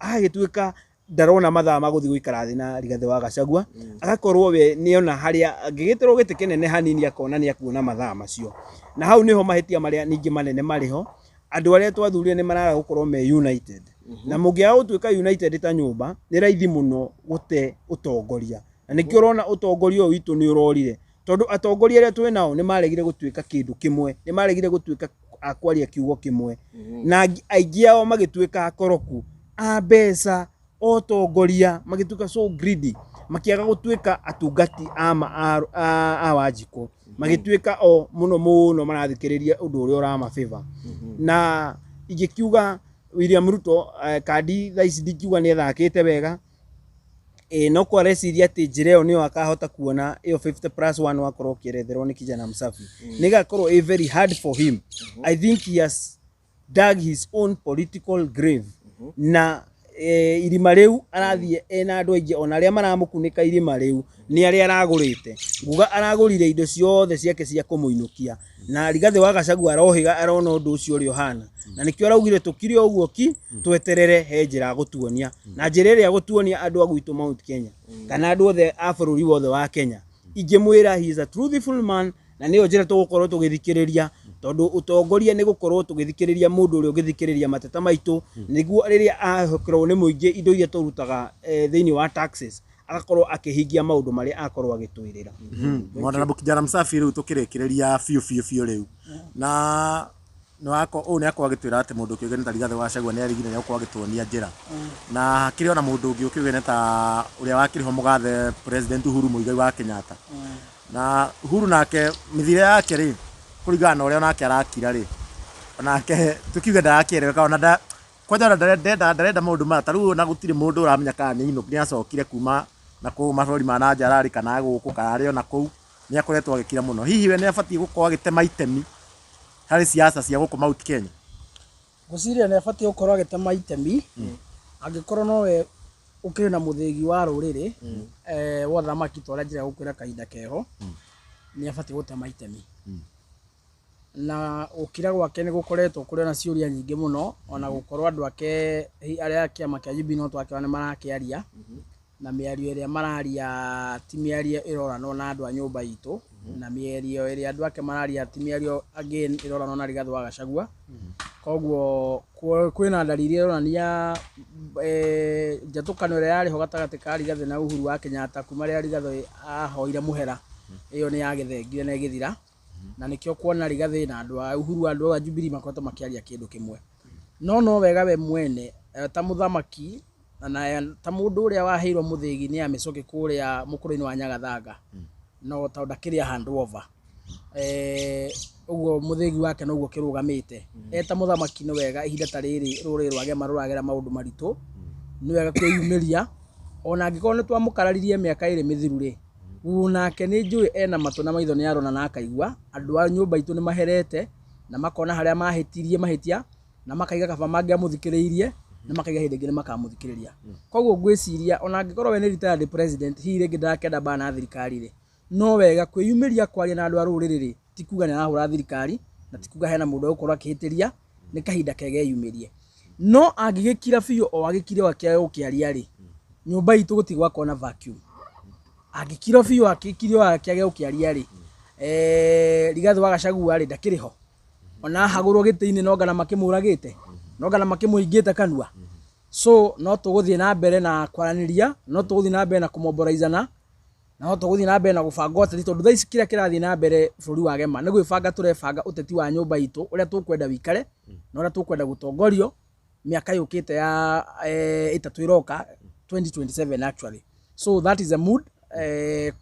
Agĩtuĩka Ndarona mathaa ma gũthiĩ gũikara thĩ na Rigathĩ wa Gachagua, agakorwo we nĩona harĩa angĩgĩtĩrwo gĩtĩ kĩnene hanini akona nĩ akuona mathaa macio. Na hau nĩho mahĩtia marĩa ningĩ manene marĩ ho. Andũ arĩa twathurire nĩ maraga gũkorwo me united, na mũngĩaga gũtuĩka united ta nyũmba, nĩ raithi mũno gũte ũtongoria. Na nĩkĩo ũrona ũtongoria ũyũ witũ nĩ ũrorire, tondũ atongoria arĩa twĩ nao nĩ maregire gũtuĩka kĩndũ kĩmwe, nĩ maregire gũtuĩka a kwaria kiugo kĩmwe, na aingĩ ao magĩtuĩka akoroku a mbeca, otongoria magĩtuĩka so greedy, makĩaga gũtuĩka atungati a ma a Wanjikũ, magĩtuĩka o mũno mũno marathikĩrĩria ũndũ ũrĩa ũramabĩba. Na ingĩkiuga William Ruto, kandi thaa ici ndingiuga nĩ athakĩte wega. No kwa areciria atĩ njĩra ĩyo nĩyo akahota kuona ĩyo 50 plus 1 wakorwo ũkĩeretherwo nĩ kijana msafi, nĩ ĩgakorwo ĩ very hard for him. I think he has dug his own political grave, na irima rĩu arathiĩ ena andũ aingĩ, ona arĩa maramũkunĩka irima rĩu nĩ arĩa aragũrĩte. Nguga aragũrire indo ciothe ciake cia kũmũinũkia, na Rigathĩ wa Gachagua arohĩga arona ũndũ ũcio ũrĩa ũhana, na nĩkĩo araugire tũkire o ũguo ki tweterere he njĩra agũtuonia. Na njĩra ĩrĩa agũtuonia andũ a gwitũ Mount Kenya kana andũ othe a bũrũri wothe wa Kenya, ingĩmwĩra he is a truthful man, na nĩyo njĩra tũgũkorwo tũgĩthikĩrĩria, tondũ ũtongoria nĩ gũkorwo tũgĩthikĩrĩria mũndũ ũrĩa ũngĩthikĩrĩria mateta maitũ, nĩguo rĩrĩa ahokerwo nĩ mũingĩ indo iria tũrutaga thĩinĩ wa taxes, agakorwo akĩhingia maũndũ marĩa akorwo agĩtwĩrĩra.
Mwana kijana msafi, rĩu tũkĩrĩkĩrĩria biũ biũ biũ rĩu, na nĩwako ũũ nĩ akorwo agĩtwĩra atĩ mũndũ ũkĩũgene ta Rigathĩ wa Gachagua nĩ arigire nĩ agũkorwo agĩtuonia njĩra, na hakĩrĩ ona mũndũ ũngĩ ũkĩũgene ta ũrĩa wakĩrĩ ho mũgathe President Uhuru Muigai wa Kenyatta. Na Uhuru nake mĩthiĩre yake rĩ, kũringana na ũrĩa onake arakira rĩ, onake tũkiuge ndarakĩereweka, ona nda kwanja ona ndarenda maũndũ maya. Ta rĩu ona gũtirĩ mũndũ ũramenya kana nĩ acokire kuma na kũu mabũrũri ma na nja ararĩ kana gũkũ kana arĩ ona kũu, nĩ akoretwo agĩkira mũno. Hihi we nĩ abatiĩ gũkorwo agĩtema itemi harĩ siasa cia gũkũ Mount Kenya?
Ngwĩciria nĩ abatiĩ gũkorwo agĩtema itemi angĩkorwo nowe ũkĩrĩ na mũthĩgi wa rũrĩrĩ wa ũthamaki, ta ũrĩa njĩra gũkwĩra kahinda keho, nĩ abatiĩ gũtema itemi. Na gũkira gwake nĩ gũkoretwo kũrĩ na ciũria nyingĩ mũno, ona gũkorwo andũ ake arĩa a kĩama kĩa Jubilee no twakĩona nĩ marakĩaria, na mĩario ĩrĩa mararia ti mĩario ĩroranwo na andũ a nyũmba itũ, na mĩario ĩrĩa andũ ake mararia ti mĩario again ĩroranwo na Rigathĩ wa Gachagua. Koguo kwĩna ndariri ĩronania njatũkano ĩrĩa yarĩ ho gatagatĩ ka Rigathĩ na Uhuru wa Kenyatta kuma rĩrĩa Rigathĩ ahoire mũhera, ĩyo nĩ yagĩthengire na ĩgĩthira. Na nĩkĩo kuona Rigathĩ na andũ a Uhuru, andũ a Jubilee makoretwo makĩaria kĩndũ kĩmwe. No wega we mwene ta mũthamaki na ta mũndũ ũrĩa waheirwo mũthĩgi nĩ Amicoki kũrĩa mũkũrũ-inĩ wa Nyagathanga, no tondũ ndakĩrĩ a hand over, ũguo mũthĩgi wake noguo kĩrũgamĩte e ta mũthamaki, nĩ wega ihinda ta rĩrĩ rũrĩrĩ rwa Gema rũragera maũndũ maritũ, nĩ wega kwĩyumĩria, ona angĩkorwo nĩ twamũkararirie mĩaka 2 mĩthiru rĩ. Nake nĩ njũĩ ena matũ na maitho, nĩ arona na akaigua andũ a nyũmba itũ nĩ maherete na makona harĩa mahĩtirie mahĩtia, na makaiga kaba mangĩamũthikĩrĩirie, na makaiga hĩndĩ ĩngĩ nĩ makamũthikĩrĩria. Koguo ngwĩciria ona angĩkorwo we nĩ retired president, hihi rĩngĩ ndarakĩenda mbara na thirikari rĩ, no wega kwĩyumĩria kwaria na andũ a rũrĩrĩ rĩ, ti kuga nĩ arahũra thirikari na ti kuga hena mũndũ egũkorwo akĩhĩtĩria, nĩ kahinda kega eyumĩrie. No angĩgĩkira biũ, o agĩkire o akĩage gũkĩaria rĩ, nyũmba itũ gũtigwakorwo na vacuum. Angĩkira biũ, akĩkire o akĩage gũkĩaria rĩ, Rigathĩ wa Gachagua rĩ, ndakĩrĩ ho, ona ahagũrwo gĩtĩ-inĩ no ngana makĩmũragĩte, no ngana makĩmũhingĩte kanua. So no tũgũthiĩ na mbere na kwaranĩria, no tũgũthiĩ na mbere na kũmoboraizana, na no tũgũthiĩ na mbere na gũbanga ũteti, tondũ thaa ici kĩrĩa kĩrathiĩ na mbere bũrũri wa Gema nĩ gwĩbanga tũrebanga ũteti wa nyũmba itũ, ũrĩa tũkwenda wĩikare na ũrĩa tũkwenda gũtongorio mĩaka yũkĩte ya 3 ĩroka, 2027 actually. So that is a mood,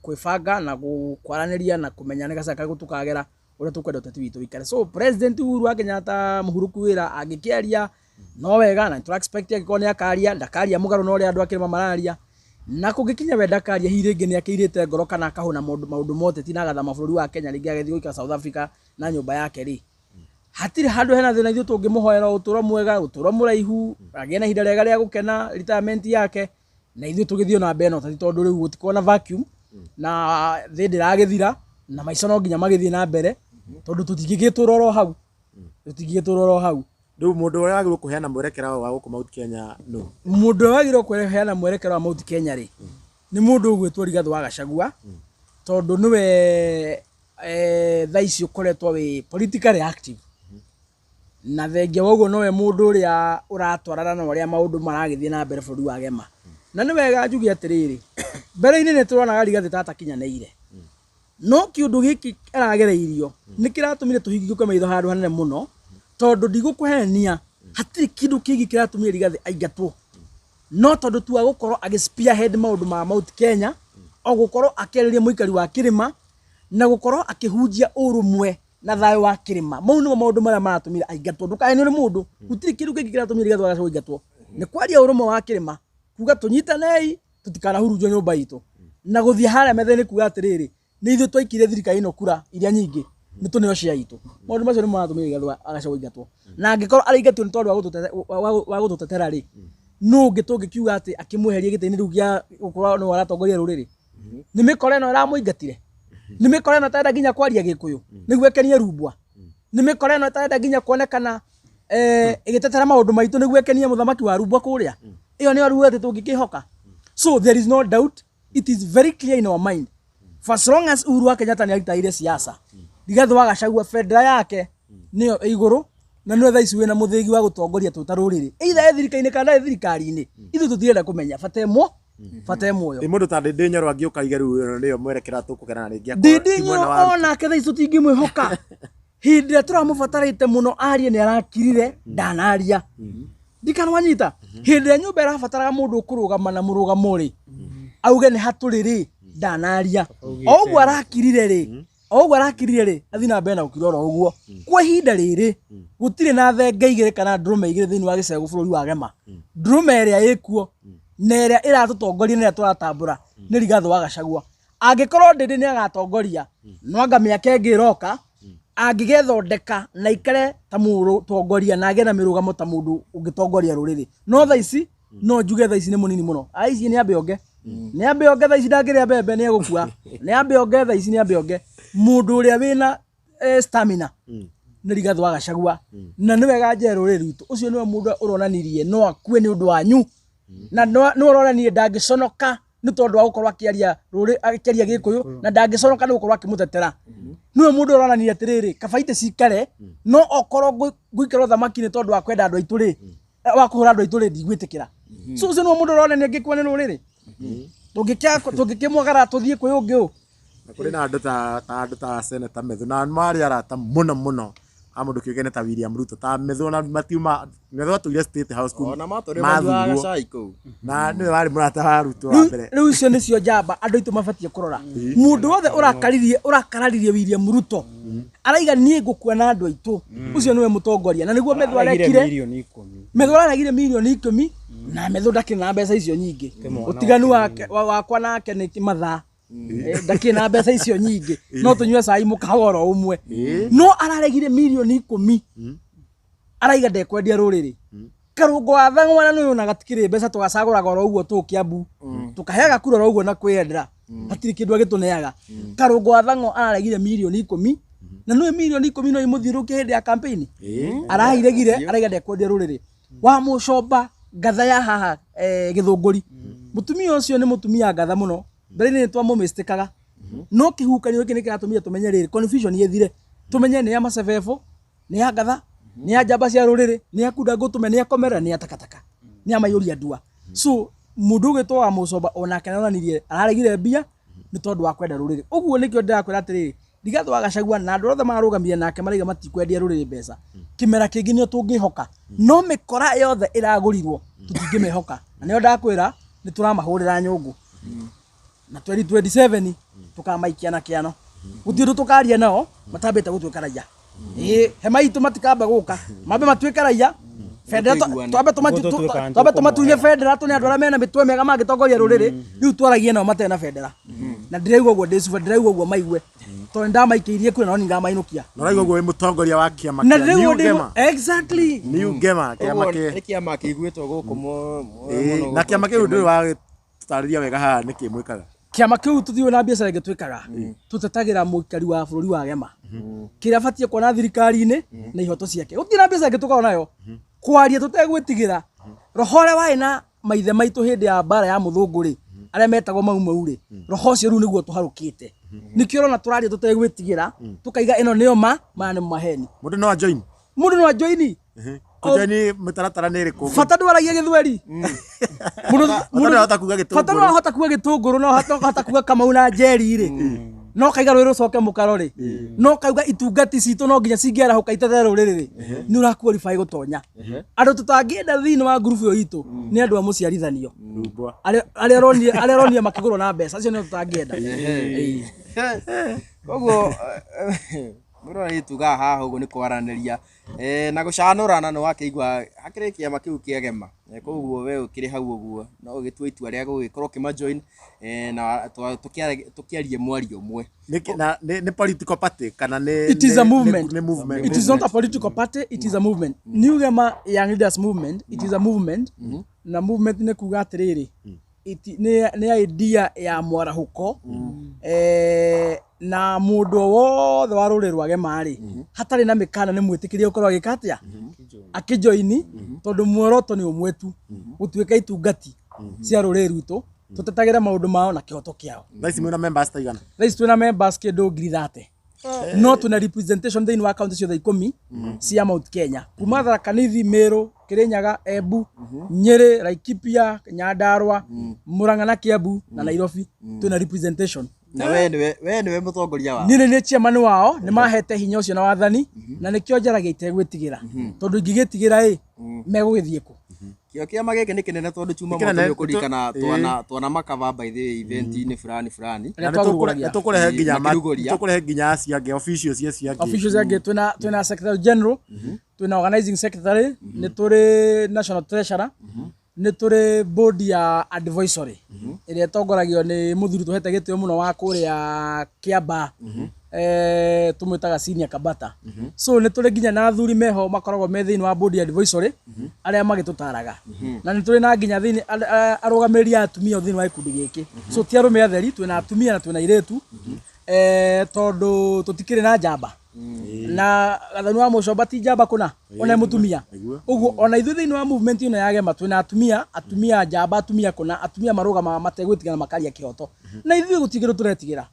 kwĩbanga na kwaranĩria na kũmenya nĩ gacaka karĩkũ tũkagera, ũrĩa tũkwenda ũteti witũ wĩikare. So President Uhuru wa Kenyatta mũhuruku wĩra angĩkĩaria no wega, na nĩtũra expect angĩkorwo nĩ akaria, ndakaria mũgarũ na ũrĩa andũ a kĩrĩma mararia. Na kũngĩkinya we ndakaria, hihi rĩngĩ nĩ akĩirĩte ngoro kana akahũna maũndũ ma ũteti na agathama bũrũri wa Kenya, rĩngĩ agĩthiĩ gũikara South Africa na nyũmba yake rĩ, hatirĩ handũ hena thĩna. Ithuĩ tũngĩmũhoera ũtũro mwega, ũtũro mũraihu, agĩe na ihinda rĩega rĩa gũkena retirement yake, na ithuĩ tũgĩthiĩ na mbere na ũteti, tondũ rĩu gũtikorwo na vacuum na thĩ ndĩragĩthira, na maica no nginya magĩthiĩ na mbere, tondũ tũtingĩgĩtũra oro hau, tũtingĩgĩtũra oro hau.
Rĩu mũndũ ũrĩa wagĩrĩirwo kũheana mwerekera wa gũkũ Mount Kenya nũ?
Mũndũ ũrĩa wagĩrĩirwo kũheana mwerekera wa Mount Kenya rĩ, nĩ mũndũ ũgwĩtwo Rigathĩ wa Gachagua, tondũ nĩwe thaa ici ũkoretwo wĩ politically active, na thengia wa ũguo nowe mũndũ ũrĩa ũratwarana na ũrĩa maũndũ maragĩthiĩ na mbere bũrũri wa Gema. Na nĩ wega njuge atĩrĩrĩ, mbere-inĩ nĩ tũronaga Rigathĩ ta atakinyanĩire, no kĩũndũ gĩkĩ aragereirio nĩ kĩratũmire tũhingũke maitho handũ hanene mũno, tondũ ndigũkũhenia hatirĩ kĩndũ kĩngĩ kĩratũmire Rigathĩ aingatwo no tondũ tu wa gũkorwo agĩ spearhead maũndũ ma Mount Kenya, o gũkorwo akĩarĩria mũikari wa kĩrĩma na gũkorwo akĩhunjia ũrũmwe na thayũ wa kĩrĩma. Mau nĩmo maũndũ marĩa maratũmire aingatwo. Ndũkahenio nĩ mũndũ, gũtirĩ kĩndũ kĩngĩ kĩratũmire Rigathĩ wa Gachagua aingatwo, nĩ kwaria ũrũmwe wa kĩrĩma, kuga tũnyitanei tũtikanahurunjwo nyũmba itũ, na gũthiĩ harĩa metha-inĩ kuga atĩrĩrĩ, nĩ ithuĩ twaikirie thirikari ĩno kura iria nyingĩ, nĩ tũneo cia itũ. Maũndũ macio nĩmo maratũmire Rigathĩ wa Gachagua aingatwo. Na angĩkorwo araingatirwo nĩ tondũ wa gũtũtetera rĩ, nũ ũngĩ tũngĩkiuga atĩ akĩmweherie gĩtĩ-inĩ rĩu gĩa gũkorwo nĩwe aratongoria rũrĩrĩ? Nĩ mĩkora ĩno ĩramũingatire? Nĩ mĩkora ĩno ĩtarenda nginya kwaria Gĩkũyũ nĩguo ĩkenie Rumbwa? Nĩ mĩkora ĩno ĩtarenda nginya kuonekana ĩgĩtetera maũndũ maitũ nĩguo ĩkenie mũthamaki wa Rumbwa kũrĩa? Ĩyo nĩyo rĩu atĩ tũngĩkĩhoka. So there is no doubt, it is very clear in our mind, for as long as Uhuru wa Kenyatta nĩ aritaire siasa, Rigathĩ wa Gachagua bendera yake nĩyo ĩ igũrũ, na nĩwe thaa ici wĩna mũthĩgi wa gũtongoria twĩ ta rũrĩrĩ, either e thirikari-inĩ kana ndarĩ thirikari-inĩ, ithuĩ tũtirenda kũmenya, bata ĩmwe bata ĩmwe.
Ĩ mũndũ ta Ndĩndĩ Nyoro angĩũka aige rĩu ĩyo nĩyo mwerekera tũkũgerana rĩngĩ akorwo
Ndĩndĩ
ti mwena
Nyoro
wa Ruto.
Onake thaa ici tũtingĩmwĩhoka. Hĩndĩ ĩrĩa tũramũbatarĩte mũno arie nĩ arakirire, ndanaria. Ndikana wanyita, hĩndĩ ĩrĩa nyũmba ĩrabataraga mũndũ ũkũrũgama na mũrũgamo rĩ, auge nĩ hatũrĩ rĩ, ndanaria. O ũguo arakirire rĩ, o ũguo arakirire rĩ, athiĩ na mbere na gũkira oro ũguo. Kwa ihinda rĩrĩ gũtirĩ na thenge igĩrĩ kana ndũrũme igĩrĩ thĩinĩ wa gĩcegũ bũrũri wa Gema. Ndũrũme ĩrĩa ĩkuo na ĩrĩa ĩratũtongoria na ĩrĩa tũratambũra nĩ Rigathĩ wa Gachagua. Angĩkorwo Ndĩndĩ nĩ agatongoria, no anga mĩaka ĩngĩ ĩroka angĩgethondeka na ikare ta mũtongoria na agĩe na mĩrũgamo ta mũndũ ũngĩtongoria rũrĩrĩ. No thaa ici no njuge thaa ici nĩ mũnini mũno. Aici nĩ ambe onge, nĩ ambe onge thaa ici, ndangĩrĩa mbembe nĩ egũkua. Nĩ ambe onge thaa ici, nĩ ambe onge. Mũndũ ũrĩa wĩna stamina nĩ Rigathĩ wa Gachagua, na nĩ wega njere rũrĩrĩ rwitũ ũcio nĩwe mũndũ ũronanirie no akue nĩ ũndũ wanyu, na nĩwe ũronanirie ndangĩconoka nĩ tondũ wa gũkorwo akĩaria rũrĩ akĩaria Gĩkũyũ, na ndangĩconoka nĩ gũkorwo akĩmũtetera. Nĩwe mũndũ ũronanirie atĩrĩrĩ, kaba itĩ cikare, no okorwo ngũikara ũthamaki nĩ tondũ wa kwenda andũ aitũ rĩ, wa kũhũra andũ aitũ rĩ, ndigwĩtĩkĩra. So ũcio nĩwe mũndũ ũronania angĩkua nĩ rũrĩrĩ, tũngĩkĩmwagara tũthiĩ kwĩ ũngĩ ũ?
Na kũrĩ na andũ ta Senator Methu na marĩ arata mũno mũno a mũndũ kĩũĩkaine ta William Ruto, ta Methu na matiuma Methu atũire State House kũu
Ona matũrĩ manyuaga
mathurwo
cai kũu.
Na nĩwe warĩ mũrata wa Ruto wa mbere.
Rĩu icio nĩcio njamba andũ aitũ mabatiĩ kũrora. Mũndũ wothe ũrakaririe ũrakararirie William Ruto araiga niĩ ngũkua na andũ aitũ, ũcio nĩwe mũtongoria, na nĩguo Methu
Aregire
arekire.
mirioni 10.
Methu araregire mirioni 10, na Methu ndakĩrĩ na mbeca icio nyingĩ. Ũtiganu wake wakwa nake nĩ mathaa. Ndakĩrĩ na mbeca icio nyingĩ, no tũnyue cai mũkawa oro ũmwe, no araregire mirioni 10, araiga ndekwendia rũrĩrĩ. Karũngo wa thang'wana nĩ ũyũ, gatikĩrĩ mbeca, tũgacagũraga oro ũguo tũũ Kiambu, tũkaheaga kura oro ũguo na kwĩyendera, hatirĩ kĩndũ agĩtũneaga. Karũngo wa thang'wa araregire mirioni 10, na nĩwe mirioni 10 no imũthiũrũrũkie hĩndĩ ya campaign. Arahiregire, araiga ndekwendia rũrĩrĩ. Wa mũcomba ngatha ya haha gĩthũngũri, mũtumia ũcio nĩ mũtumia ngatha mũno. Mbere-inĩ nĩ twamũmĩstĩkaga, no kĩhukanio gĩkĩ nĩ kĩratũmire tũmenye rĩrĩ, confusion ĩthire, tũmenye nĩ ya macebebo, nĩ ya ngatha, nĩ ya njamba cia rũrĩrĩ, nĩ ya kunda ngũtũme, nĩ ya komera, nĩ ya takataka, nĩ ya maiyũria ndua. So mũndũ ũgwĩtwo wa mũcomba onake nĩonanirie araregire mbia nĩ tondũ wa kwenda rũrĩrĩ. Ũguo nĩkĩo ndĩrakwĩra atĩrĩrĩ, Rigathĩ wa Gachagua na andũ othe marũgamire nake maraiga matikwendia rũrĩrĩ mbeca. Kĩmera kĩngĩ nĩo tũngĩhoka, no mĩkora yothe ĩragũrirwo tũtingĩmĩhoka, na nĩo ndakwĩra nĩ tũramahũrĩra nyũngũ, na 2027 tũkamaikia na kĩano. Gũtirĩ ũndũ tũkaria nao matambĩte gũtuĩka raia. Ĩĩ, hema itũ matikamba gũka, mambe matuĩke raia, bendera
Tũiguane.
twambe
Nĩguo tũtuĩkaga
twambe tũmatunye
nĩtũkũmoera.
bendera, tũne andũ arĩa mena mĩtwe mĩega mangĩtongoria rũrĩrĩ. Rĩu twaragie nao matarĩ na bendera, na ndĩraigua ũguo ndĩ cuba, ndĩraigua ũguo maigue, tondũ nĩndamaikĩirie kura, no nĩndamainũkia.
Na ũraigua ũguo wĩ mũtongoria wa kĩama
Na
kĩa
ndĩraigua
New
ndĩ
Gema.
Exactly.
New Gema, kĩama
Ũguo
kĩ
nĩ kĩama kĩiguĩtwo gũkũ
Ĩĩ,
mũno
na
gũkũ
kĩama kĩu
kĩrĩma-inĩ.
ndũrĩ wagĩtarĩria wega haha nĩkĩ mwĩkaga.
Kĩama kĩu tũthiũ na biacara ĩngĩ twĩkaga tũtetagĩra mũikari wa bũrũri wa Gema kĩrĩa abatiĩ kuona thirikari-inĩ na ihoto ciake. Gũtirĩ na biacara ĩngĩ tũkoragwo nayo kwaria tũtegwĩtigĩra. Roho ũrĩa warĩ na maithe maitũ hĩndĩ ya mbara ya mũthũngũ rĩ, arĩa metagwo mau mau rĩ, roho ũcio rĩu nĩguo tũharũkĩte. Nĩkĩo ũrona tũraria tũtegwĩtigĩra, tũkaiga ĩno nĩyo ma, maya nĩ maheni.
Mũndũ no ajoin.
Mũndũ no ajoini.
Kũjoini mĩtaratara nĩ ĩrĩkũ?
Bata ndwaragia gĩthweri.
Bata nĩwahota kuga gĩtũngũrũ.
Bata nĩwahota kuga gĩtũngũrũ, no wahota kuga Kamau na Njeri rĩ. No kaiga rũĩ rũcoke mũkaro rĩ. No kauga itungati citũ no nginya cingĩarahũka itethere rũrĩrĩ rĩ. Nĩ ũra qualify gũtonya. Andũ tũtangĩenda thĩinĩ wa ngurubu ĩyo itũ nĩ andũ a mũciarithanio. Arĩa ũronire makĩgũrwo na mbeca, acio nĩo tũtangĩenda.
Koguo mũrora tugaga haha ũguo nĩ kwaranĩria na gũcanũrana nĩ wakĩigua hakĩrĩ kĩama kĩu kĩa Gema. Koguo we ũkĩrĩ hau ũguo no ũgĩtue itua rĩa gũgĩkorwo ũkĩma join na tũkĩarie mwario ũmwe.
Nĩ political party kana nĩ
It is a movement.
Nĩ movement.
It is not a political party, it is a movement. New Gema Young Leaders Movement, it is a movement. Na movement nĩ kuga atĩrĩrĩ, nĩ idea ya mwarahũko na mũndũ wothe wa rũrĩrĩ rwa Gema rĩ, hatarĩ na mĩkana nĩ mwĩtĩkĩrie gũkorwo agĩka atĩa, akĩjoini, tondũ muoroto nĩ ũmwe tu, gũtuĩka itungati cia rũrĩrĩ rwitũ, tũtetagĩre maũndũ mao na kĩhoto kĩao.
Thaa ici mwĩna members ta igana?
Thaa ici twĩna members kĩndũ 30,000. No twĩna representation thĩinĩ wa kaunti ciothe 10 cia Mount Kenya, kuma Tharaka Nithi, Meru, Kirinyaga, Embu, Nyeri, Laikipia, Nyandarua, Murang'a na Kiambu na Nairobi. Twĩna representation.
Na we nĩwe mũtongoria wao?
Niĩ nĩ niĩ chairman wao, nĩ mahete hinya ũcio na wathani, na nĩkĩo njaragia itegwĩtigĩra. Tondũ ingĩgĩtigĩra ĩ, megũgĩthiĩ kũ?
Kĩo kĩama gĩkĩ nĩ kĩnene tondũ chuma moto nĩ ũkũririkana twana makava by the way event-inĩ fulani fulani.
Nĩ tũkũrehe nginya acio angĩ, officials cia angĩ.
Officials angĩ twĩna secretary general, twĩna organizing secretary, nĩ tũrĩ national treasurer, nĩ tũrĩ board ya advisory ĩrĩa ĩtongoragio nĩ mũthuri tũhete gĩtĩo mũno wa kũrĩa Kiambaa, tũmwĩtaga Senior Kabata. So nĩ tũrĩ nginya na athuri meho makoragwo me thĩinĩ wa board ya advisory arĩa magĩtũtaraga, na nĩ tũrĩ na nginya thĩinĩ arũgamĩrĩri a atumia thĩinĩ wa gĩkundi gĩkĩ. So ti arũme atheri, twĩna atumia na twĩna airĩtu, tondũ tũtikĩrĩ na njamba na Gathoni wa Mũcomba ti njamba kũna ona mũtumia. Ũguo ona ithuĩ thĩinĩ wa movement ĩno ya Gema twĩna atumia, atumia njamba, atumia kũna, atumia marũgamaga mategwĩtigĩra makaria kĩhoto. Na ithuĩ gũtirĩ kĩndũ tũretigĩra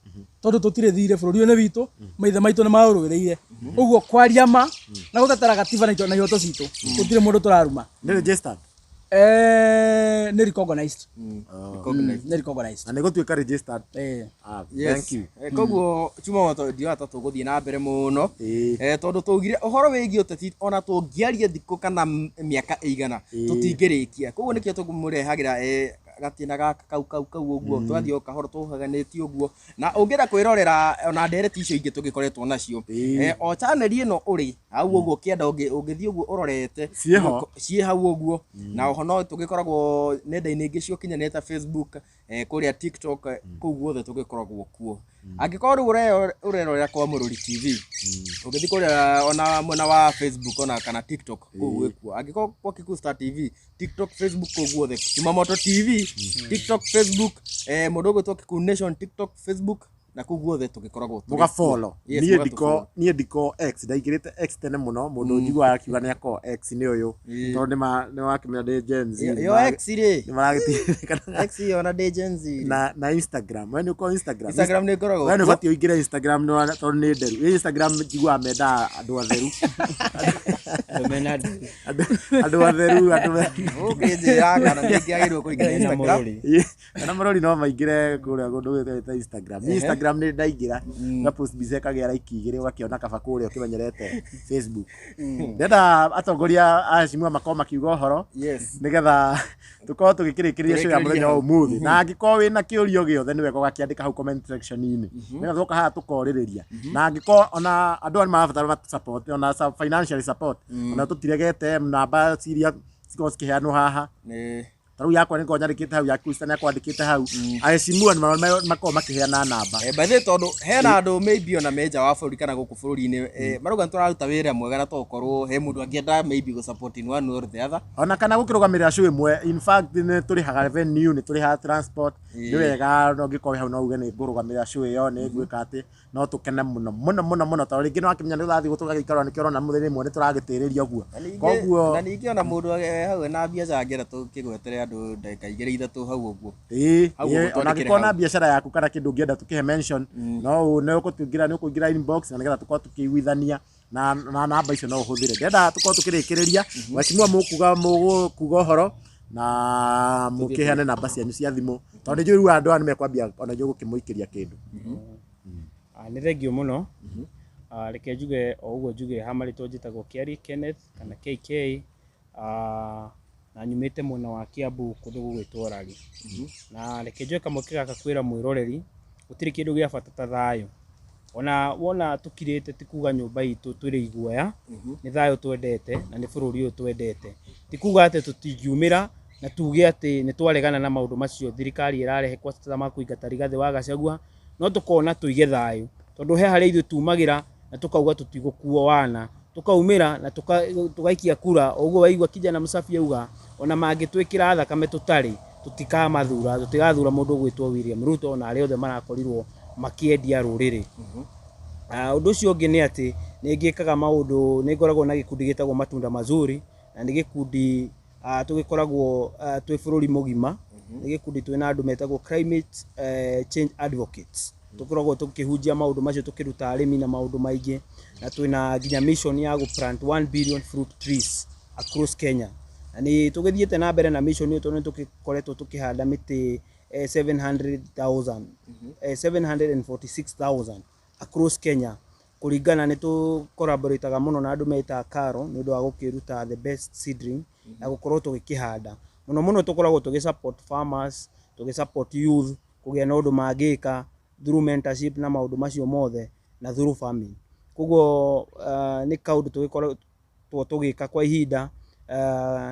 tondũ tũtirĩ thirĩ, bũrũri ũyũ nĩ witũ, maithe maitũ nĩ maũrũĩrĩire. Ũguo kwaria ma na gũtetera gatiba na ihoto citũ, gũtirĩ mũndũ tũraruma.
Nĩ registered?
Nĩ recognized. Nĩ recognized.
Na nĩ gũtuĩka registered. Thank you.
Koguo chuma moto ndioa ta tũgũthiĩ na mbere mũno, tondũ tũugire ũhoro wĩgiĩ ũteti ona tũngĩaria thikũ kana mĩaka ĩigana tũtingĩrĩkia. Koguo nĩkĩo tũmũrehagĩra gatĩna gaka kau kau kau ũguo, tũgathiĩ o kahora tũhaganĩtie ũguo, na ũngĩenda kwĩrorera ona ndereti icio ingĩ tũgĩkoretwo nacio o channel ĩno ũrĩ hau ũguo ũkĩenda ũngĩthiĩ ũguo ũrorete ciĩ hau ũguo, na oho no tũgĩkoragwo nenda-inĩ ingĩ cia ũkinyanĩria ta Facebook, kũrĩa TikTok, kũu guothe tũgĩkoragwo kuo. Angĩkorwo rĩu ũrerorera kwa Mũrũri TV, ũngĩthiĩ kũrĩa ona mwena wa Facebook ona kana TikTok, kũu gwĩkuo. Angĩkorwo kwa Kikuyu Star TV, TikTok, Facebook, kũu guothe. Jumamoto TV, TikTok, Facebook, mũndũ ũgwĩtwo Kikuyu Nation, TikTok, Facebook, na kũu guothe tũgĩkoragwo.
Mũga follow. Niĩ ndiko X, ndaingĩrĩte X tene mũno, mũndũ njiguaga akiuga nĩ akorwo X nĩ ũyũ, tondũ nĩ wakĩmenya ndĩ Gen Z.
Yo X rĩ.
Nĩ maragĩtigĩrĩka.
X ona ndĩ Gen Z.
Na Instagram, we nĩ ũkorwo Instagram.
Instagram nĩ ngoragwo.
We nĩ ũbatiĩ ũingĩre Instagram tondũ nĩ nderu. Instagram njiguaga mendaga andũ atheru. Andũ atheru, andũ
Ũkĩnjĩra kana nĩngĩagĩrĩirwo kũingĩra Instagram.
Kana Mũrori no maingĩre kũrĩa kũndũ gwĩtwo Instagram. Instagram nĩ ndaingĩra, nga post mbica ĩkagĩa like 2, ũgakĩona kaba kũrĩa ũkĩmenyerete Facebook. Ndĩrenda atongoria a Heshimiwa makorwo makiuga ũhoro nĩgetha tũkorwo tũgĩkĩrĩkĩrĩria show ya mũthenya wa ũmũthĩ, na angĩkorwo wĩna kĩũria gĩothe nĩ wega ũgakĩandĩka hau comment section-inĩ nĩgetha twoka haha tũkorĩrĩria, na angĩkorwo ona andũ aya nĩ marabatara support, ona financial support, ona tũtiregete namba ciria cikorwo cikĩheanwo haha. Ta rĩu yakwa nĩngorwo nyandĩkĩte hau, ya Krista nĩakwandĩkĩte hau. Aheshimiwa nĩ makoragwo makĩheana namba.
By the way, tondũ hena andũ maybe ona me nja wa bũrũri kana gũkũ bũrũri-inĩ, marauga nĩ tũraruta wĩra mwega na tokorwo he mũndũ angĩenda maybe gũ support in one or the other.
Ona kana gũkĩrũgamĩrĩra show ĩmwe, in fact nĩ tũrĩhaga revenue, nĩ tũrĩhaga transport. Nĩ wega no ũngĩkorwo wĩ hau no uge nĩ ngũrũgamĩrĩra show ĩyo, nĩ ngwĩka atĩ no tũkene mũno mũno mũno mũno, tondũ rĩngĩ nĩ wakĩmenya nĩ ũrathiĩ tũgagĩikara nĩkĩo ũrona mũthenya ĩmwe nĩ tũragĩtĩrĩria ũguo.
Na ningĩ-
Koguo
na ningĩ ona mũndũ hau na biacara angĩenda tũkĩgwetere andũ ndagĩka igĩrĩ ithatũ hau ũguo. Hau ũguo
Ona
twandĩkĩre
angĩkorwo na
hau.
biacara yaku kana kĩndũ ũngĩenda tũkĩhe mention, no nĩ ũgũtũingĩra, nĩ ũkũingĩra inbox na nĩgetha tũkorwo tũkĩiguithania na namba icio no ũhũthĩre. Ndĩrenda tũkorwo tũkĩrĩkĩrĩria, waheshimiwa, mũkuga mũgũkuga ũhoro na mũkĩheane namba cianyu cia thimũ, tondũ nĩ njũĩ rĩu andũ aya nĩ mekwambia ona inyuĩ gũkĩmũikĩria kĩndũ.
Nĩ thengio mũno. Reke njuge o ũguo njuge ha marĩtwa, njĩtagwo Kĩari Kenneth kana KK, na nyumĩte mwena wa Kiambu kũndũ gũgwĩtwo Rari. Na reke njoe kamweke gaka kwĩra mwĩroreri gũtirĩ kĩndũ gĩa bata ta thayũ. Ona wona tũkirĩte ti kuga nyũmba itũ twĩrĩ iguoya, nĩ thayũ twendete na nĩ bũrũri ũyũ twendete. Ti kuga atĩ tũtingiumĩra na tuge atĩ nĩ twaregana na maũndũ macio thirikari ĩrarehe kwa ma kũingata Rigathĩ wa Gachagua, no tũkona tũige thayũ, tondũ he harĩa ithuĩ tumagĩra na tũkauga tũtigũkuo wana, tũkaumĩra na tũgaikia kura o ũguo. Waigua kijana Msafi auga ona mangĩtwĩkĩra thakame tũtarĩ tũtikamathura, tũtigathura mũndũ ũgwĩtwo William Ruto na arĩa othe marakorirwo makĩendia rũrĩrĩ. Ũndũ ũcio ũngĩ nĩ atĩ nĩ ngĩkaga maũndũ, nĩ ngoragwo na gĩkundi gĩtagwo Matunda Mazuri, na nĩ gĩkundi tũgĩkoragwo twĩ bũrũri mũgima. Nĩ gĩkundi twĩna andũ metagwo climate change advocates, tũkoragwo tũkĩhunjia maũndũ macio, tũkĩruta arĩmi na maũndũ maingĩ, na twĩna nginya mission ya gũ plant 1 billion fruit trees across Kenya. Na nĩ tũgĩthiĩte na mbere na mission ĩyo, tondũ nĩ tũgĩkoretwo tũkĩhanda mĩtĩ 700,000, 746,000 across Kenya, kũringana nĩ tũ collaborataga mũno na andũ meta Karo nĩ ũndũ wa gũkĩruta the best seedling na gũkorwo tũgĩkĩhanda mũno mũno. Tũkoragwo tũgĩ support farmers, tũgĩ support youth kũgĩa na ũndũ mangĩka through mentorship na maũndũ macio mothe na through farming. Koguo nĩ kaũndũ tũgĩkoretwo tũgĩka kwa ihinda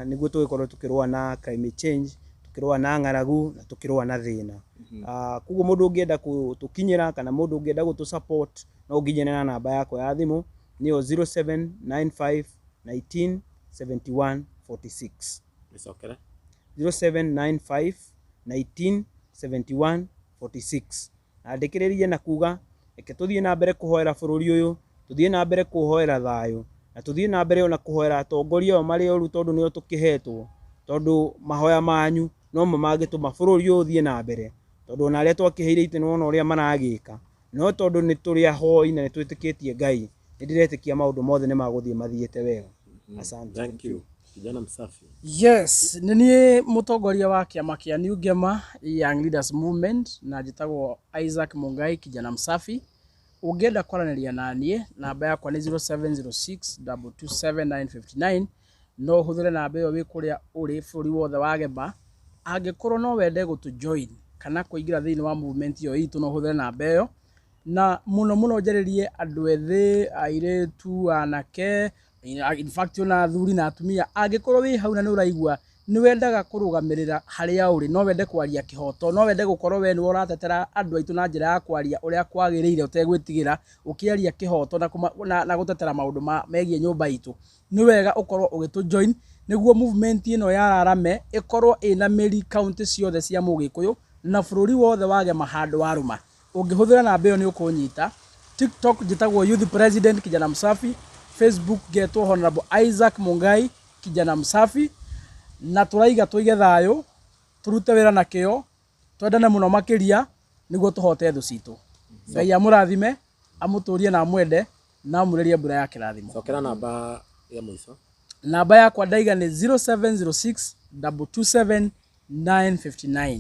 nĩguo tũgĩkorwo tũkĩrũa na climate change, tũkĩrũa na ng'aragu na tũkĩrũa na thĩna. Koguo mũndũ ũngĩenda gũtũkinyĩra kana mũndũ ũngĩenda gũtũ support, no ũnginyĩre na namba yakwa ya thimũ, nĩyo 0795 19 71 46.
Mĩcokere.
0795 19 71 46. Na ndĩkĩrĩrie na kuga reke tũthiĩ na mbere kũhoera bũrũri ũyũ, tũthiĩ na mbere kũhoera thayũ, na tũthiĩ na mbere ona kũhoera atongoria aya marĩ oru, tondũ nĩo tũkĩhetwo, tondũ mahoya manyu nomo mangĩtũma bũrũri ũyũ ũthiĩ na mbere, tondũ ona arĩa twakĩheire itĩ nĩwona ũrĩa maragĩka. No tondũ nĩ tũrĩ ahoi na nĩ twĩtĩkĩtie Ngai, nĩ ndĩretĩkia maũndũ mothe nĩ magũthiĩ mathiĩte wega. Asante.
Thank you, kijana msafi.
Yes, nĩ niĩ mũtongoria wa kĩama kĩa New Gema Young Leaders Movement na njĩtagwo Isaac Mungai kijana msafi. Ũngĩenda kwaranĩria na niĩ, namba yakwa nĩ 0706 227 959. No ũhũthĩre namba ĩyo wĩ kũrĩa ũrĩ bũrũri wothe wa Gema. Angĩkorwo no wende gũtũ join kana kũingĩra thĩinĩ wa movement ĩyo itũ, no ũhũthĩre namba ĩyo. Na mũno mũno njarĩrie andũ ethĩ, airĩtu, anake, in fact ona athuri na atumia. Angĩkorwo wĩ hau na nĩ ũraigua nĩ wendaga kũrũgamĩrĩra harĩa ũrĩ, no wende kwaria kĩhoto, no wende gũkorwo we nĩwe ũratetera andũ aitũ na njĩra ya kwaria ũrĩa kwagĩrĩire ũtegwĩtigĩra, ũkĩaria kĩhoto na gũtetera maũndũ megiĩ nyũmba itũ, nĩ wega ũkorwo ũgĩtũ join nĩguo movement ĩno ya Ararame ĩkorwo ĩna mĩri kaunti ciothe cia Mũgĩkũyũ na bũrũri wothe wa Gema handũ warũma. Ũngĩhũthĩra namba ĩyo nĩ ũkũnyita. TikTok njĩtagwo Youth President Kijana Msafi, Facebook ngetwo Honorable Isaac Mungai Kijana Msafi. Na tũraiga tũige thayũ, tũrute wĩra na kĩo, twendane mũno makĩria nĩguo tũhote thũ citũ. Ngai amũrathime, amũtũrie na amwende na amurĩrie mbura ya kĩrathimo.
Cokera namba ya mũico.
Namba yakwa ndaiga nĩ 0706 227 959.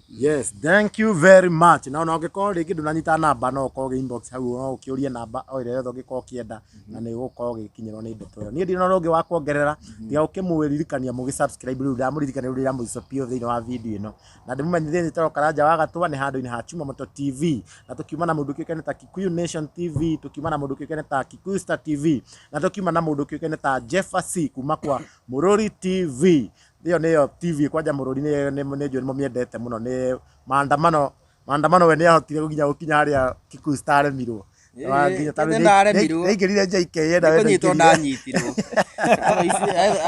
Yes, thank you very much. Na ona ũngĩkorwo rĩngĩ ndũnanyita namba, no ũkorwo ũgĩ inbox hau, no ũkĩũrie namba o ĩrĩa yothe ũngĩkorwo ũkĩenda na nĩ ũgũkorwo ũgĩkinyĩrwo nĩ ndeto ĩyo. Niĩ ndirĩ na ũndũ ũngĩ wa kuongerera tiga ũkĩmũririkania mũgĩ subscribe. Rĩu ndamũririkania rĩu rĩa mũico biũ thĩinĩ wa video ĩno, na ndĩmũmenyithie njĩtagwo Karanja wa Gatwa, nĩ handũ-inĩ ha Chuma Moto TV, na tũkiuma na mũndũ kĩũkaine ta Kikuyu Nation TV, tũkiuma na mũndũ kĩũkaine ta Kikuyu Star TV, na tũkiuma na mũndũ kĩũkaine ta Jefferson kuma kwa Mũrũri TV. Ĩyo nĩyo TV kwanja mũrũri nĩ njũĩ nĩ mũmĩendete mũno nĩ maandamano maandamano we nĩ ahotire nginya gũkinya harĩa Kikuyu Star aremirwo.
Ĩĩ, nĩ ndaremirwo.
Nĩaingĩrire JKN na we
kũnyitwo
ndwaingĩrire.
Ndanyitirwo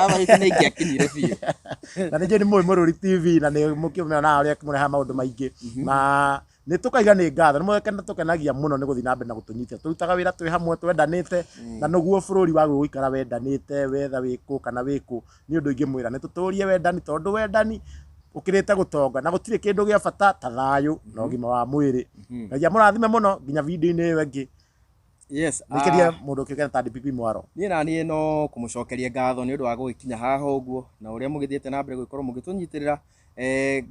otherwise nĩ ingĩakinyire biũ.
Na nĩ njũĩ nĩ mũĩ Mũrũri TV na nĩ mũkĩmĩonaga ũrĩa mũrehaga maũndũ maingĩ na nĩ tũkaiga nĩ ngatho nĩ mũkena tũkenagia mũno nĩ gũthiĩ na mbere na gũtũnyitĩra tũrutaga wĩra twĩ hamwe twendanĩte na nĩguo bũrũri wagĩrĩirwo gũikara wendanĩte wetha wĩkũ kana wĩkũ nĩ ũndũ ingĩmwĩra nĩ tũtũrie wendani tondũ wendani ũkĩrĩte gũtonga na gũtirĩ kĩndũ gĩa bata ta thayũ na ũgima wa mwĩrĩ. Ngai amũrathime mũno nginya video-inĩ ĩyo ĩngĩ.
Yes.
Nĩkĩria mũndũ ũkĩũkena ta DPP Mwaro.
Niĩ na niĩ no kũmũcokeria ngatho nĩ ũndũ wa gũgĩkinya haha ũguo na ũrĩa mũgĩthiĩte na mbere gũgĩkorwo mũgĩtũnyitĩrĩra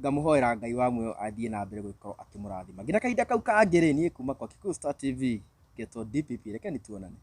ngamũhoera Ngai wa muoyo athiĩ na mbere gũgĩkorwo akĩmũrathima nginya kahinda kau kangĩ rĩ. Niĩ kuma kwa Kikuyu Star TV ngetwo DPP, reke nĩ tuonane.